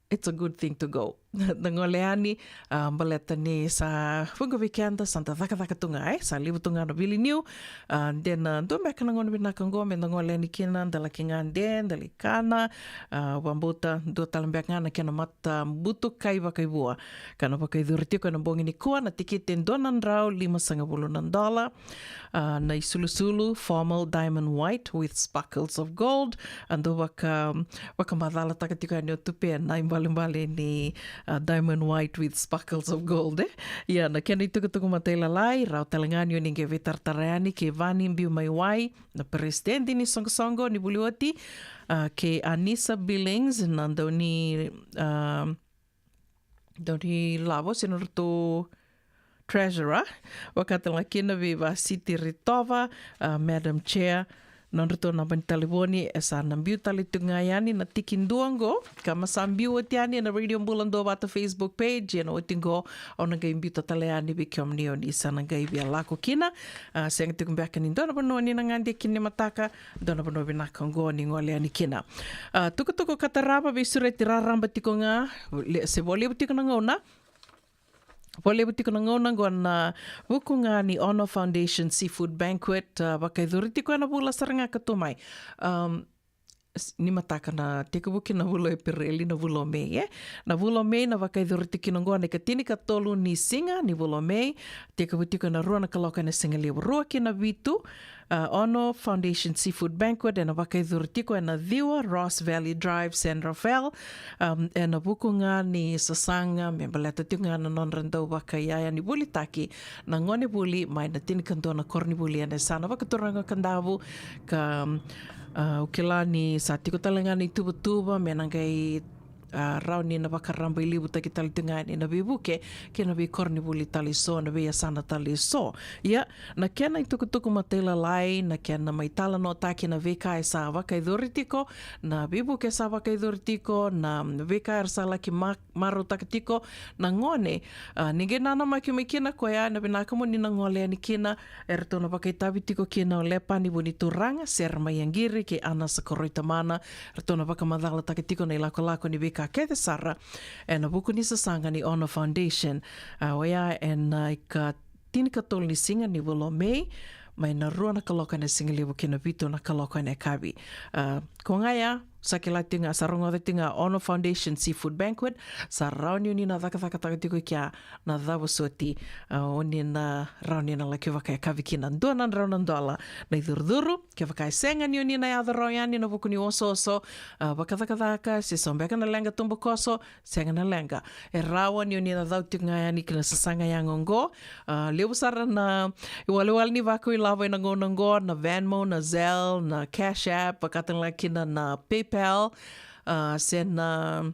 it's a good thing to go. Na gole yani, a, baleta ni sa vuqa vei keda sa da cakacaka tu ga, e, sa levu tu ga na vili niu. A, de na dua beka na gauna vinaka oqo me da gole yani kina, da laki gade, da lai kana. A, vakabauta dua tale beka ga na kena matabutukai vakaivua ka na vakayacori tiko ena bogi nikua. Na tikite dua na drau limasagavulu na dola. A, na isulusulu, formal diamond white with sparkles of gold. A, dau vaka, vakamacalataka tiko yani o Tupe na ibalebale ni, a, diamond white with sparkles of gold, e? Ia, na kena itukutuku matailalai, rawa tale ga ni o ni qai veitaratara yani kei Vani Biumaiwai, na peresitedi ni soqosoqo ni vuli oti, a, kei Anisa Billings, na dauni, a, daunilavo se nodratou treasurer, vaka tale ga kina vei Vasiti Ritova, a, Madam Chair. Nodratou naba ni talevoni e sa na biu tale tu ga yani na tikidua oqo, ka ma sa biu oti yani ena Radio Bula Duavata Facebook page. Ena oti oqo au na qai biuta tale yani vei kemuni o ni sa na qai via lako kina. A, sega tiko beka ni dua na vanua ni na gade kina ni mataka, dua na vanua vinaka oqo ni gole yani kina. A, tukutuku ka tarava, veisureti raraba tiko ga, le-, se vo levu tiko na gauna. Vo levu tiko na gauna oqo na vuku ga ni Ono Foundation Seafood Banquet, a, vakayacori tiko ena vula sara ga ka tu mai. Um, s-, ni mataka na tekivu kina na vula o Epereli, na vula o Mei, e? Na vula o Mei na vakayacori tiko kina oqo na ikatinikatolu ni siga ni vula o Mei, tekivu tiko ena rua na kaloko ena sigalevu, rua ki na vitu. A, Ono Foundation Seafood Banquet ena vakayacori tiko ena ciwa Ross Valley Drive, San Rafael. Um, ena vuku ga ni sasaga me baleta tiko ga na nodra dau vakaiyaya ni volitaki na gone vuli mai na tinikadua na koronivuli ena yasana vakaturaga o Kadavu, ka, um, a, au kila ni sa tiko tale ga na ituvatuva me na qai, a, rawa ni na vakarabailevutaki tale tu ga yani na veivuke kei na veikoronivuli tale eso, na veiyasana tale eso. Ia, na kena itukutuku matailalai, na kena mai talanoataki na veika e sa vakayacori tiko, na veivuke e sa vakayacori tiko, na veika era sa laki ma-, marautaka tiko na gone. A, ni qai nanamaki mai kina koya, ena vinaka mo ni na gole yani kina. Eratou na vakaitavi tiko kina o Lepa ni Vunituraga, Sera mai Yaqiri kei Anasa Koroitamana. Eratou na vakamacalataka tiko na ilakolako ni veika kece sara ena vuku ni sasaga ni Ono Foundation. A, oya ena ikatinikatolu ni siga ni vula o Mei, mai na rua na kaloko ena sigalevu ki na vitu na kaloko ena yakavi. A, ko ga ya, sa kila tiko ga, sa rogoca tiko ga Ono Foundation Seafood Banquet, sa rawa ni o ni na cakacakataka tiko i kea na cava soti, a, o ni na rawa ni na laki vakayakavi kina. Dua na drau na dola na icurucuru. Kevaka e sega ni o ni na yaco rawa yani ena vuku ni osooso, a, vakacakacaka, se so beka na leqa tubukoso, sega na leqa. E rawa ni o ni na cau tiko ga yani ki na sasaga yaga oqo. A, levu sara na iwalewale ni vakau ilavo ena gauna oqo, na Venmo, na Zelle, na Cash App, vaka tale ga kina na PayPal, a, se na,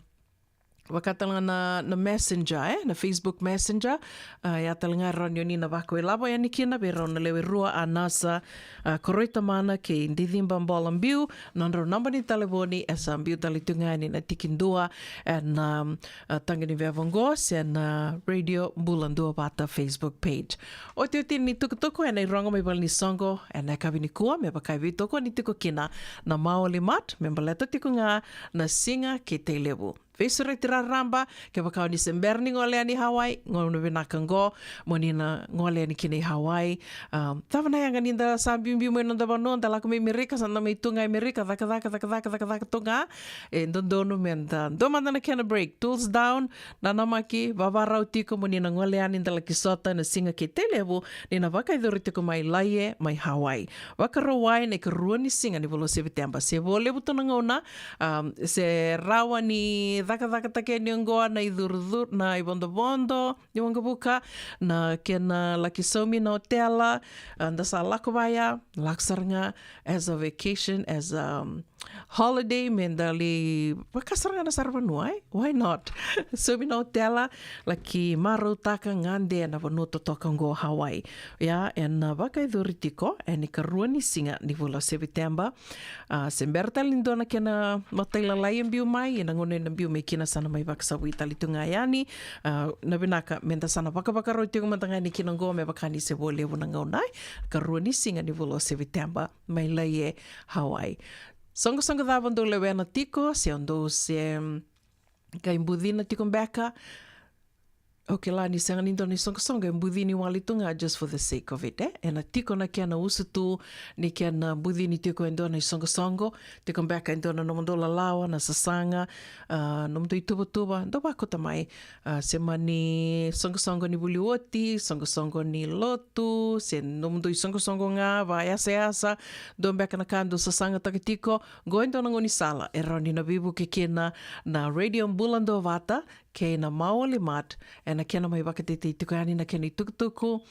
vaka tale ga na, na Messenger, e, na Facebook Messenger. A, ya tale ga e rawa ni o ni na vakau ilavo yani kina vei rau na lewe rua, Anasa, a, Koroitamana kei Diciba Bola Biu. Nodrau naba ni talevoni e sa biu tale tu ga yani na tikidua ena, a, taqa ni veva oqo se na Radio Bula Duavata Facebook page. Otioti ni tukutuku ena irogo mai vale ni soqo ena yakavi nikua, me vaka e veitokoni tiko kina na Maoli Mart me baleta tiko ga na Siga kei Tailevu. veisureti raraba, kevaka o ni se bera ni gole yani i Hawaii, gauna vinaka oqo mo ni na gole yani kina i Hawaii. Um, cava na yaga ni da sa biubiu mai noda vanua, da lako mai Amerika, sa da mai tu ga i Amerika, cakacaka, cakacaka, cakacaka tu ga. E dodonu meda dua mada na kena break, tools down, nanamaki, vavarau tiko mo ni na gole yani, da laki sota na siga kei Tailevu, ni na vakayacori tiko mai Laie, mai Hawaii. Vakarauwai na ikarua ni siga ni vula o Seviteba. Se vo levu tu na gauna, um, se rawa ni cakacakataki yani oqo na icurucuru, na ivodovodo ni waqavuka, na kena laki saumi na otela, a, da sa lako vaya, lako sara ga as a vacation, as a, um, holiday, meda lai vaka sara ga na saravanua, e? Why not? Saumi na otela, laki marautaka gade na vanua totoka oqo Hawaii. Ia, ena vakayacori tiko ena ikarua ni siga ni vula o Seviteba. A, se bera tale ni dua na kena matailalai e biu mai, ena gauna ena biu mai kina sa na mai vakasavui tale tu ga yani. A, na vinaka meda sa na vakavakarau tiko mada ga yani kina oqo me vaka ni se vo levu na gauna, e? Karua ni siga ni vula o Seviteba, mai Laie, Hawaii. Soqosoqo cava dou lewena tiko, se o dou se, mm, qai bucina tiko beka? Au kila ni sega ni dua na isoqosoqo e bucini wale tu ga just for the sake of it, e? Ena tiko na kena usutu ni kena bucini tiko e dua na isoqosoqo, tiko beka e dua na nomudou lalawa, na sasaga, a, nomudou ituvatuva, dou vakauta mai, a, se mani soqosoqo ni vuli oti, soqosoqo ni lotu, se nomudou isoqosoqo ga vakayasayasa, dua beka na ka dou sasagataka tiko, qo e dua na gaunisala e rawa ni na veivuke kina na Radio Bula Duavata, kei na Maoli Mart, ena kena mai vakatetei tiko yani na kena itukutuku.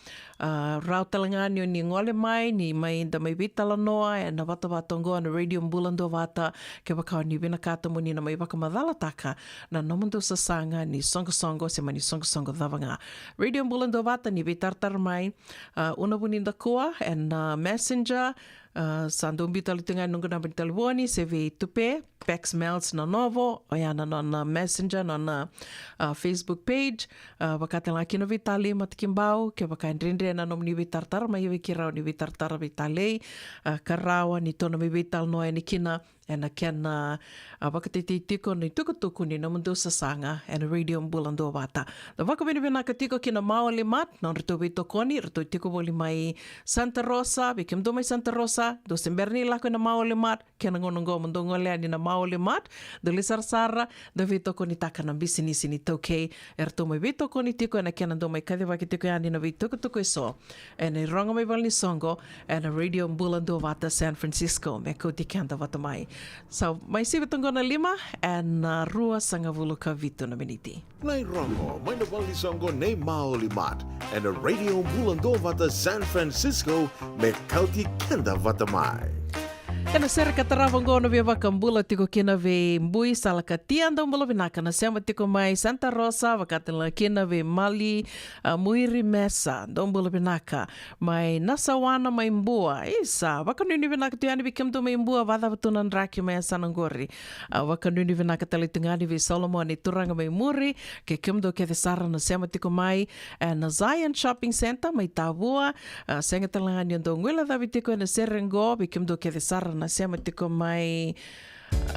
A, rawa tale ga ni o ni gole mai, ni mai da mai veitalanoa ena vatavata oqo na Radio Bula Duavata, kevaka o ni vinakata mo ni na mai vakamacalataka na nomudou sasaga ni soqosoqo se mani soqosoqo cava ga. Radio Bula Duavata, ni veitaratara mai, a, Una Vunidakua ena Messenger, a, sa dou biu tale tu ga na noqu naba ni talevoni, se vei Tupe Pax Mel's na Novo, oya na nona Messenger, nona, a, Facebook page, a, vaka tale ga kina vei Tali Matakibau, kevaka e dredre na nomuni veitaratara mai vei keirau ni veitaratara vei Tali, a, ka rawa ni tou na mai veitalanoa yani kina ena kena, a, vakatetei tiko na itukutuku ni nomudou sasaga ena Radio Bula Duavata. Da vakavinavinaka tiko kina Maoli Mart, nodratou veitokoni, ratou tiko voli mai Santa Rosa, vei kemudou mai Santa Rosa, dou se bera ni lako ena Maoli Mart, kena gauna oqo mo dou gole yani na Maoli Mart, dou lai sarasara, dou veitokonitaka na bisinisi ni taukei, eratou mai veitokoni tiko ena kena dou mai kacivaki tiko yani na veitukutuku eso ena irogo mai valenisoqo, ena Radio Bula Duavata San Francisco, me kauti keda vata mai. Sa mai sivi toqo na lima, ena ruasagavulu ka vitu na miniti. Na irogo mai na valenisoqo nei Maoli Mart, ena Radio Bula Duavata San Francisco, me kauti keda vata mai. Ena sere ka tarava oqo na via vakabula tiko kina vei Bui Salakatia, dou bula vinaka na sema tiko mai Santa Rosa, vaka tale ga kina vei Mali, a, Muiri Mesa, dou bula vinaka. Mai Nasawana mai Bua, isa, vakanuinui vinaka tu yani vei kemudou mai Bua, vacava tu na draki mai yasana oqori. A, vakanuinui vinaka tale tu ga yani vei Solomoni Turaga mai Muri, kei kemudou kece sara na sema tiko mai, e, na Zion Shopping Centre mai Tavua, a, sega tale ga ni o dou guilecavi tiko ena sere oqo, vei kemudou kece sara na sema tiko mai,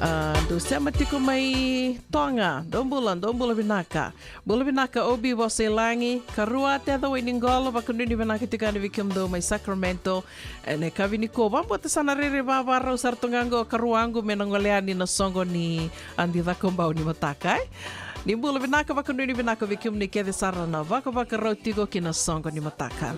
a, dou sema tiko mai Toga, dou bula, dou bula vinaka. Bula vinaka Obi Vosailagi, karua Teca Wainiqolo, vakanuinui vinaka tiko yani vei kemudou mai Sacramento, ena yakavi nikua. Vakabauta sa na rairai vavarau sara tu ga oqo karuagu me na gole yani na soqo ni Adi Cakobau ni mataka, e? Ni bula vinaka, vakanuinui vinaka vei kemuni kece sara na vakavakarau tiko ki na soqo ni mataka.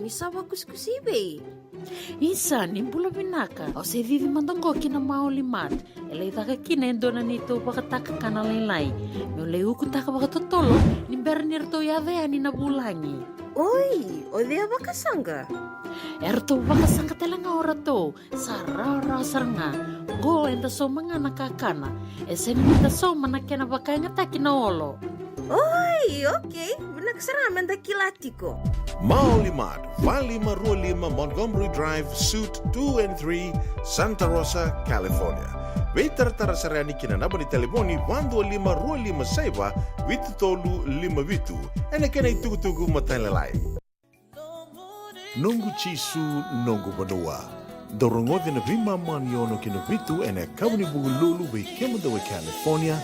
Ni sa vakusikusi i vei? Isa, ni bula vinaka. Au se cici mada qo ki na Maoli Mart. E lai caka kina e dua na neitou vakatakakana lailai. Meu lai ukutaka vakatotolo ni bera ni ratou yaco yani na vulagi. Oi, o cei a vakasaqa? E ratou vakasaqa tale ga o ratou. Sa rawarawa sara ga. Qo eda sauma ga na kakana. E sega ni da sauma na kena vakayagataki na olo. Oi, okei. Vinaka sara ga me da kila tiko. Maoli Mart, va lima rua lima Montgomery Drive, Suite two and three, Santa Rosa, California. Veitaratara sara yani ki na naba ni talevoni va dua lima rua lima saiva vitu tolu lima vitu. Ena kena itukutuku matailalai. Noqu Jisu, noqu vanua. Dau rogoci na veimama ni ono ki na vitu ena yakavi ni Vukelulu vei kemudou e California,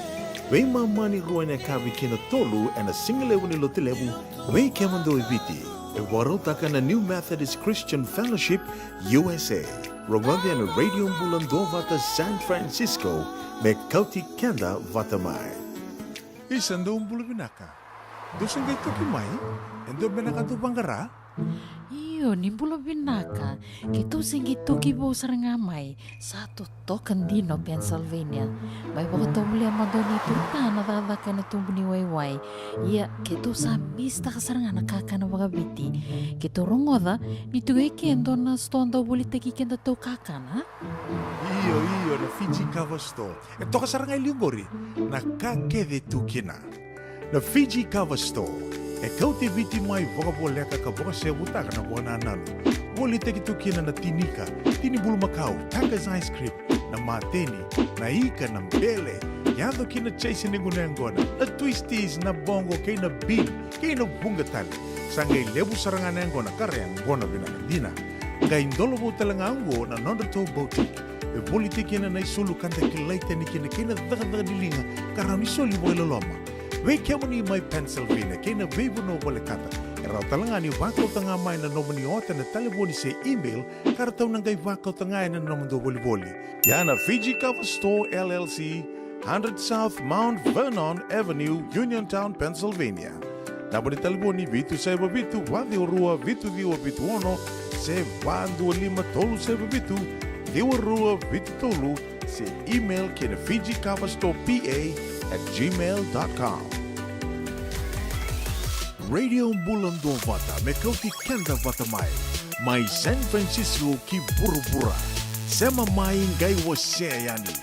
veimama ni rua ena yakavi ki na tolu ena sigalevu ni Lotulevu vei kemudou e Viti. E vakarautaka na New Methodist Christian Fellowship U S A. Rogoci ena Radio Bula Duavata San Francisco me kauti keda vata mai. Isa, dou bula vinaka. Dou se qai toki mai? E dua beka na ka dou vaqara? Io, ni bula vinaka. Keitou se qai toki vou sara ga mai. Sa totoka dina o Pennsylvania. Mai vakatovolea mada o neitou ta na cakacaka ena tubu ni waiwai. Ia, keitou sa misitaka sara ga na kakana vakaviti. Keitou rogoca ni tu e ke e dua na sitoa dau volitaki kedatou kakana. Io, io, na Fiji Kava Store. E toka sara ga e liu qori na ka kece e tu kina. Na Fiji Kava Store e kauti Viti mai vakavoleka ka vakasevutaka na vakanananu. Volitaki tu kina na tinika, tini bulumakau, Taka's ice cream, na mateni, na ika, na bele, yaco ki na chaise ni gunu yaqona, na twisties, na boqo kei na bean kei na vuqa tale. Sa qai levu sara ga na yaqona ka ra yaqona vinaka dina. Qai dola vou tale ga oqo na nodratou boutique e volitaki kina na isulu ka da kilai tani kina kei na cakacaka ni liga ka rawa ni soli vakailoloma. Vei kemuni mai Pennsylvania kei na veivanua volekata, e rawa tale ga ni vakauta ga mai na nomuni ota ena talevoni se email ka ratou na qai vakauta ga ena nomudou volivoli. Ia na Fiji Cover Store L L C, hundred South Mount Vernon Avenue, Uniontown, Pennsylvania. Naba ni talevoni vitu saiva vitu, va ciwa rua, vitu ciwa vitu ono, se va dua lima tolu saiva vitu, ciwa rua vitu tolu, se email ki na Fiji Cover Store P A at gmail dot com. Radio Bula Duavata me kauti keda vata mai, mai San Francisco ki vuravura. Sema mai qai wasea yani.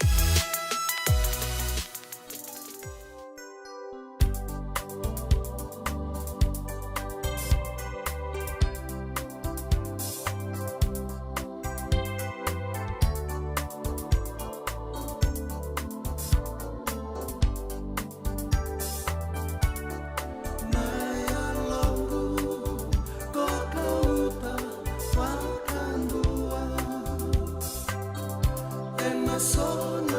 Na yaloqu ko kauta vakadua ena so na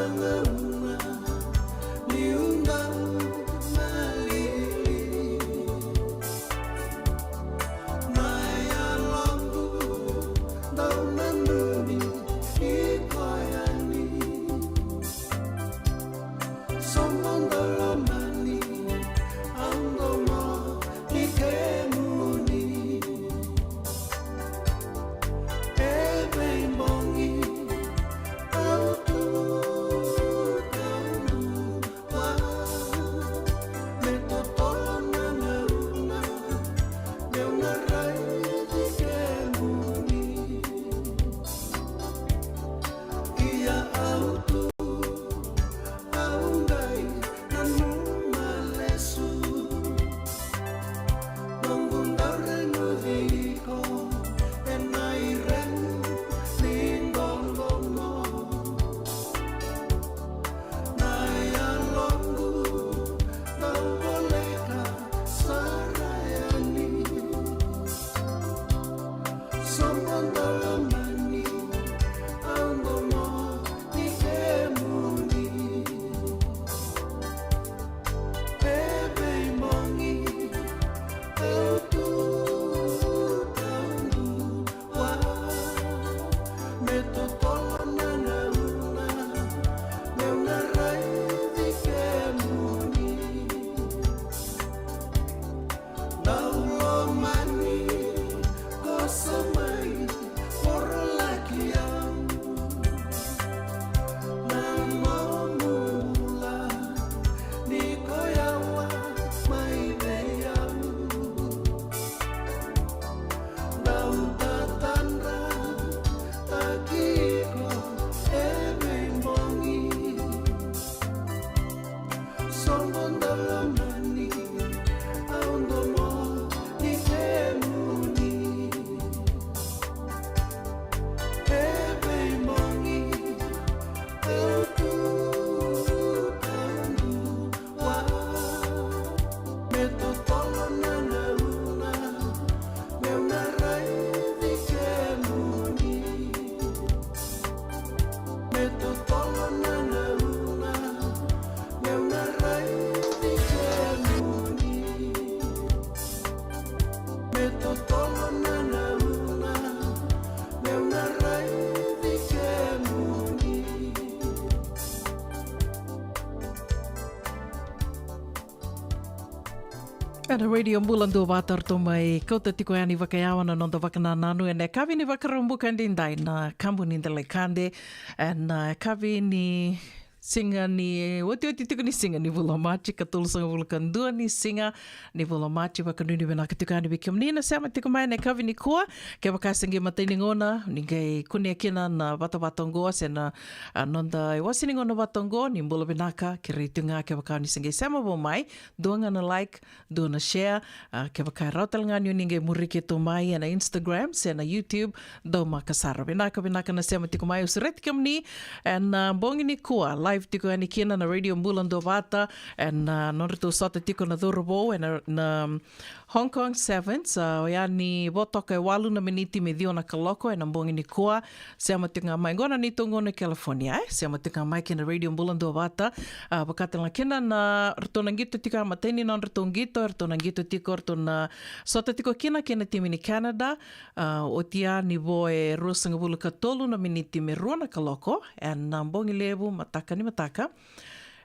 Ena Radio Bula Duavata ratou mai kauta tiko yani vakayawa na noda vakanananu ena yakavi ni Vakaraubuka edaidai na Kabu ni Delaikade. Ena yakavi ni siga ni otioti tiko ni siga ni vula o Maji, ka tolusagavulu ka dua ni siga ni vula o Maji. Vakanuinui vinaka tiko yani vei kemuni na sema tiko mai ena yakavi nikua. Kevaka se qai matai ni gauna ni qai kunea kina na vatavata oqo se na, a, noda iwase ni gauna vata oqo, ni bula vinaka. Kerei tu ga kevaka ni se qai sema vou mai, dua ga na like, dua na share. A, kevaka e rawa tale ga ni o ni qai muri keitou mai ena Instagram se na YouTube, dou maka sara. Vinaka, vinaka na sema tiko mai. Au sureti kemuni ena, a, bogi nikua, live tiko yani kina na Radio Bula Duavata ena, a, nodratou sota tiko na cauravou ena, na Hong Kong Sevens, a, oya ni vo toka e walu na miniti me ciwa na kaloko ena bogi nikua. Sema tiko ga mai, qo na neitou gauna e California, e? Sema tiko ga mai kei na Radio Bula Duavata. A, vaka tale ga kina na ratou na qito tiko, a, matai ni nodratou qito, ratou na qito tiko, ratou na sota tiko kina kei na timi ni Canada. A, otia ni vo e ruasagavulu ka tolu na miniti me rua na kaloko ena bogi levu, mataka ni mataka,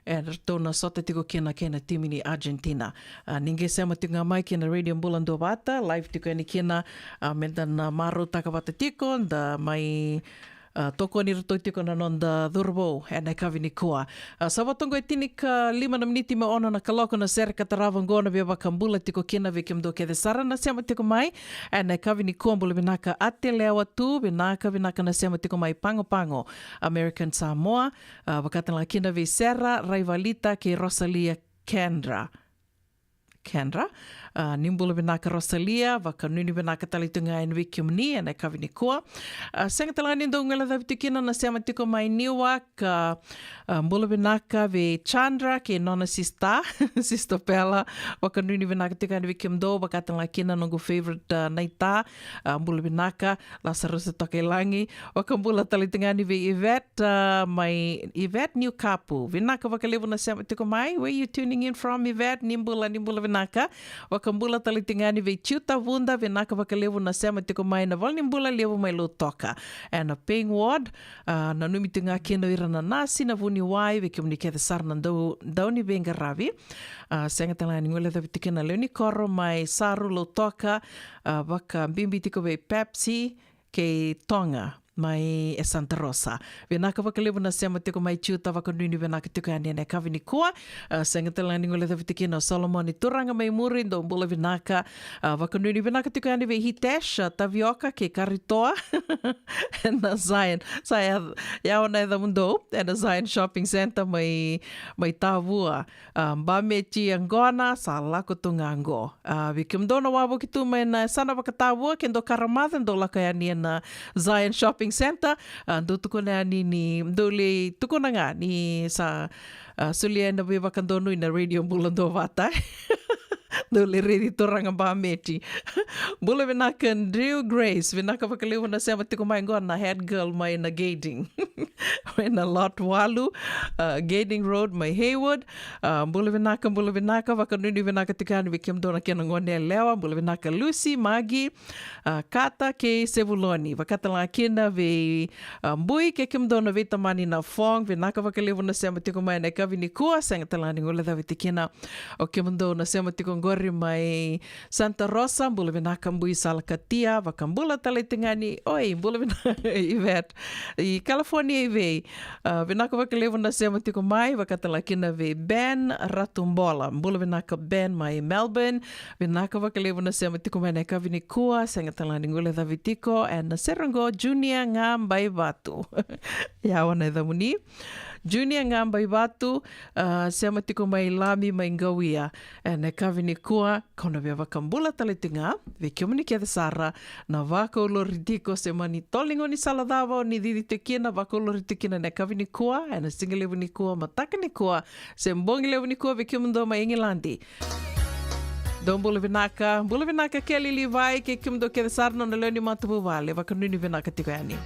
e ratou na sota tiko kina kei na timi ni Argentina. A, ni qai sema tiko ga mai kei na Radio Bula Duavata, live tiko yani kina, a, meda na marautaka vata tiko, da mai, a, tokoni iratou tiko na noda cauravou ena yakavi nikua. A, sa vata oqo e tinikalima na miniti me ono na kaloko na sere ka tarava oqo, na via vakabula tiko kina vei kemudou kece sara na sema tiko mai ena yakavi nikua. Bula vinaka Ate Lewa tu, vinaka, vinaka na sema tiko mai Pago Pago, American Samoa. A, vaka tale ga kina vei Sera Raivalita kei Rosalia Kendra. Kendra. A, ni bula vinaka Rosalia, vakanuinui vinaka tale tu ga yani vei kemuni ena yakavi nikua. A, sega tale ga ni dou guilecavi tiko kina na sema tiko mai Newark, a, a, bula vinaka vei Chandra kei nona sista, Sister Pela, vakanuinui vinaka tiko yani vei kemudou, vaka tale ga kina noqu favorite, a, naita, a, bula vinaka, Lasarusa Tokailagi, vakabula tale tiko ga yani vei Yvette, a, mai Yvette New Kapu. Vinaka vakalevu na sema tiko mai. Where you tuning in from, Yvette? Ni bula, ni bula vinaka. Vakabula tale tiko ga yani vei Tiuta Vuda, vinaka vakalevu na sema tiko mai na valenibula levu mai Lautoka ena Payne Ward. A, nanumi tiko ga kina o ira na nasi, na vuniwai, vei kemuni kece sara na dau, dau ni veiqaravi. A, sega tale ga ni guilecavi tiko kina na lewe ni koro mai Saru, Lautoka, a, vakabibi tiko vei Pepsi kei Toga mai e Santa Rosa. Vinaka vakalevu na sema tiko mai Tiuta, vakanuinui vinaka tiko yani ena yakavi nikua. A, sega tale ga ni guilecavi tiko kina o Solomoni Turaga mai Muri, dou bula vinaka. A, vakanuinui vinaka tiko yani vei Hitesh, a, Tavioka kei Karitoa ena Zion. Sa ya, yawa na yacamudou, ena Zion Shopping Centre mai, mai Tavua. A, Bameti yaqona, sa lako tu ga qo. A, vei kemudou na wavoki tu mai na yasana vakaTavua, ke dou karamaca, dou lako yani ena Zion Shopping Centre. A, dou tukuna yani ni, dou lai tukuna ga ni sa, a, solia na veivakadonui na Radio Bula Duavata. Dou lai raici turaga Bameti. Bula vinaka Drew Grace, vinaka vakalevu na sema tiko mai qo na head girl mai na Gading. Mai na lot walu, a, Gading Road mai Hayward. A, bula vinaka, bula vinaka, vakanuinui vinaka tiko yani vei kemudou na kena gone yalewa. Bula vinaka Lucy, Magi, a, Kata kei Sevuloni. Vaka tale ga kina vei, a, Bui kei kemudou na veitamani na Fong. Vinaka vakalevu na sema tiko mai ena yakavi nikua. Sega tale ga ni guilecavi tiko kina o kemudou na sema tiko qori mai Santa Rosa, bula vinaka Bui Salakatia, vakabula tale tiko ga ni, oi, bula vinaka Ivet. I California i vei, ah, vinaka vakalevu na sema tiko mai, vakatale kina vei Ben Ratubola, bula vinaka Ben mai Melbourne, vinaka vakalevu na sema tiko mai na yakavi nikua, sega tale ga ni guilecavi tiko, ena sere qo Junior Gabaivatu. Yawa na yacamuni. Junior Gabaivatu, ah, sema tiko mai Lami mai Qauia. Ena yakavi nikua, kau na via vakabula tale tiko ga vei kemuni kece sara na vakaulori tiko se mani tolo ni gaunisala cava o ni cici tiko kina, vakaulori tiko kina na yakavi nikua, ena sigalevu nikua, mataka nikua, se bogi levu nikua vei kemudou mai Igiladi. Dou bula vinaka, bula vinaka Kelly Livai, kei kemudou kece sara na nona lewe ni matavuvale, vakanuinui vinaka tiko yani.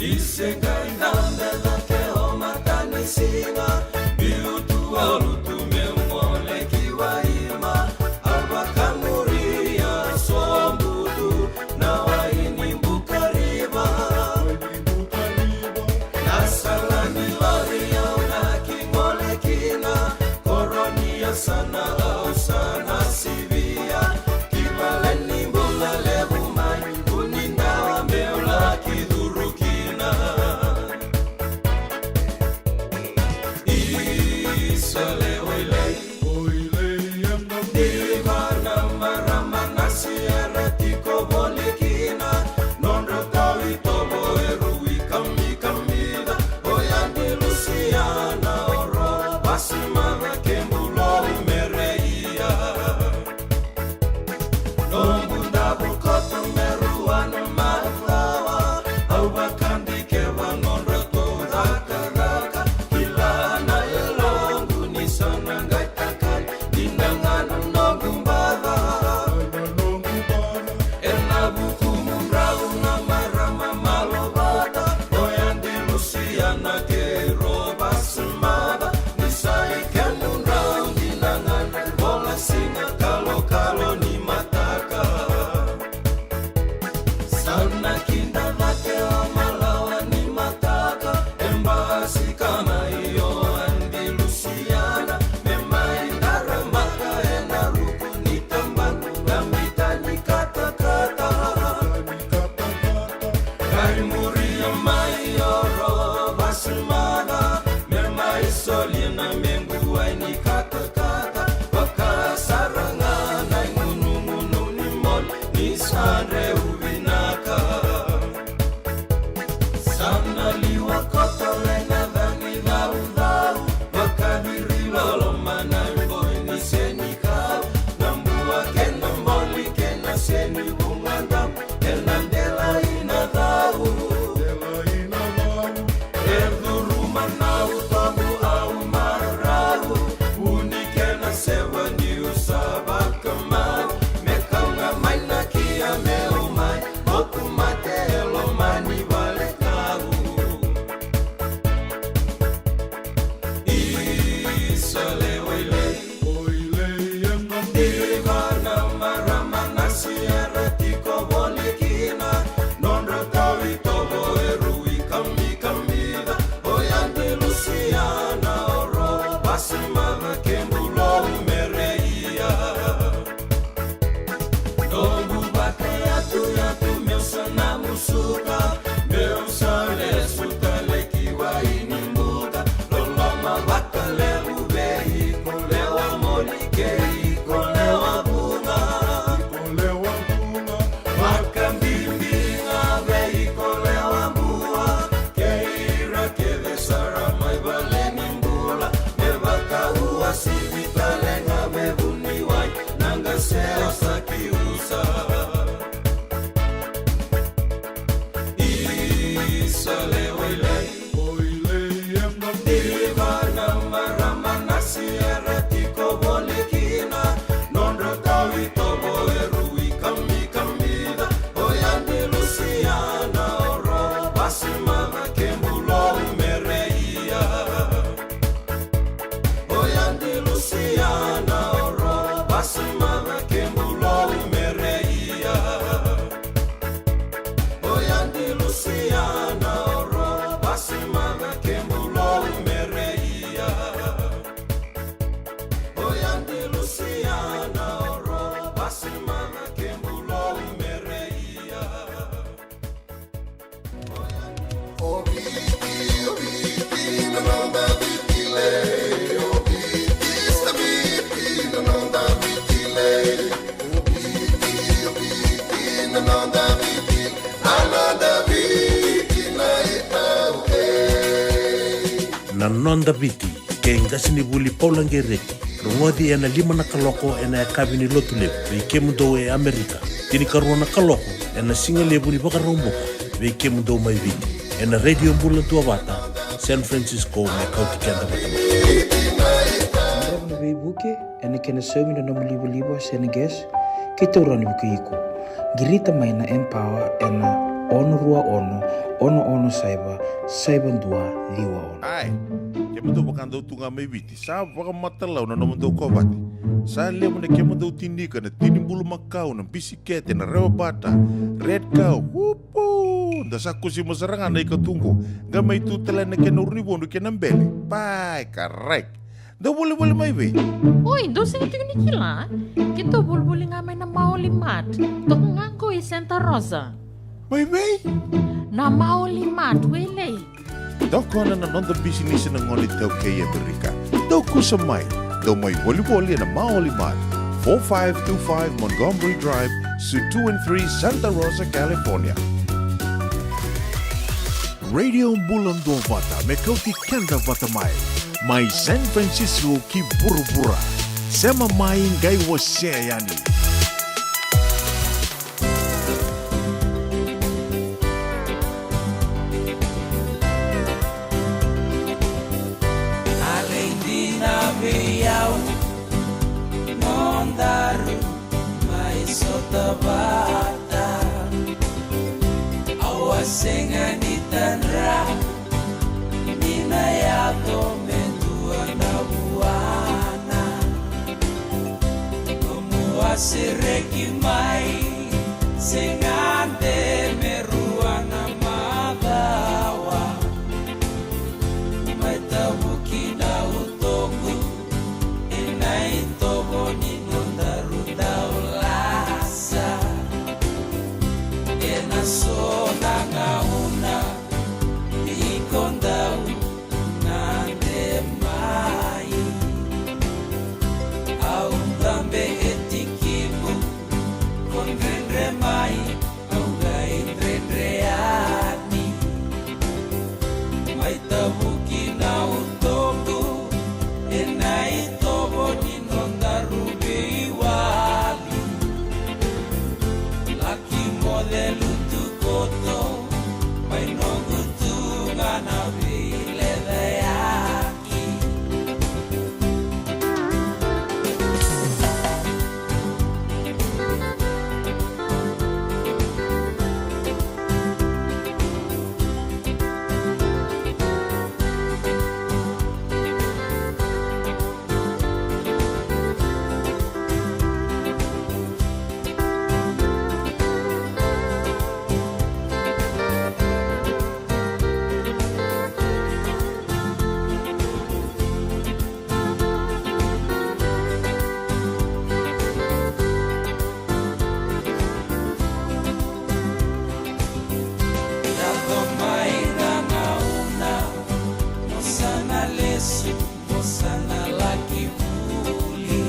Isegai dabe cake o matanisiga, biu tu o lutu meu gole ki waima. Au vakamuria sobu tu na wai ni Bukariva. Na sala ni lori au na ki gole kina, koro ni yasana au sa na sivia. Ki vale ni bula levu mai, vuni dawa meu laki curu kina. Isa le oilei, oilei ena diva na marama na sierra tiko voli kina. Nodra tau itovo e rui kamikamica, o ya ni Lusiana o ro vasimaca ke bulou mereia. Noqu davo koto me rua na macawa, au vakadikeva nodratou cakacaka. Kila na yaloqu ni sa na qai takali, dina ga na noqu baca. Ena vuku mudrau na marama malovata, o ya ni Lusiana kei ro vasimaca. Ni sa i kemudrau dina ga na vola siga kalokalo ni mataka. Sa na kida cake o malawa ni mataka, e basika mai o ya ni Lusiana, me mai daramaka ena ruku ni tabana, na mita ni katakata. Qai muria mai o ro vasimaca, me mai solia na mequ wai ni katakata. Vakasara ga na igunugunu ni moli, ni sa dreu vinaka. Sa na liwa koto le na cagi caucau, vakaciri loloma na iboi ni senikau. Na bua kei na moli kei na seni vugadau, ena delai na cau. E curu manau tobu au marau, vuni kena sewa niu sa vakamau. Me kau ga mai na kia meu mai, moku mate e loma ni vale kau. Isa le oilei, oilei ena diva na marama na sierra tiko voli kina. Nodra tau itovo e rui kamikamica, o ya ni Lusiana o ro vasimaca ke bulou mereia. Noqu vakayatuyatu meu sa na musuka, meu sa lesu tale ki wai ni buka. Loloma vakalevu vei iko lewa moli kei iko lewa vuga. Iko lewa vuga. Vakabibi ga vei iko lewa bua, kei ira kece sara mai vale ni bula. Me vakauasivi tale ga me vuniwai, na qase o sa kiusa. Isa le oilei, oilei ena diva na marama na sierra tiko voli kina. Nodra tau itovo e rui kamikamica, o ya ni Lusiana o ro vasimaca ke bulou mereia. O ya ni Lusiana o ro vasimaca ke bulou mereia. O ya ni Lusiana o ro vasimaca ke bulou mereia. O ya ni Lusiana o ro vasimaca ke bulou mereia. Na Noda Viti, kei qasenivuli Paula Qereti. Rogoci ena lima na kaloko ena yakavi ni Lotulevu vei kemudou e Amerika. Tinikarua na kaloko ena sigalevu ni Vakaraubuka vei kemudou mai Viti, ena Radio Bula Duavata, San Francisco, me kauti keda vata mai. Gadreva na veivuke ena kena saumi na nomu livaliva se na gas, keitou rawa ni vukei iko. Qirita mai na Empower ena ono rua ono, ono ono saiva, saiva dua ciwa ono. Ai, kemudou vakadau tu ga mai Viti, sa vakamatalau na nomudou kovate. Sa levu na kemudou tinika na tini bulumakau, na bisikete, na rewa bata, red cow, upu! Da sa kusima sara ga na ikatuqu. Qai mai tu tale na kena urunivodu kei na bele. Pai, correct. Dou volivoli mai vei? Oi, dou sega tiko ni kila? Keitou volivoli ga mai na Maoli Mart. Toka ga qo i Santa Rosa. Mai vei? Na Maoli Mart, Wailei. Dou kona na noda bisinisi na gone iTaukei e Amerika. Dou kusa mai. Dou mai volivoli ena Maoli Mart, four five two five Montgomery Drive, Suite two and three, Santa Rosa, California. Radio Bula Duavata, me kauti keda vata mai. Mai San Francisco ki vuravura. Sema mai qai wasea yani. Alei dina vei au nodaru mai sota vata. Au a sega ni tadra ni na yaco me dua na vuana. Nomu a sereki mai, sega de me rua na macawa. Mai tavuki na utoqu ena itovo ni nodaru dau lasa. Ena so na gauna iko dau gade mai. Au dabe e tikimu, ko dredre mai, au qai dredre yani. Mai tavuki na utoqu ena itovo ni nodaru veiwali. Laki moce lutu koto mai noqu tu ga na veilecayaki. Yaco mai na gauna, mo sa na lesu, mo sa na laki vuli.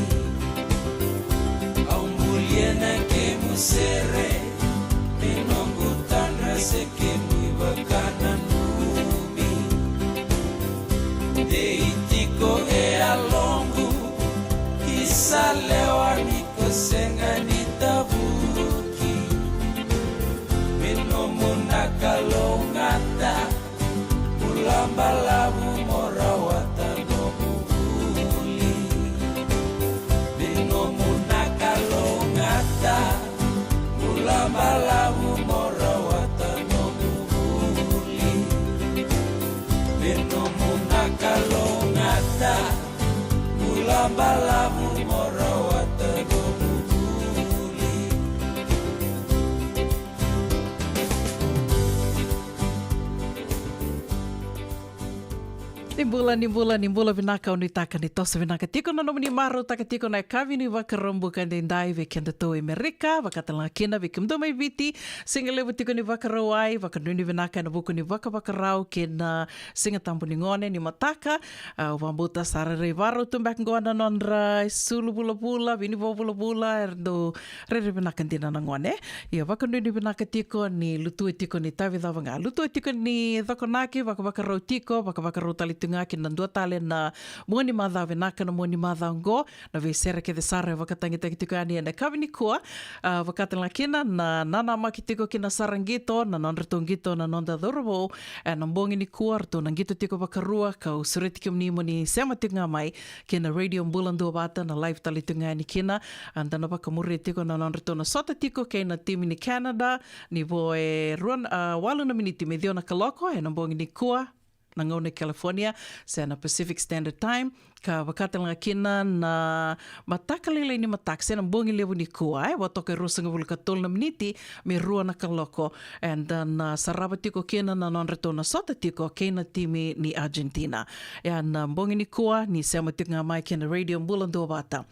Au buli ena kemu sere, me noqu tadra se kemu ivakananumi. Dei tiko e yaloqu, ki sa lewa ni ko sega ni tavuki. Me nomu na kalougata, bula balavu mo rawata nomu vuli. Me nomu na kalougata, bula balavu mo rawata nomu vuli. Me nomu na kalougata, bula balavu mo rawata nomu vuli. Ni bula, ni bula, ni bula vinaka, au nuitaka ni toso vinaka tiko na nomuni marautaka tiko na yakavi ni Vakaraubuka edaidai vei kedatou e Amerika, vakatalega kina vei kemudou mai Viti. Siga levu tiko ni Vakarauwai, vakanuinui vinaka ena vuku ni vakavakarau kei na Siga Tabu ni Gone ni mataka. Au vakabauta sa rairai varau tu beka qo na nodra isulu vulavula, vinivo vulavula, era dau rairai vinaka dina na gone. Ia, vakanuinui vinaka tiko ni lutu tiko ni tavi cava ga. Lutu tiko ni cokonaki, vakavakarau tiko, vakavakarau tale ga kina dua tale na mua ni macawa vinaka, na mua ni macawa oqo, na veisere kece sara e vakatagitaki tiko yani ena yakavi nikua. A, vakatalega kina na nanamaki tiko kina sara qito na nodratou qito na noda cauravou ena bogi nikua, ratou na qito tiko vakarua, kau sureti kemuni mo ni sema tiko ga mai kei na Radio Bula Duavata, na live tale tiko ga yani kina. A, da na vakamuria tiko na nodratou na sota tiko kei na timi ni Canada, ni vo e rua, a, walu na miniti me ciwa na kaloko ena bogi nikua na gauna e California, se na Pacific Standard Time, ka vakatalega kina na mataka lailai ni mataka se na bogi levu nikua, e, vo toka e ruasagavulu ka tolu na miniti me rua na kaloko. Eda na sarava tiko kina na nodratou na sota tiko kei na timi ni Argentina. Ia na bogi nikua ni sema tiko ga mai kei na Radio Bula Duavata.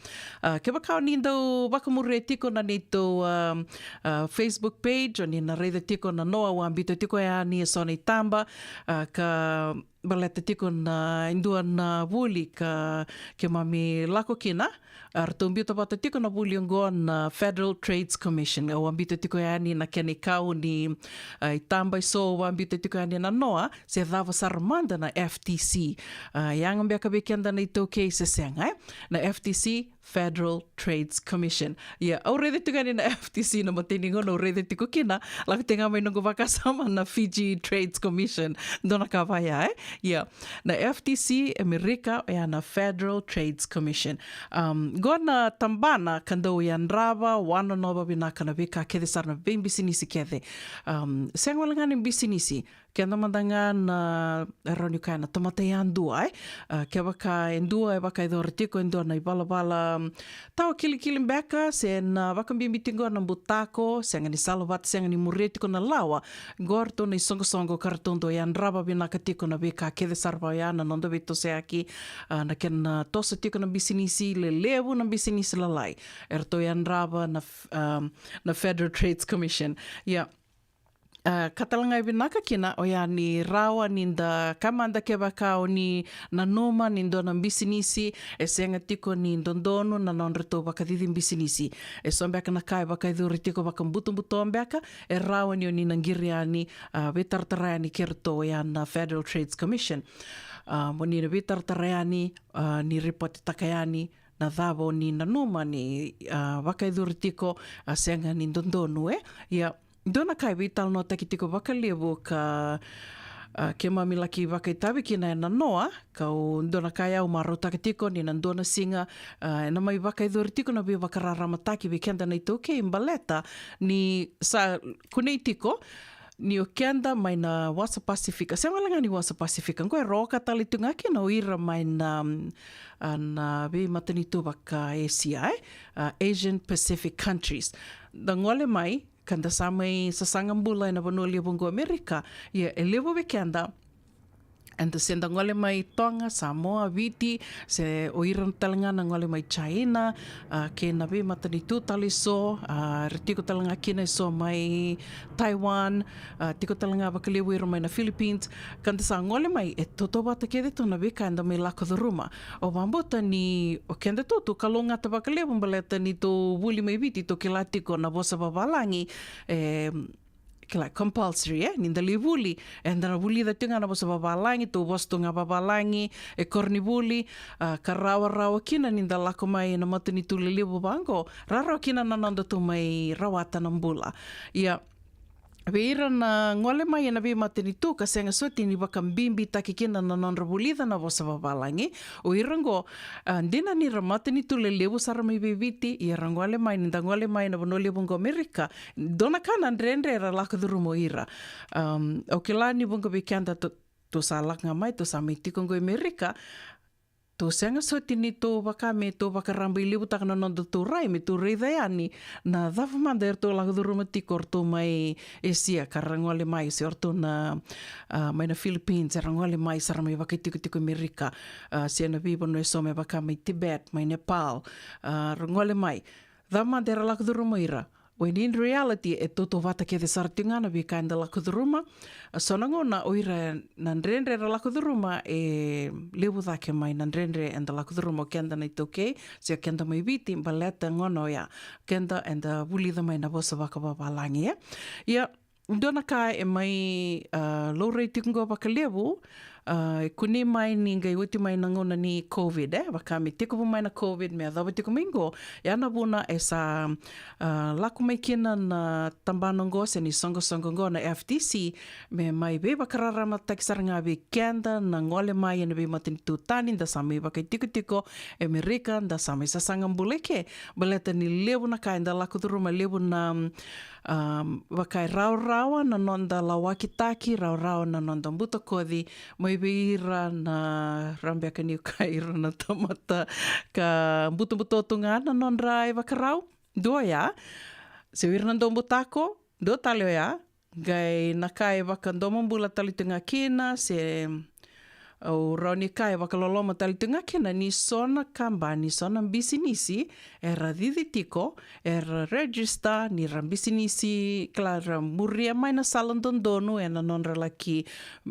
A, kevaka o ni dau vakamuria tiko na neitou, a, a, Facebook page, o ni na raica tiko na noa au a biuta tiko yani eso na itaba, a, ka baleta tiko na e dua na vuli ka keimami lako kina. A, ratou biuta vata tiko na vuli oqo na Federal Trades Commission. Au a biuta tiko yani na kena ikau ni, a, itaba eso au a biuta tiko yani na noa, se cava sara mada na F T C. A, yaga beka vei keda na iTaukei se sega, e? Na F T C, Federal Trades Commission. Ia, au raica tiko yani na F T C na imatai ni gauna au raica tiko kina, lako tiko ga mai noqu vakasama na Fiji Trades Commission. Dua na ka vaya, e? Ia, na F T C Amerika, oya na Federal Trades Commission. Um, qo na tabana ka dau yadrava, wanonova vinaka na veika kece sara, na veibisinisi kece. Um, sega wale ga ni bisinisi, keda mada ga na, e rawa ni kaya na tamata yadua, e? A, kevaka e dua e vakayacora tiko e dua na ivalavala, mm, tawa kilikili beka, se na vakabibi tiko na butako, sega ni salavata, sega ni muria tiko na lawa, qo ratou na isoqosoqo ka ratou dau yadrava vinaka tiko na veika kece sara vaya, na noda veitosoyaki, a, na kena toso tiko na bisinisi lelevu, na bisinisi lalai. E ratou yadrava na f-, um, na Federal Trades Commission. Ia, a, ka talega e vinaka kina, oya ni rawa ni da kaya mada kevaka o ni nanuma ni dua na bisinisi e sega tiko ni dodonu na nodratou vakacici bisinisi. Eso beka na ka e vakayacori tiko vakabutobuto beka, e rawa ni o ni na qiri yani, a, veitaratara yani kei ratou, oya na Federal Trades Commission. A, mo ni na veitaratara yani, a, ni ripotetaka yani na cava o ni nanuma ni, a, vakayacori tiko, a, sega ni dodonu, e? Ia, dua na ka e veitalanoataki tiko vakalevu ka, a, keimami laki vakaitavi kina ena noa, kau dua na ka au marautaka tiko ni na dua na siga, a, ena mai vakayacori tiko na veivakararamataki vei keda na iTaukei baleta ni sa kunei tiko ni o keda mai na wasa Pasifika, sega wale ga ni wasa Pasifika, qo e roka tale tu ga kina o ira mai na, mm, a, na veimatanitu vaka Esia, e? A, Asian Pacific countries. Da gole mai, ka da sa mai sasaga bula ena vanua levu qo Amerika, ia e levu vei keda, eda se da gole mai Toga, Samoa, Viti, se o ira tale ga na gole mai China, a, kei na veimatanitu tale eso, a, era tiko tale ga kina eso mai Taiwan, a, tiko tale ga vakalevu ira mai na Philippines, ka da sa gole mai, e tautauvata kece tu na veika eda mai lako curuma. Au vakabauta ni o keda tu, tu kalougata vakalevu baleta ni tou vuli mai Viti, tou kila tiko na vosa vavalagi, e, kila compulsory, e, ni da lai vuli, eda na vulica tiko ga na vosa vavalagi, tou vosa tu ga vavalagi e koronivuli, a, ka rawarawa kina ni da lako mai na matanitu lelevu vaqo, rawarawa kina na noda tou mai rawata na bula. Ia, vei ira na gole mai ena veimatanitu ka sega soti ni vakabibitaki kina na nodra vulica na vosa vavalagi, o ira qo, a, dina ni ra matanitu lelevu sara mai vei Viti, ia ra gole mai, ni da gole mai na vanua levu qo Amerika, dua na ka na dredre era lako curuma o ira. Um, au kila ni vuqa vei keda tou, tou sa lako ga mai, tou sa mai tiko qo i Amerika, tou sega soti ni tou vaka me tou vakarabailevutaka na noda tou rai, me tou raica yani na cava mada eratou lako curuma tiko o ratou mai Esia ka ra gole mai, se o ratou na, a, mai na Philippines, era gole mai sara mai vakaitikotiko Amerika, a, se na veivanua eso me vaka mai Tibet, mai Nepal, a, ra gole mai. Cava mada era lako curuma o ira? When in reality, e tautauvata kece sara tiko ga na veika eda lako curuma. A, so na gauna o ira na dredre era lako curuma e levu cake mai na dredre eda lako curuma o keda na iTaukei, se o keda mai Viti, baleta gauna oya keda eda vulica mai na vosa vakavavalagi, e? Ia, dua na ka e mai, a, laurai tiko qo vakalevu, A, e kunei mai ni qai oti mai na gauna ni COVID, e vaka me tekivu mai na COVID me yacova tiko mai qo. Ia na vuna e sa, a, lako mai kina na tabana oqo se ni soqosoqo oqo na F T C, me mai veivakararamataki sara ga vei keda na gole mai ena veimatanitu tani, da sa mai vakaitikotiko e Amerika, da sa mai sasaga bula eke. Baleta ni levu na ka eda lako curuma, levu na, um, vaka e rawarawa na noda lawakitaki, rawarawa na noda butakoci, mai vei ira na, ra beka niu kaya ira na tamata ka butobuto tu ga na nodra ivakarau. Dua ya, se o ira na daubutako, dua tale oya, qai na ka e vakadomobula tale tu ga kina, se au rawa ni kaya e vakaloloma tale tu ga kina, ni so na kabani, so na bisinisi era cici tiko, era register, ni ra bisinisi, kila, ra muria mai na sala dodonu ena nodra laki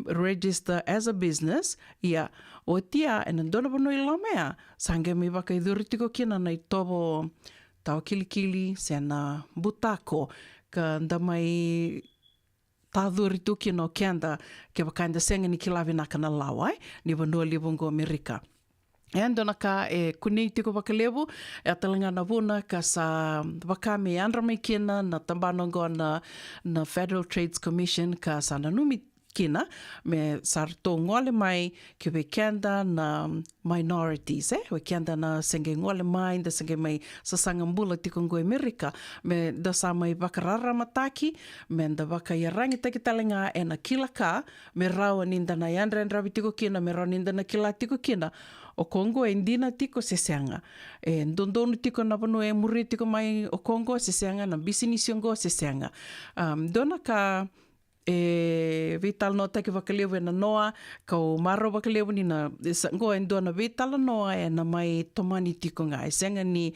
register as a business. Ia, oti ya, ena dua na vanua i loma ya, sa qai mai vakayacori tiko kina na itovo tawa kilikili se na butako ka da mai tacori tu kina o keda, kevaka eda sega ni kila vinaka na lawa, e, ni vanua levu oqo Amerika. E dua na ka e kunei tiko vakalevu, e tale ga na vuna ka sa vaka me yadra mai kina na tabana oqo na, na Federal Trades Commission, ka sa nanumi kina me sa ratou gole mai ki vei keda na minorities, e, vei keda na se qai gole mai, da se qai mai sasaga bula tiko oqo e Amerika, me da sa mai vakararamataki, me da vakaiyaragitaki tale ga ena kila ka, me rawa ni da na yadrayadravi tiko kina, me rawa ni da na kila tiko kina o koya oqo e dina tiko se sega. E dodonu tiko na vanua e muria tiko mai o koya oqo se sega, na bisinisi oqo se sega. Um, dua na ka e veitalanoataki vakalevu ena noa, kau marau vakalevu ni na, e sa, qo e dua na veitalanoa ena mai tomani tiko ga. E sega ni,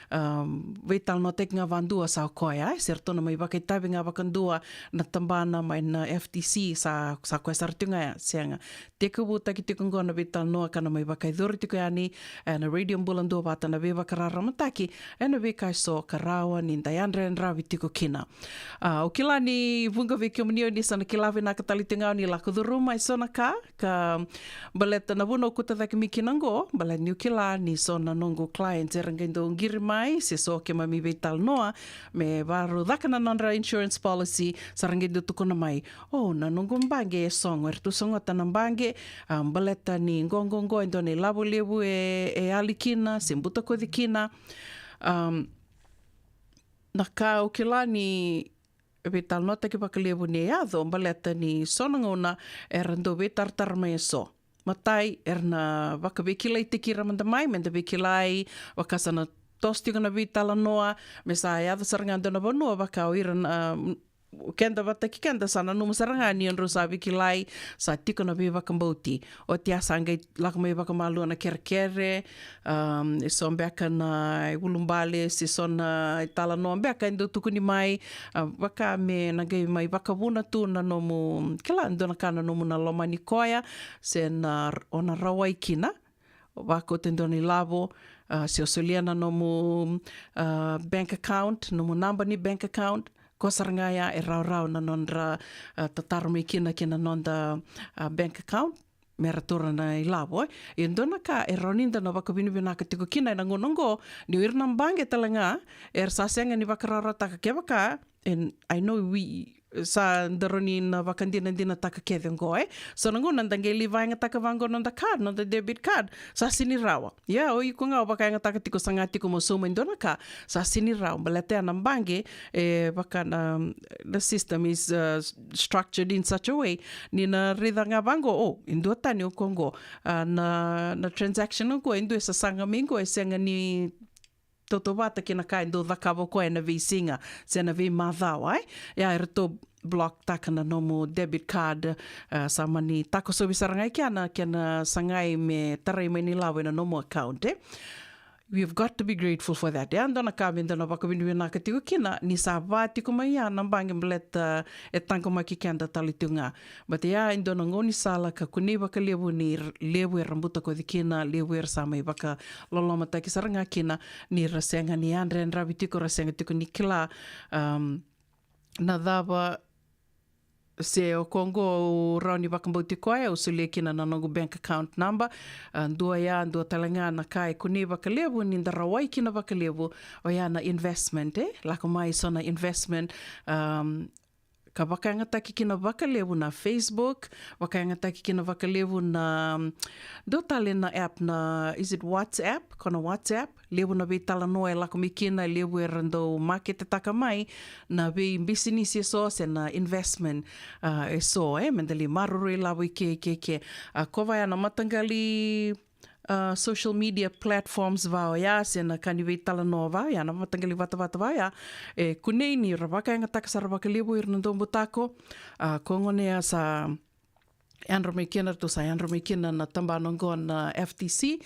um, veitalanoataki ga vadua sa o koya, e, se ratou na mai vakaitavi ga vakadua na tabana mai na F T C, sa, sa koya sara tiko ga ya, sega. Tekivutaki tiko qo na veitalanoa ka na mai vakayacori tiko yani ena Radio Bula Duavata, na veivakararamataki ena veika eso ka rawa ni da yadrayadravi tiko kina. A, au kila ni vuqa vei kemuni o ni sa na kila vinaka tale tiko ga o ni lako curuma e so na ka, ka baleta na vuna au kauta cake mai kina qo, baleta niu kila ni so na noqu clients era qai dau qiri mai, se so keimami veitalanoa, me varau caka na nodra insurance policy, sa ra qai dau tukuna mai, o, na noqu baqe e sogo, eratou sogota na baqe, a, baleta ni qo, qo, qo, e dua na ilavo levu e, e yali kina, se butakoci kina. Um, na ka au kila ni veitalanoataki vakalevu ni yaco, baleta ni so na gauna era dau veitaratara mai e so. Matai, era na vakaveikilaitaki ira mada mai, me da veikilai, vaka sa na toso tiko na veitalanoa, me sa yaco sara ga dua na vanua, vaka o ira na, keda vata kei keda sa nanuma sara ga ni o drau sa veikilai, sa tiko na veivakabauti. Oti ya sa qai lako mai vakamalua na kerekere, um, e so beka na iulubale, se so na italanoa beka e dau tukuni mai, a, vaka me na qai mai vakavuna tu na nomu, kila, dua na ka na nomu na lomani koya, se na, o na rawai kina, vakauta e dua na ilavo, a, se o solia na nomu, a, bank account, nomu naba ni bank account, ko sara ga ya e rawarawa na nodra, a, tataro mai kina kei na noda, a, bank account, me ra taura na ilavo, e. Ia dua na ka e rawa ni da na vakavinavinaka tiko kina ena gauna oqo, ni o ira na baqe tale ga era sa sega ni vakarawarawataka, kevaka, and I know we, sa da rawa ni na vakadinadinataka kece oqo, e. So na gauna da qai lai vakayagataka vaqo noda card, noda debit card, sa sega ni rawa. Ia, o iko ga o vakayagataka tiko, saga tiko mo sauma e dua na ka, sa sega ni rawa. Baleta ya na baqe, e, vaka na, the system is, uh, structured in such a way, ni na raica ga vaqo, o, e duatani o koya qo. A, na, na transaction qo, e dua e sasaga mai qo, e sega ni tautauvata kei na ka e dau cakava o koya ena veisiga se na veimacawa, e. Ia, eratou block taka na nomu debit card, a, sa mani takosovi sara ga i kea na kena sagai me tarai mai na ilavo ena nomu account, e. We've got to be grateful for that. Ia, dua na ka me da na vakavinavinaka tiko kina, ni sa va tiko mai ya na baqe, baleta e taqomaki keda tale tiko ga. But ia, e dua na gaunisala ka kunei vakalevu ni r-, levu era butakoci kina, levu era sa mai vakalolomataki sara ga kina, ni ra sega ni yadrayadravi tiko, ra sega tiko ni kila, um, na cava Se o koya qo au rawa ni vakabauti koya, au solia kina na noqu bank account number. A, dua ya, dua tale ga na ka e kunei vakalevu ni da rawai kina vakalevu, oya na investment, e? Lako mai so na investment, um, ka vakayagataki kina vakalevu na Facebook, vakayagataki kina vakalevu na, um, dua tale na app na, is it WhatsApp? Ko na WhatsApp, levu na veitalanoa e lako mai kina, levu era dau maketetaka mai na veibisinisi eso se na investment, a, eso, e, me da lai maroroi lavo i ke, i ke, i ke. A, ko vaya na mataqali, a, social media platforms va oya, se na ka ni veitalanoa va oya, na mataqali vatavata va oya, e kunei ni ra vakayagataka sara vakalevu ira na daubutako, a, ko gona ya sa yadra mai kina, ratou sa yadra mai kina na tabana oqo na F T C,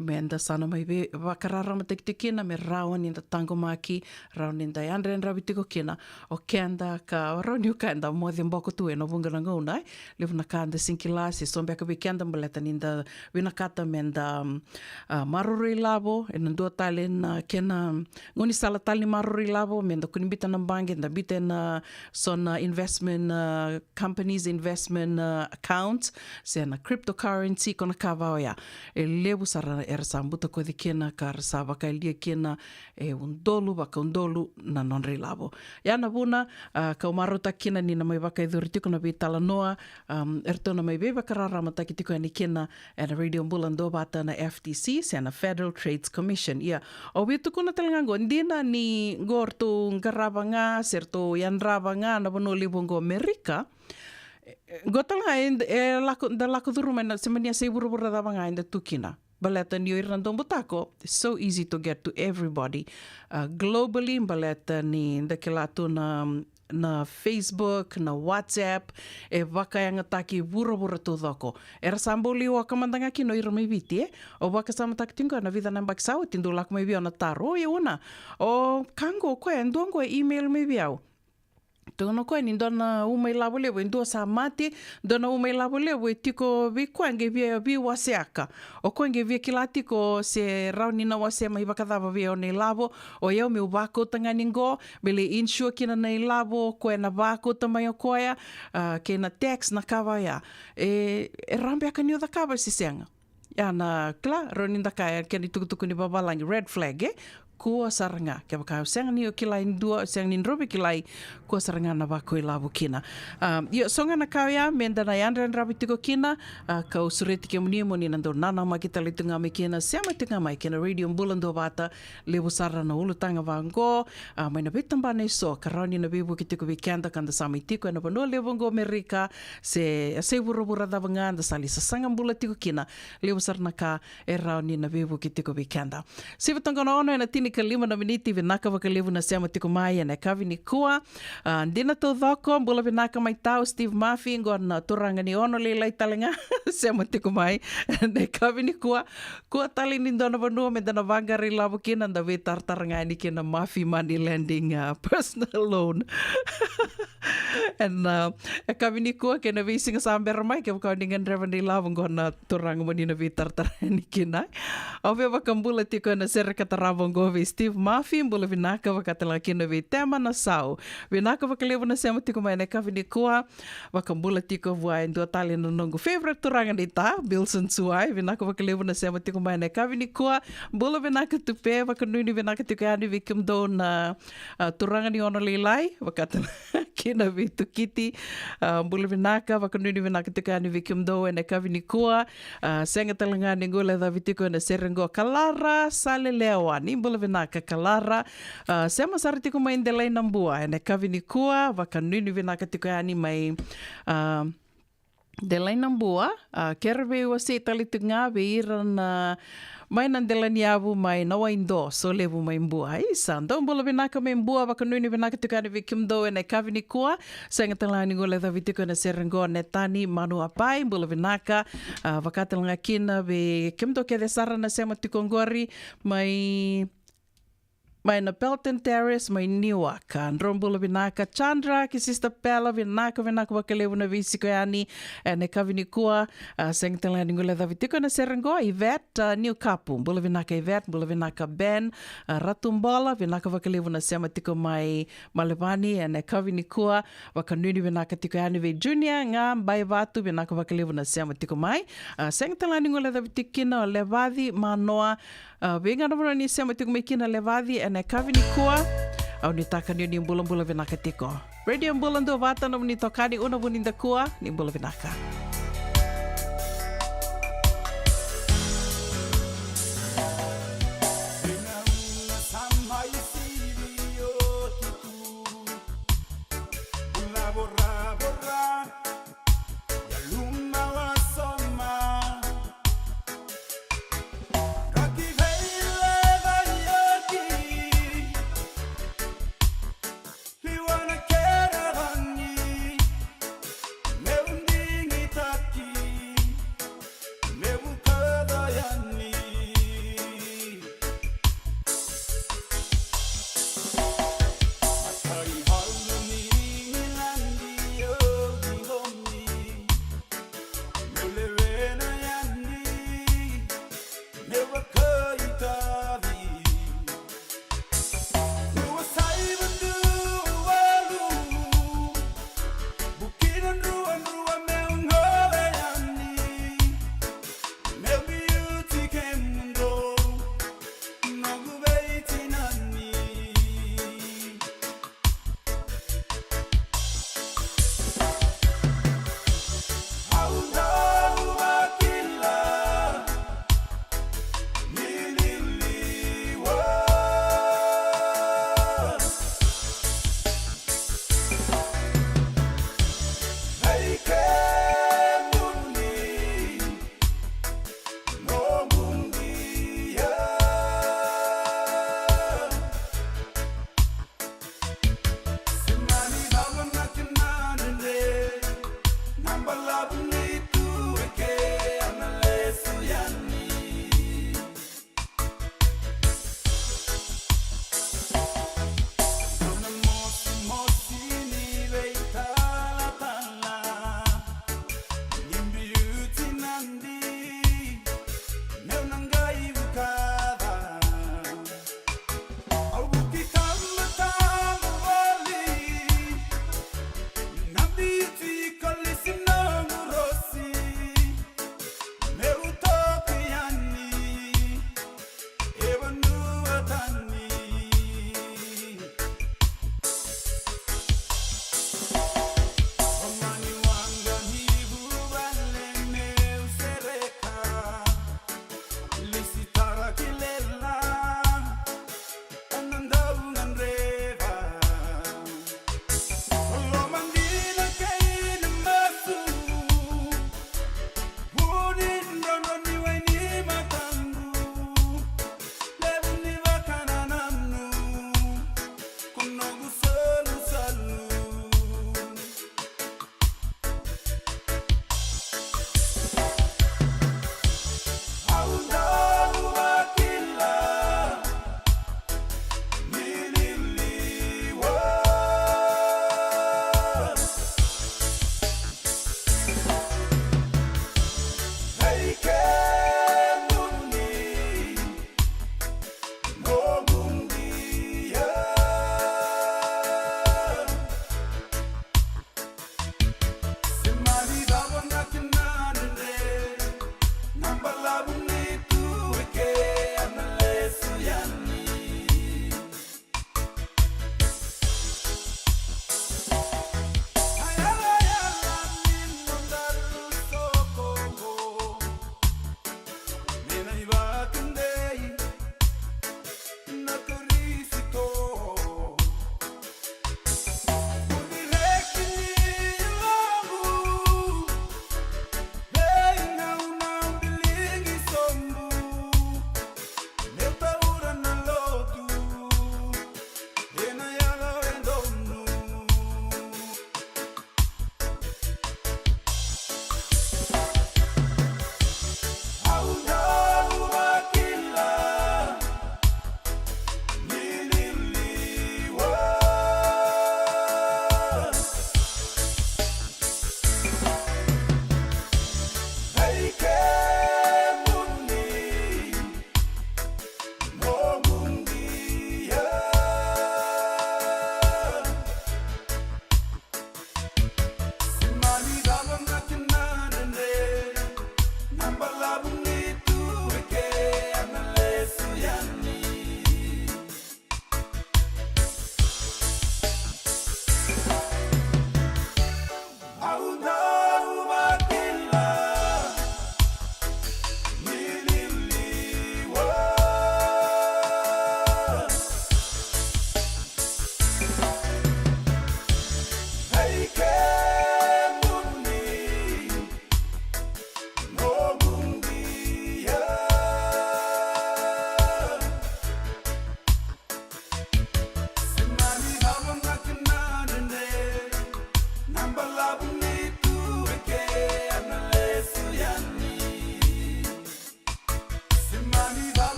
me da sa na mai vei-, vakararamataki tiko kina, me rawa ni da taqomaki, rawa ni da yadrayadravi tiko kina. O keda ka, rawa ni o keda moce boko tu ena vuqa na gauna, e? Levu na ka da sega ni kila, se so beka vei keda baleta ni da vinakata me da, um, a, maroroi lavo, ena dua tale na kena gaunisala tale ni maroroi lavo, me da kua ni bita na baqe, da bita ena so na investment, a, companies investment, a, accounts, se na cryptocurrency, ko na ka va oya. E levu sara era sa butakoci kina, ka ra sa vakayalia kina e udolu vakaudolu na nodra ilavo. Ya na vuna, a, kau marautaka kina ni na mai vakayacori tiko na veitalanoa, um, eratou na mai veivakararamataki tiko yani kina ena Radio Bula Duavata na F T C, se na Federal Trade Commission. Ia, au via tukuna tale ga qo, dina ni qo ratou qarava ga, se ratou yadrava ga na vanua levu qo Amerika. E, e, qo tale ga e, e lako, da lako curuma ena, se mani yasai vuravura cava ga eda tu kina. Baleta ni o ira na daubutako, it's so easy to get to everybody. A, globally, baleta ni da kila tu na, na Facebook, na WhatsApp, e vakayagataki vuravura taucoko. Era sa bau lai oka mada ga kina o ira mai Viti, e? Au vakasamataka tiko na vica na yabaki sa oti, dau lako mai vei au na taro, o Una, o ka qo, o koya e dua qo e email mai vei au. Tukuna o koya ni dua na uma ilavo levu e dua sa mate, dua na uma ilavo levu e tiko vei koya qai via veiwaseaka. O koya qai via kila tiko se rawa ni na wasea mai vakacava vei au na ilavo, o yau meu vakauta ga ni qo, me lai insure kina na ilavo, o koya na vakauta mai o koya, a, kei na tax na ka va oya. E, e rawa beka ni o cakava se sega? Ya na kila, rawa ni da kaya kena itukutuku ni vavalagi, red flag, e? Kua sara ga, kevaka o sega ni o kila e dua, o sega ni drovi kilai, kua sara ga na vakailavo kina. A, io, so ga na ka oya, me da na yadrayadravi tiko kina, a, kau sureti kemuni mo ni na dau nanamaki tale tu ga mai kina, sema tu ga mai kina Radio Bula Duavata, levu sara na ulutaga vaqo, a, mai na veitabana eso, ka rawa ni na veivuke tiko vei keda, ka da sa mai tiko ena vanua levu qo Amerika, se, se vuravura cava ga, da sa lai sasaga bula tiko kina, levu sara na ka, e rawa ni na veivuke tiko vei keda. Sivi toka na ono ena tinikalima na miniti, vinaka vakalevu na sema tiko mai ena yakavi nikua. A, dina taucoko, bula vinaka mai tau, Steve Murphy, qo na turaga ni Ono Lailai tale ga, sema tiko mai ena yakavi nikua. Kua tale ni dua na vanua me da na vaqara ilavo kina, da veitaratara ga yani kina Murphy Money Lending, a, personal loan. Ena, e, yakavi nikua kei na veisiga sa bera mai, kevaka o ni gadreva na ilavo, qo na turaga mo ni na veitaratara yani kina. Au via vakabula tiko ena sere ka tarava oqo vei Steve Murphy, bula vinaka, vaka tale ga kina vei Tema Nasau. Vinaka vakalevu na sema tiko mai ena yakavi nikua. Vakabula tiko vua e dua tale na noqu favorite turaga ni ta, Bilson Suai. Vinaka vakalevu na sema tiko mai ena yakavi nikua. Bula vinaka Tupe, vakanuinui vinaka tiko yani vei kemudou na, a, turaga ni Ono Lailai, vaka tale ga kina vei Tukiti. A, bula vinaka, vakanuinui vinaka tiko yani vei kemudou ena yakavi nikua. A, sega tale ga ni guilecavi tiko ena sere qo, Kalara Salelewa, ni bula vinaka Kalara. A, sema sara tiko mai Delainabua ena yakavi nikua, vakanuinui vinaka tiko yani mai, a, Delainabua, a, kere veiwasei tale tiko ga vei ira na mai na dela ni yavu mai Nawaido, Solevu mai Bua. Isa, dou bula vinaka mai Bua, vakanuinui vinaka tiko yani vei kemudou ena yakavi nikua. Sega tale ga ni guilecavi tiko ena sere qo, Netani Manuapai, bula vinaka. A, vaka tale ga kina vei kemudou kece sara na sema tiko qori mai mai na Pelton Terrace mai Newark. A, drau bula vinaka Chandra kei Sister Pela, vinaka, vinaka vakalevu na veisiko yani ena yakavi nikua. A, sega tale ga ni guilecavi tiko na sere qo, Yvette, a, Niukapu. Bula vinaka Yvette, bula vinaka Ben, a, Ratu Bola, vinaka vakalevu na sema tiko mai Malevani ena yakavi nikua. Vakanuinui vinaka tiko yani vei Junior ga Baivatu, vinaka vakalevu na sema tiko mai. A, sega tale ga ni guilecavi tiko kina o Levaci Manoa. A, vei ga na vanua ni sema tiko mai kina Levaci ena yakavi nikua. Au nuitaka ni o ni bulabula vinaka tiko. Radio Bula Duavata, nomuni itokani Una Vunidakua, ni bula vinaka.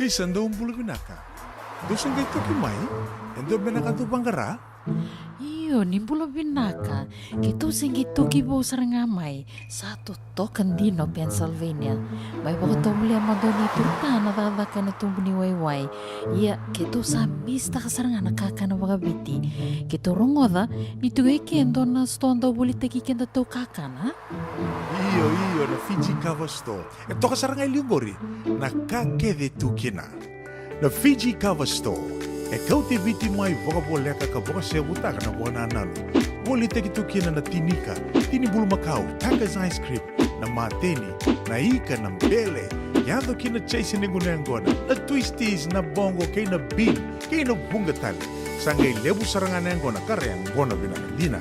Isa, dou bula vinaka. Dou se qai toki mai? E dua beka na ka dou vaqara? Io, ni bula vinaka. Keitou se qai toki vou sara ga mai. Sa totoka dina o Pennsylvania. Mai vakatovolea mada o neitou ta na cakacaka ena tubu ni waiwai. Ia, keitou sa misitaka sara ga na kakana vakaviti. Keitou rogoca ni tu e ke e dua na sitoa dau volitaki kedatou kakana. Io, io, na Fiji Cover Store. E toka sara ga e liu qori na ka kece e tu kina. Na Fiji Cover Store e kauti Viti mai vakavoleka ka vakasevutaka na vakanananu. Volitaki tu kina na tinika, tini bulumakau, Taka's ice cream, na mateni, na ika, na bele, yaco kina Jason e gunu yaqona, na twisties, na boqo kei na bean, kei na vuqa tale. Sa qai levu sara ga na yaqona ka ra yaqona vinaka dina.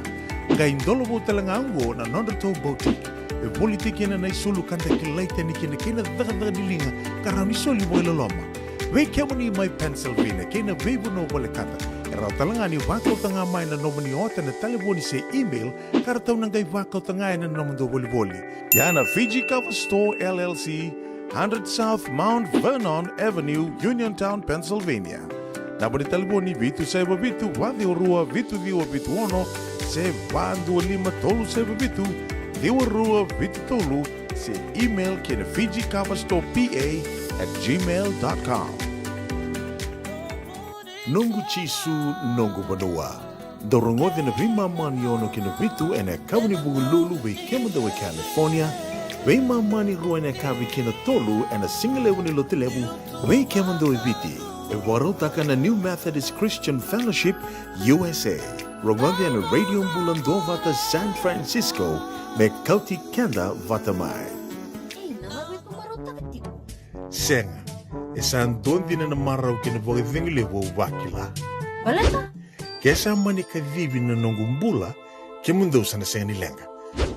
Qai dolovou tale ga oqo na nodratou boutique. E volitaki kina na isulu ka da kilai tani kina kei na cakacaka ni liga ka rawa ni soli vakailoloma. Vei kemuni mai Pennsylvania kei na veivanua volekata, e rawa tale ga ni vakauta ga mai na nomuni ota ena talevoni se email ka ratou na qai vakauta ga ena nomudou volivoli. Ia na Fiji Cover Store L L C, hundred South Mount Vernon Avenue, Uniontown, Pennsylvania. Naba ni talevoni vitu saiva vitu, va ciwa rua, vitu ciwa vitu ono, se va dua lima tolu saiva vitu, ciwa rua vitu tolu, se email ki na Fiji Cover Store P A at gmail dot com. Noqu Jisu, noqu vanua. Dou rogoci na veimama ni ono ki na vitu ena yakavi ni Vukelulu vei kemudou e California, veimama ni rua ena yakavi ki na tolu ena sigalevu ni Lotulevu vei kemudou e Viti. E vakarautaka na New Methodist Christian Fellowship U S A. Rogoci ena Radio Bula Duavata San Francisco, me kauti keda vata mai. Ei, na cava e vakarautaka tiko? Sega, e sa dua dina na marau kei na vakacegu levu au vakila. Baleta? Ke sa mani kacivi na noqu bula, kemudou sa na sega ni leqa.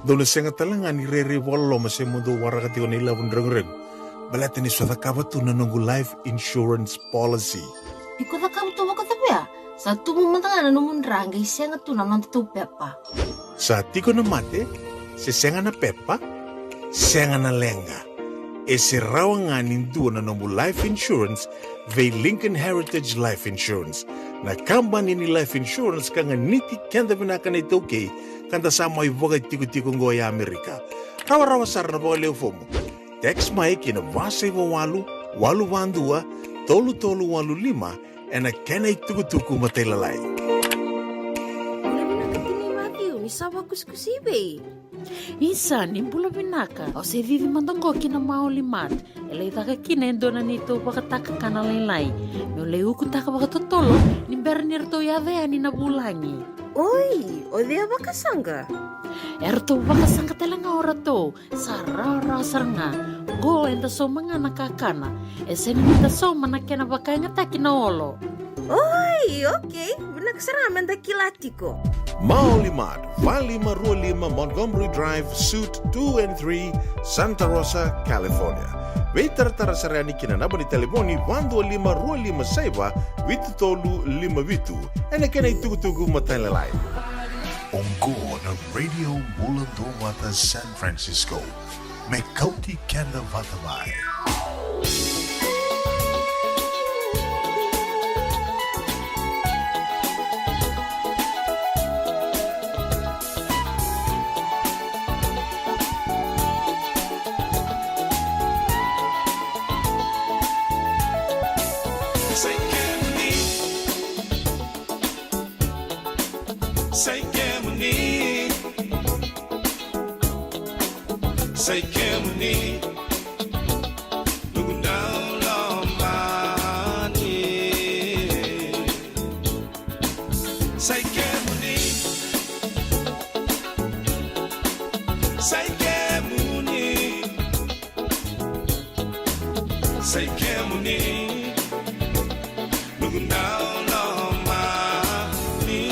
Dou na sega tale ga ni rairai vakaloloma se mo dou waraka tiko na ilavo ni reguregu. Baleta ni sa cakava tu na noqu life insurance policy. Iko cakava tu vakacava ya? Sa tubu mada ga na nomu dra qai sega tu na nodatou pepa. Sa tiko na mate, se sega na pepa, sega na leqa. E se rawa ga ni dua na nomu life insurance vei Lincoln Heritage Life Insurance, na kabani ni life insurance ka ganiti keda vinaka na iTaukei, ka da sa mai vakaitikotiko oqo e Amerika. Rawarawa sara na vakalewe fomu. Text mai ki na va saiva walu, walu va dua, tolu tolu walu lima, ena kena itukutuku matailalai. Bula vinaka tinai Matthew, ni sa vakusikusi i vei? Isa, ni bula vinaka. Au se cici mada oqo ki na Maoli Mart. E lai caka kina e dua na neitou vakatakakana lailai. Meu lai ukutaka vakatotolo ni bera ni ratou yaco yani na vulagi. Oi, o cei a vakasaqa? E ratou vakasaqa tale ga o ratou. Sa rawarawa sara ga. Qo eda sauma ga na kakana. E sega ni da sauma na kena vakayagataki na olo. Oi, okei. Vinaka sara ga meda kila tiko. Maoli Mart, va lima rua lima Montgomery Drive, Suite two and three, Santa Rosa, California. Veitaratara sara yani ki na naba ni talevoni va dua lima rua lima saiva vitu tolu lima vitu. Ena kena itukutuku matailalai. Oqo na Radio Bula Duavata San Francisco. Me kauti keda vata mai. Sa i kemuni. Sa i kemuni. Sa i kemuni. Noqu dau lomani. Sa i kemuni. Sa i kemuni. Sa i kemuni. Noqu dau lomani.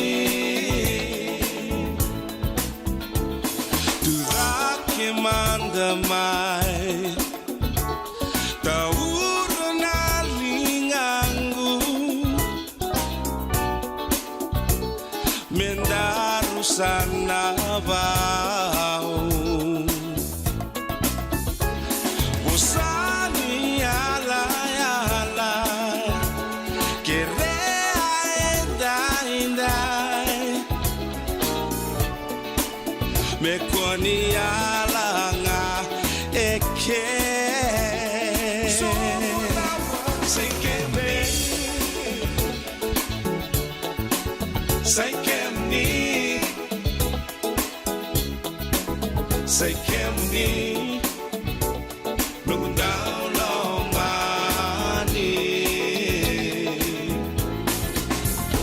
Tu cake mada mai. Taura na ligaqu. Me daru sa na vau. Vosa ni yalayala E kua ni yala ga e ke. Sa i kemuni. Sa i kemuni. Sa i kemuni. Noqu dau lomani.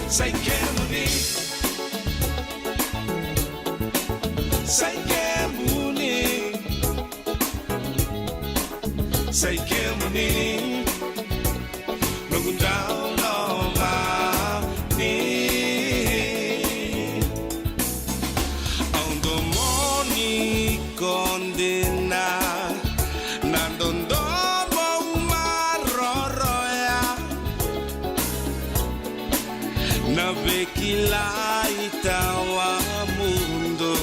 Sa i kemuni. Sa i kemuni. Sa i kemuni. Noqu dau lomani. Au domoni ko dina, na dodomo maroroya, na veikilai tawamudu.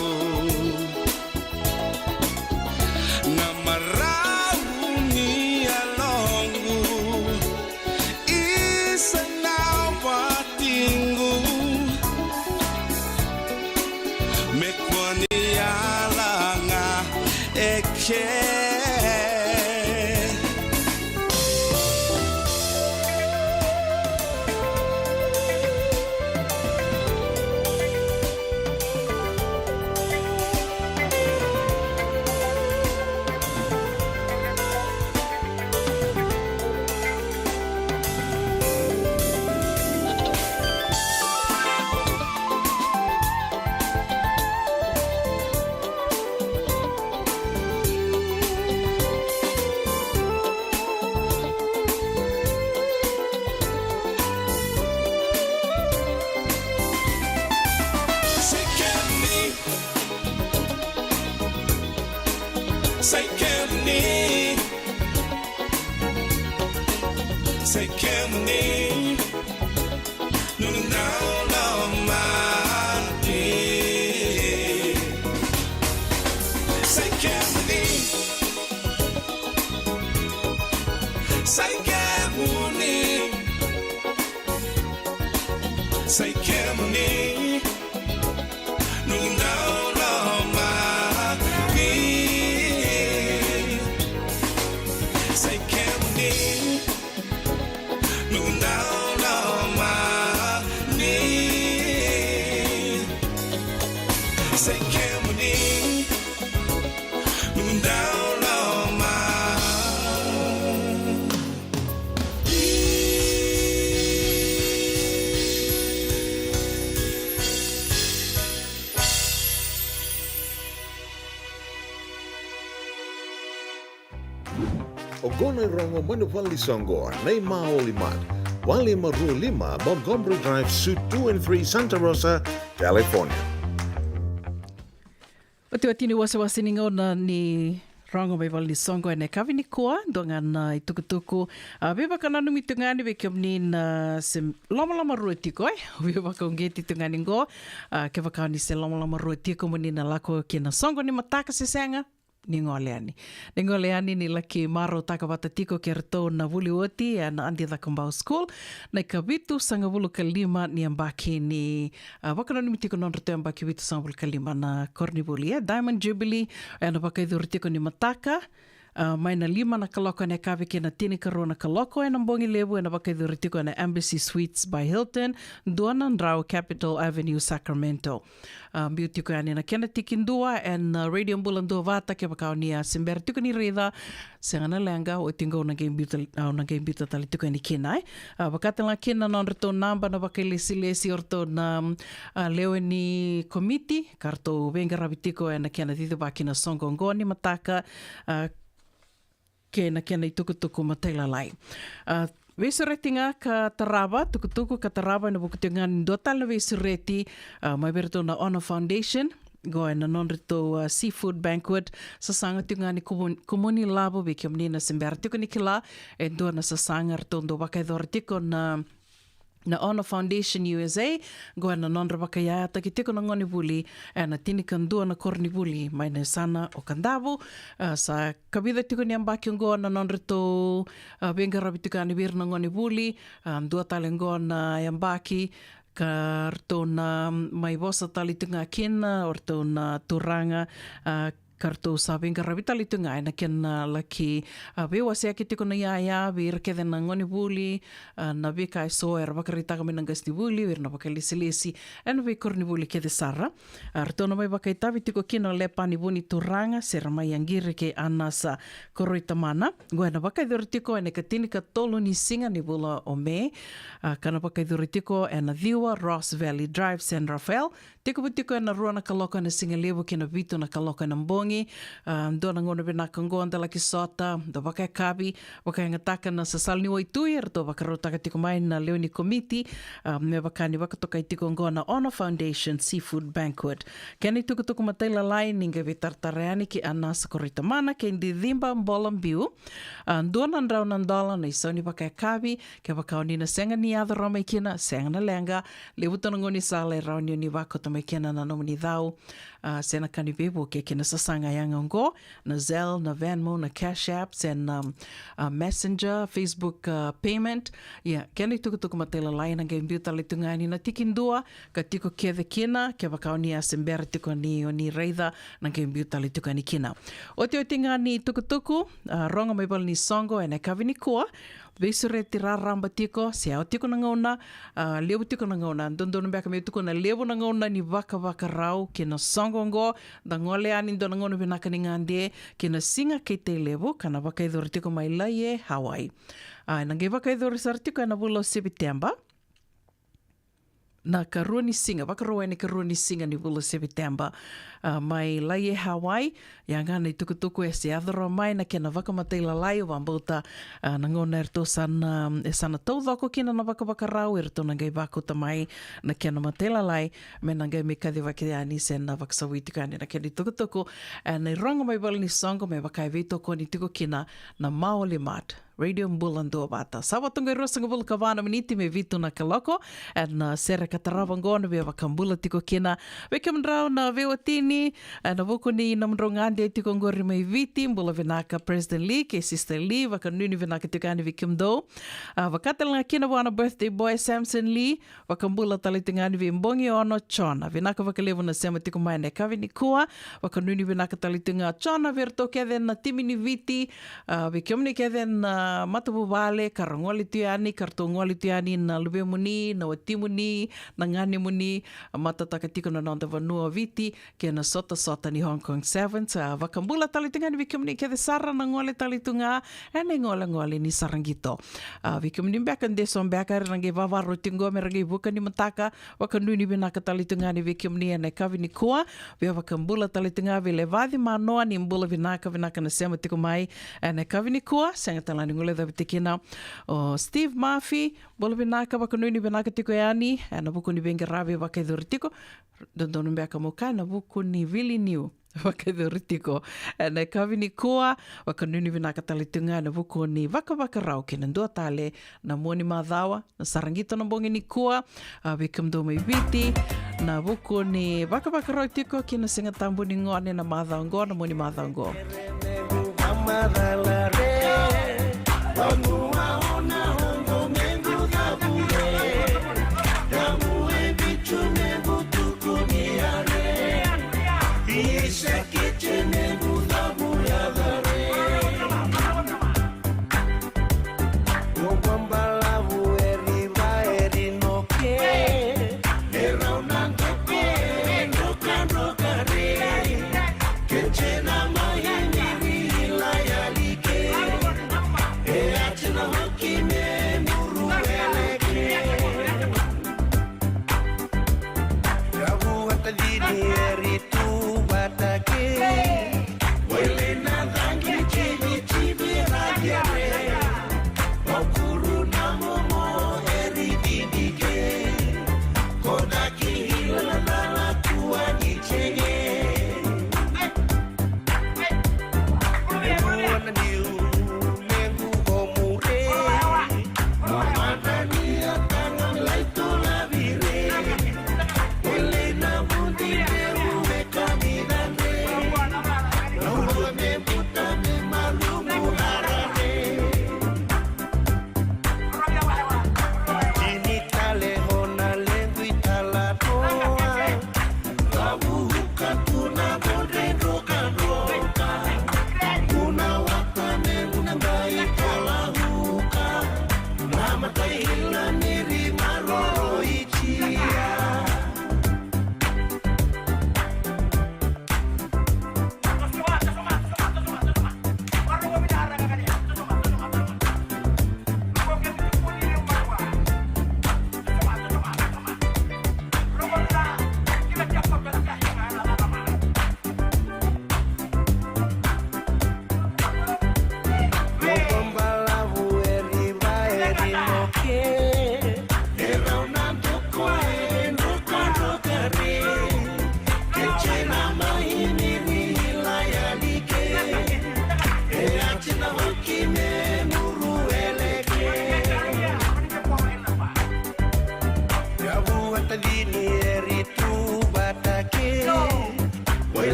Na marau ni yaloqu, isa na watiqu. Me kua ni yala ga e ke. Sa i kemuni. Sa i kemuni. Sa i kemuni. Noqu dau lomani. Sa i kemuni. Sa i kemuni. Sa i kemuni. Noqu dau lomani. Sa i kemuni. Noqu dau lomani. Sa i kemuni. Noqu dau lomani. Oqo na irogo mai na vale ni soqo, Nei Maoli Mart, walu lima rua lima Montgomery Drive, Suite two and three, Santa Rosa, California. Otioti ni wasewase ni gauna ni rogo mai vale ni soqo ena yakavi nikua, dua ga na itukutuku. A, veivakananumi tu ga ni vei kemuni na se lomalomarua tiko, e? Veivakauqeti tu ga ni qo. A, kevaka ni se lomalomarua tiko mo ni na lako ki na soqo ni mataka se sega, ni gole yani. Ni gole yani ni laki marautaka vata tiko kei ratou na vuli oti ena Adi Cakobau School, na ikavitusagavulu ka lima ni yabaki ni, a, vakananumi tiko na nodratou yabaki vitusagavulu ka lima na koronivuli, e Diamond Jubilee, ena vakayacori tiko ni mataka, a, mai na lima na kaloko ena yakavi kei na tinikarua na kaloko ena bogi levu, ena vakayacori tiko ena Embassy Suites by Hilton, dua na drau, Capitol Avenue, Sacramento. A, biu tiko yani na kena tiki dua ena, a, Radio Bula Duavata, kevaka o ni a se bera tiko ni raica, sega na leqa, oti qo au na qai biuta, au na qai biuta tale tiko yani kina, e. A, vakatalega kina na nodratou naba na vakailesilesi o ratou na, a, lewe ni komiti ka ratou veiqaravi tiko ena kena cicivaki na soqo oqo ni mataka, a, kei na kena itukutuku matailalai. A, veisureti ga ka tarava, tukutuku ka tarava ena vuku tiko ga ni dua tale na veisureti, a, mai vei iratou na Honor Foundation, qo ena nodratou, a, seafood banquet, sasaga tiko ga ni kumuni, kumuni lavo. Vei kemuni na se bera tiko ni kila, e dua na sasaga ratou dau vakayacora tiko na na Honor Foundation U S A, qo ena nodra vakaiyayataki tiko na gonevuli ena tinikadua na koronivuli mai na yasana o Kadavu. A, sa kavica tiko ni yabaki oqo na nodratou, a, veiqaravi tiko yani vei ira na gonevuli, a, dua tale oqo na yabaki ka ratou na mai vosa tale tu ga kina o ratou na turaga, a, ka ratou sa veiqaravi tale tu ga ena kena laki, a, veiwaseyaki tiko na iyaya vei ira kece na gonevuli, a, na veika eso era vakaraitaka mai na qasenivuli, vei ira na vakailesilesi ena veikoronivuli kece sara. A, ratou na mai vakaitavi tiko kina o Lepa ni Vu ni Turaga, Sera Mai Yagiri kei Anasa Koroitamana. Oqo ena vakayacori tiko ena ikatinikatolu ni siga ni vula o Me, a, ka na vakayacori tiko ena ciwa Ross Valley Drive, San Rafael. Tekivu tiko ena rua na kaloko ena sigalevu kei na vitu na kaloko ena bogi. A, dua na gauna vinaka oqo da laki sota, da vakayakavi, vakayagataka na sasala ni waitui eratou vakarautaka tiko mai na lewe ni komiti, a, me vaka ni vakatokai tiko oqo na Honor Foundation Seafood Banquet. Kena itukutuku matailalai ni qai veitaratara yani kei Anasa Koroitamana kei Diciba Bolabiu. A, dua na drau na dola na isau ni vakayakavi, kevaka o ni na sega ni yaco rawa mai kina, sega na leqa, levu tu na gaunisala e rawa ni o ni vakauta mai kina na nomuni cau, a, se na ka ni veivuke ki na sasaga yaga oqo, na Zelle, na Venmo, na Cash App, se na, um, a, Messenger, Facebook, a, payment. Ia, kena itukutuku matailalai na qai biu tale tu ga yani na tikidua ka tiko kece kina, kevaka o ni a se bera tiko ni o ni raica, na qai biu tale tiko yani kina. Otioti ga ni tukutuku, a, rogo mai vale ni soqo ena yakavi nikua, veisureti raraba tiko, se yawa tiko na gauna, a, levu tiko na gauna, dodonu beka meu tukuna levu na gauna ni vakavakarau ki na soqo oqo, da gole yani dua na gauna vinaka ni gade ki na siga kei Tailevu, ka na vakayacori tiko mai Laie, Hawaii. A, ena qai vakayacori sara tiko ena vula o Sepiteba. Na karua ni siga, Vakarauwai ni karua ni siga ni vula o Sepiteba, a, mai Laie, Hawaii. Ia ga na itukutuku e se yaco rawa mai na kena vakamatailalai, au vakabauta, a, na gauna eratou sa na, e sa na taucoko kina na vakavakarau, eratou na qai vakauta mai na kena matailalai, me na qai mai kacivaki yani se na vakasavui tiko yani na kena itukutuku. E, na irogo mai vale ni soqo me vaka e veitokoni tiko kina na Maoli Mart. Radio Bula Duavata. Sa vata oqo e ruasagavulu ka va na miniti me vitu na kaloko. Ena, a, sere ka tarava oqo na via vakabula tiko kina vei kemudrau na veiwatini, ena vuku ni nomudrau gade tiko oqori mai Viti. Bula vinaka President Lee kei Sister Lee, vakanuinui vinaka tiko yani vei kemudou. A, vaka tale ga kina vua na birthday boy Samson Lee, vakabula tale tu ga yani vei Bogiono Jona. Vinaka vakalevu na sema tiko mai ena yakavi nikua. Vakanuinui vinaka tale tu ga Jona vei iratou kece na timi ni Viti. A, vei kemuni kece na matavuvale ka ra gole tu yani, ka ratou gole tu yani na luvemuni, na watimuni, na ganemuni, a, matataka tiko na noda vanua o Viti kei na sotasota ni Hong Kong Sevens. A, vakabula tale tu ga yani vei kemuni kece sara na gole tale tu ga ena igolegole ni Saraguito. A, vei kemuni beka de so beka era na qai vavarau tiko oqo me ra qai vuka ni mataka, vakanuinui vinaka tale tu ga yani vei kemuni ena yakavi nikua. Via vakabula tale tu ga vei Levaci Manoa, ni bula vinaka, vinaka na sema tiko mai ena yakavi nikua. Sega tale ni guilecavi tiko kina o Steve Murphy, bula vinaka, vakanuinui vinaka tiko yani ena vuku ni veiqaravi vakayacori tiko. Dodonu beka mo kaya ena vuku ni vili niu vakayacori tiko ena yakavi nikua. Vakanuinui vinaka tale tu ga ena vuku ni vakavakarau kei na dua tale na mua ni macawa, na Saraguito na bogi nikua. A, vei kemudou mai Viti, na vuku ni vakavakarau tiko ki na Siga Tabu ni Gone na macawa oqo, na mua ni macawa oqo.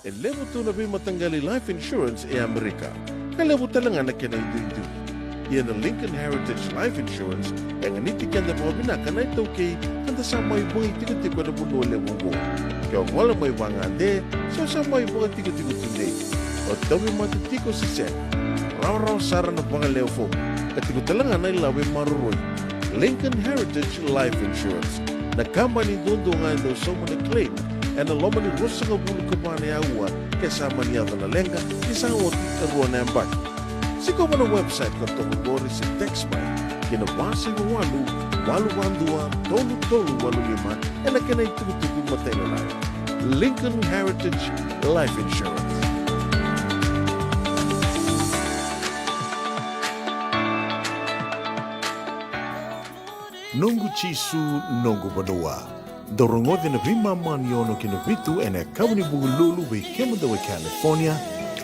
E levu tu na veimataqali life insurance e Amerika, ka levu tale ga na kena iduidui. Ia na Lincoln Heritage Life Insurance e ganiti keda vakavinaka na iTaukei, ka da sa mai vakaitikotiko ena vanua levu oqo. Ke o gole mai vagade, se o sa mai vakatikotiko tudei, o tauvimate tiko se sega, rawarawa sara na vakalewe fomu, ka tiko tale ga na ilavo e maroroi. Lincoln Heritage Life Insurance, na kabani duadua ga e dau sauma na claim ena loma ni ruasagavulu ka va na aua ke sa mani yaco na leqa, ni sa oti e rua na yabaki. Sikova na website ka toka qori se text mai ki na va saiva walu, walu va dua, tolu tolu walu lima ena kena itukutuku matailalai. Lincoln Heritage Life Insurance. Noqu Jisu, noqu vanua. Dau rogoci na veimama ni ono ki na vitu ena yakavi ni Vukelulu vei kemudou e California,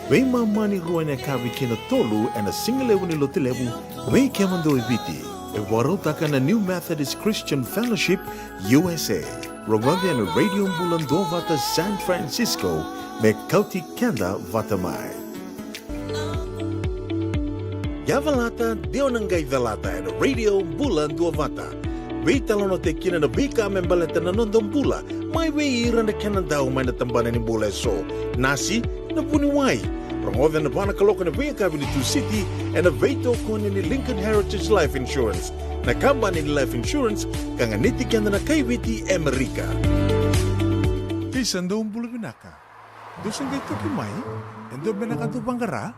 Veimama ni rua ena yakavi ki na tolu ena sigalevu ni Lotulevu, vei kemudou e Viti. E vakarautaka na New Methodist Christian Fellowship U S A. Rogoci ena Radio Bula Duavata San Francisco, me kauti keda vata mai. Ia calata, de o na qai calata ena Radio Bula Duavata. Veitalanoataki kina na veika me baleta na noda bula, mai vei ira na kena dau mai na tabana ni bula eso. Nasi, na vuniwai. Rogoca ena va na kaloko ena veiyakavi ni Tusiti, ena veitokoni ni Lincoln Heritage Life Insurance, na kabani ni life insurance ka ganiti keda na kai Viti e Amerika. Isa, dou bula vinaka. Dou se qai toki mai? E dua beka na ka dou vaqara?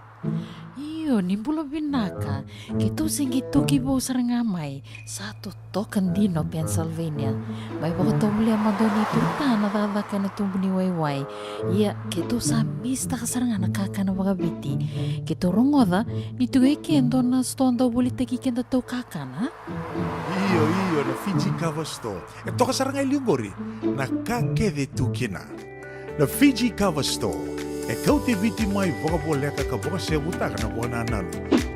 Io, ni bula vinaka. Keitou se qai toki vou sara ga mai. Sa totoka dina o Pennsylvania. Mai vakatovolea mada o neitou ta na cakacaka ena tubu ni waiwai. Ia, keitou sa misitaka sara ga na kakana vakaviti. Keitou rogoca ni tu e ke e dua na sitoa dau volitaki kedatou kakana. Io, io, na Fiji Cover Store. E toka sara ga e liu qori na ka kece e tu kina. Na Fiji Cover Store e kauti Viti mai vakavoleka ka vakasevutaka na vakanananu.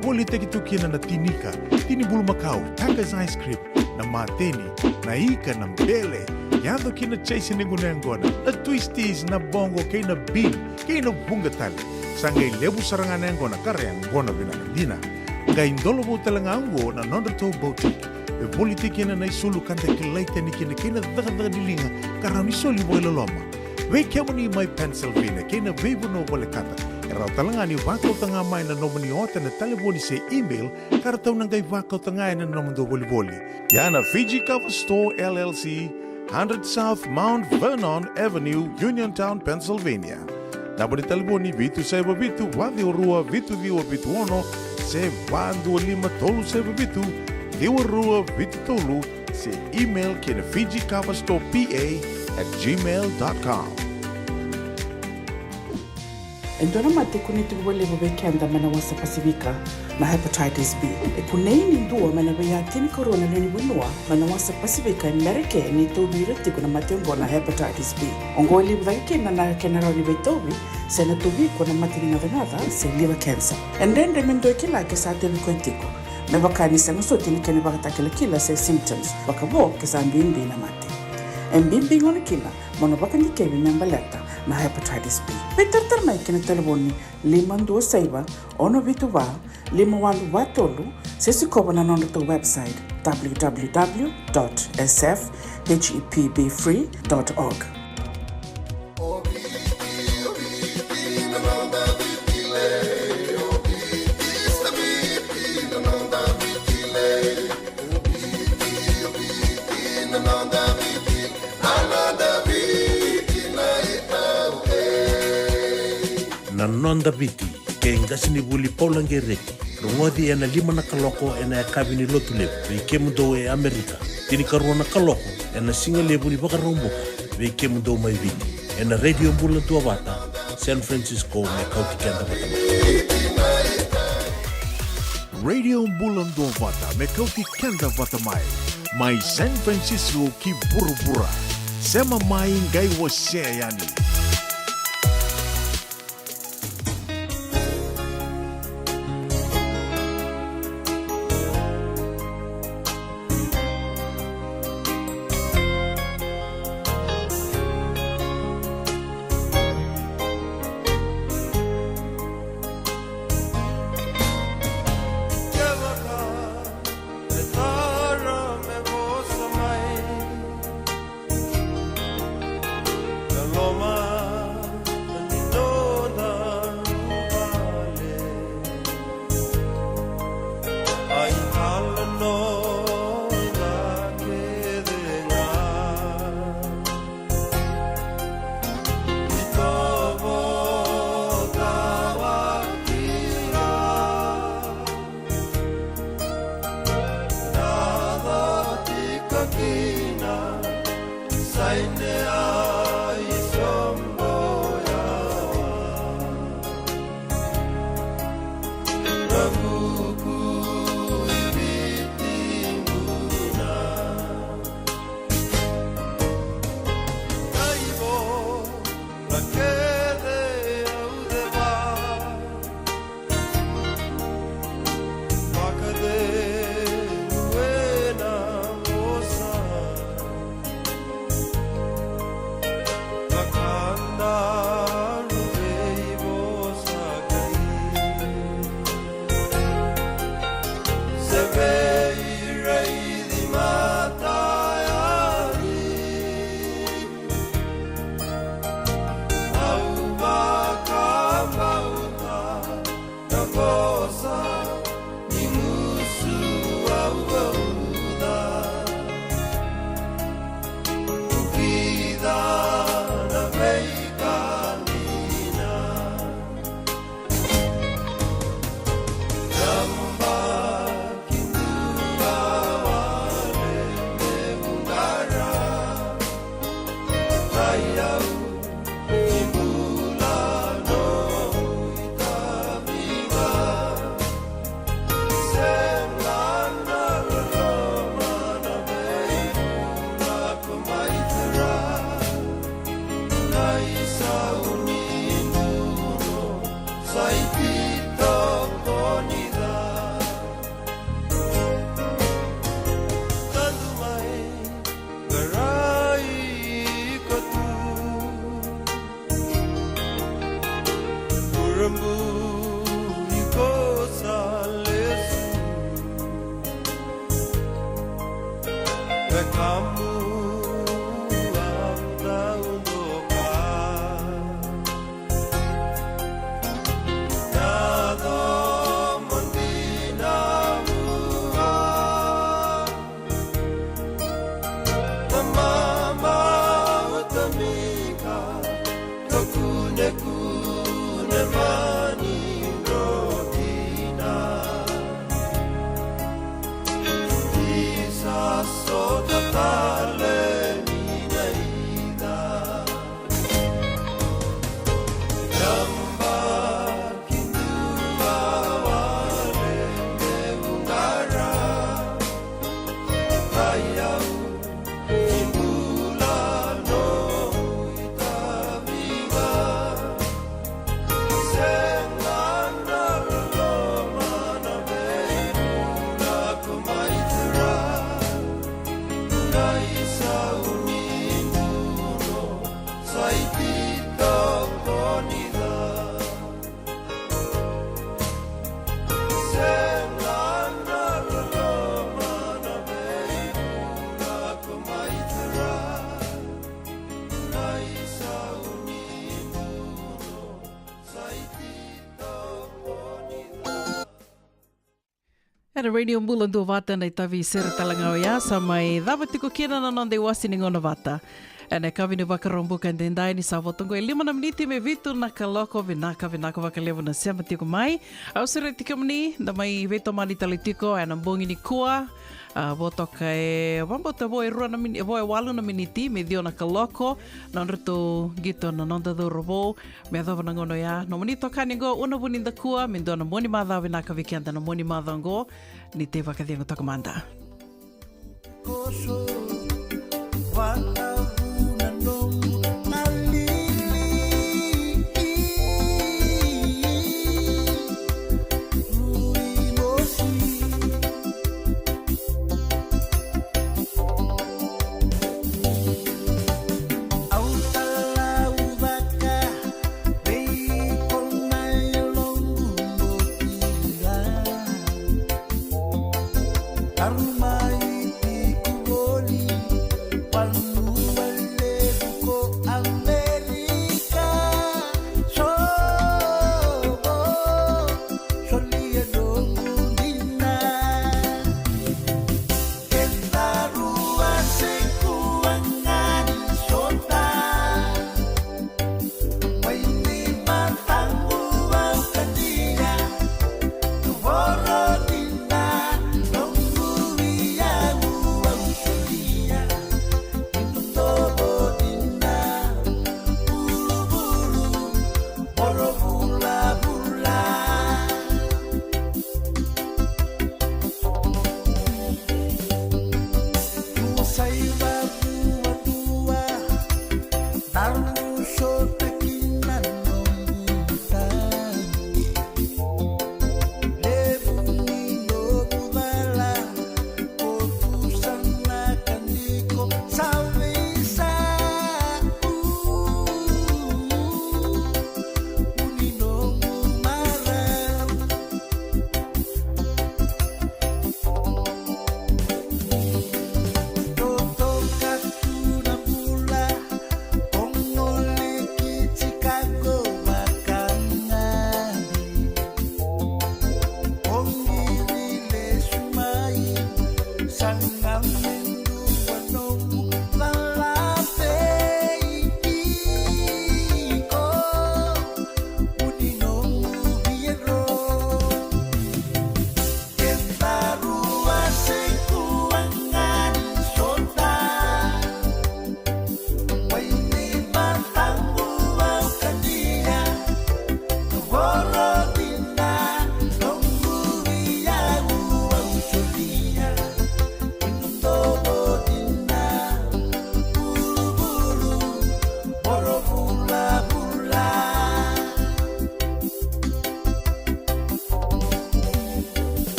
Volitaki tu kina na tinika, tini bulumakau, Tiger's ice cream, na mateni, na ika, na bele, yaco kina chase ni gunu yaqona, na twisties, na bogo kei na bean, kei na vuqa tale. Sa qai levu sara ga na yaqona ka ra yaqona vinaka dina. Qai dolovou tale ga oqo na nodratou boutique. E volitaki kina na isulu ka da kilai tani kina kei na cakacaka ni liga ka rawa ni soli vakailoloma. Vei kemuni mai Pennsylvania kei na veivanua volekata, e rawa tale ga ni vakauta ga mai na nomuni ota ena talevoni se email ka ratou na qai vakauta ga ena nomudou volivoli. Ia na Fiji Cover Store L L C, hundred South Mount Vernon Avenue, Uniontown, Pennsylvania. Naba ni talevoni vitu saiva vitu, va ciwa rua, vitu ciwa vitu ono, se va dua lima tolu saiva vitu, ciwa rua vitu tolu, se email ki na Fiji Cover Store P A at gmail dot com. E dua na mate e kunei tiko vakalevu vei keda mai na wasa Pasifika, na hepatitis B. E kunei ni dua mai na veiya tinikarua na lewe ni vanua mai na wasa Pasifika e Merika ni tauvi ira tiko na mate oqo na hepatitis B. Oqo e levu cake kina na kena rawa ni veitauvi se na tauvi iko na mate ni gacagaca se liver cancer. E dredre me dua e kila ke sa tauvi koya tiko, me vaka ni sega soti ni kena ivakatakilakila se symptoms, vakavo ke sa bibi na mate. E bibi gona kina mo na vakadikevi me baleta na hepatitis B. Veitaratara mai ki na talevoni lima dua saiva, ono vitu va, lima walu va tolu, se sikova na nodratou website, w w w dot s f h e p b free dot org. Na Noda Viti, kei qasenivuli Paula Qereti, rogoci ena lima na kaloko ena yakavi ni Lotulevu vei kemudou e Amerika, tinikarua na kaloko ena sigalevu ni Vakaraubuka vei kemudou mai Viti, ena Radio Bula Duavata San Francisco, me kauti keda vata mai. Radio Bula Duavata me kauti keda vata mai, mai San Francisco ki vuravura. Sema mai, qai wasea yani. Kevaka e tara me vosa mai, na loma Era Radio Bula Duavata na itavi sere tale ga oya, sa mai cava tiko kina na noda iwase ni gauna vata. Ena yakavi ni Vakaraubuka edaidai ni sa vo toka e lima na miniti me vitu na kaloko. Vinaka, vinaka vakalevu na sema tiko mai. Au sureti kemuni da mai veitomani tale tiko ena bogi nikua. A, vo toka e, vabauta vo e rua na mini-, vo e walu na miniti me ciwa na kaloko. Nodratou qito na noda cauravou me yacova na gauna oya. Nomuni tokani qo, Una Vunidakua, me dua na moni macawa vinaka vei keda na moni macawa qo. Ni tei vakacegu toka mada.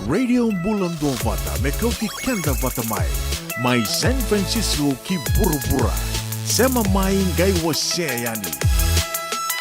Radio Bula Duavata, me kauti keda vata mai. Mai San Francisco ki vuravura. Sema mai, qai wasea yani.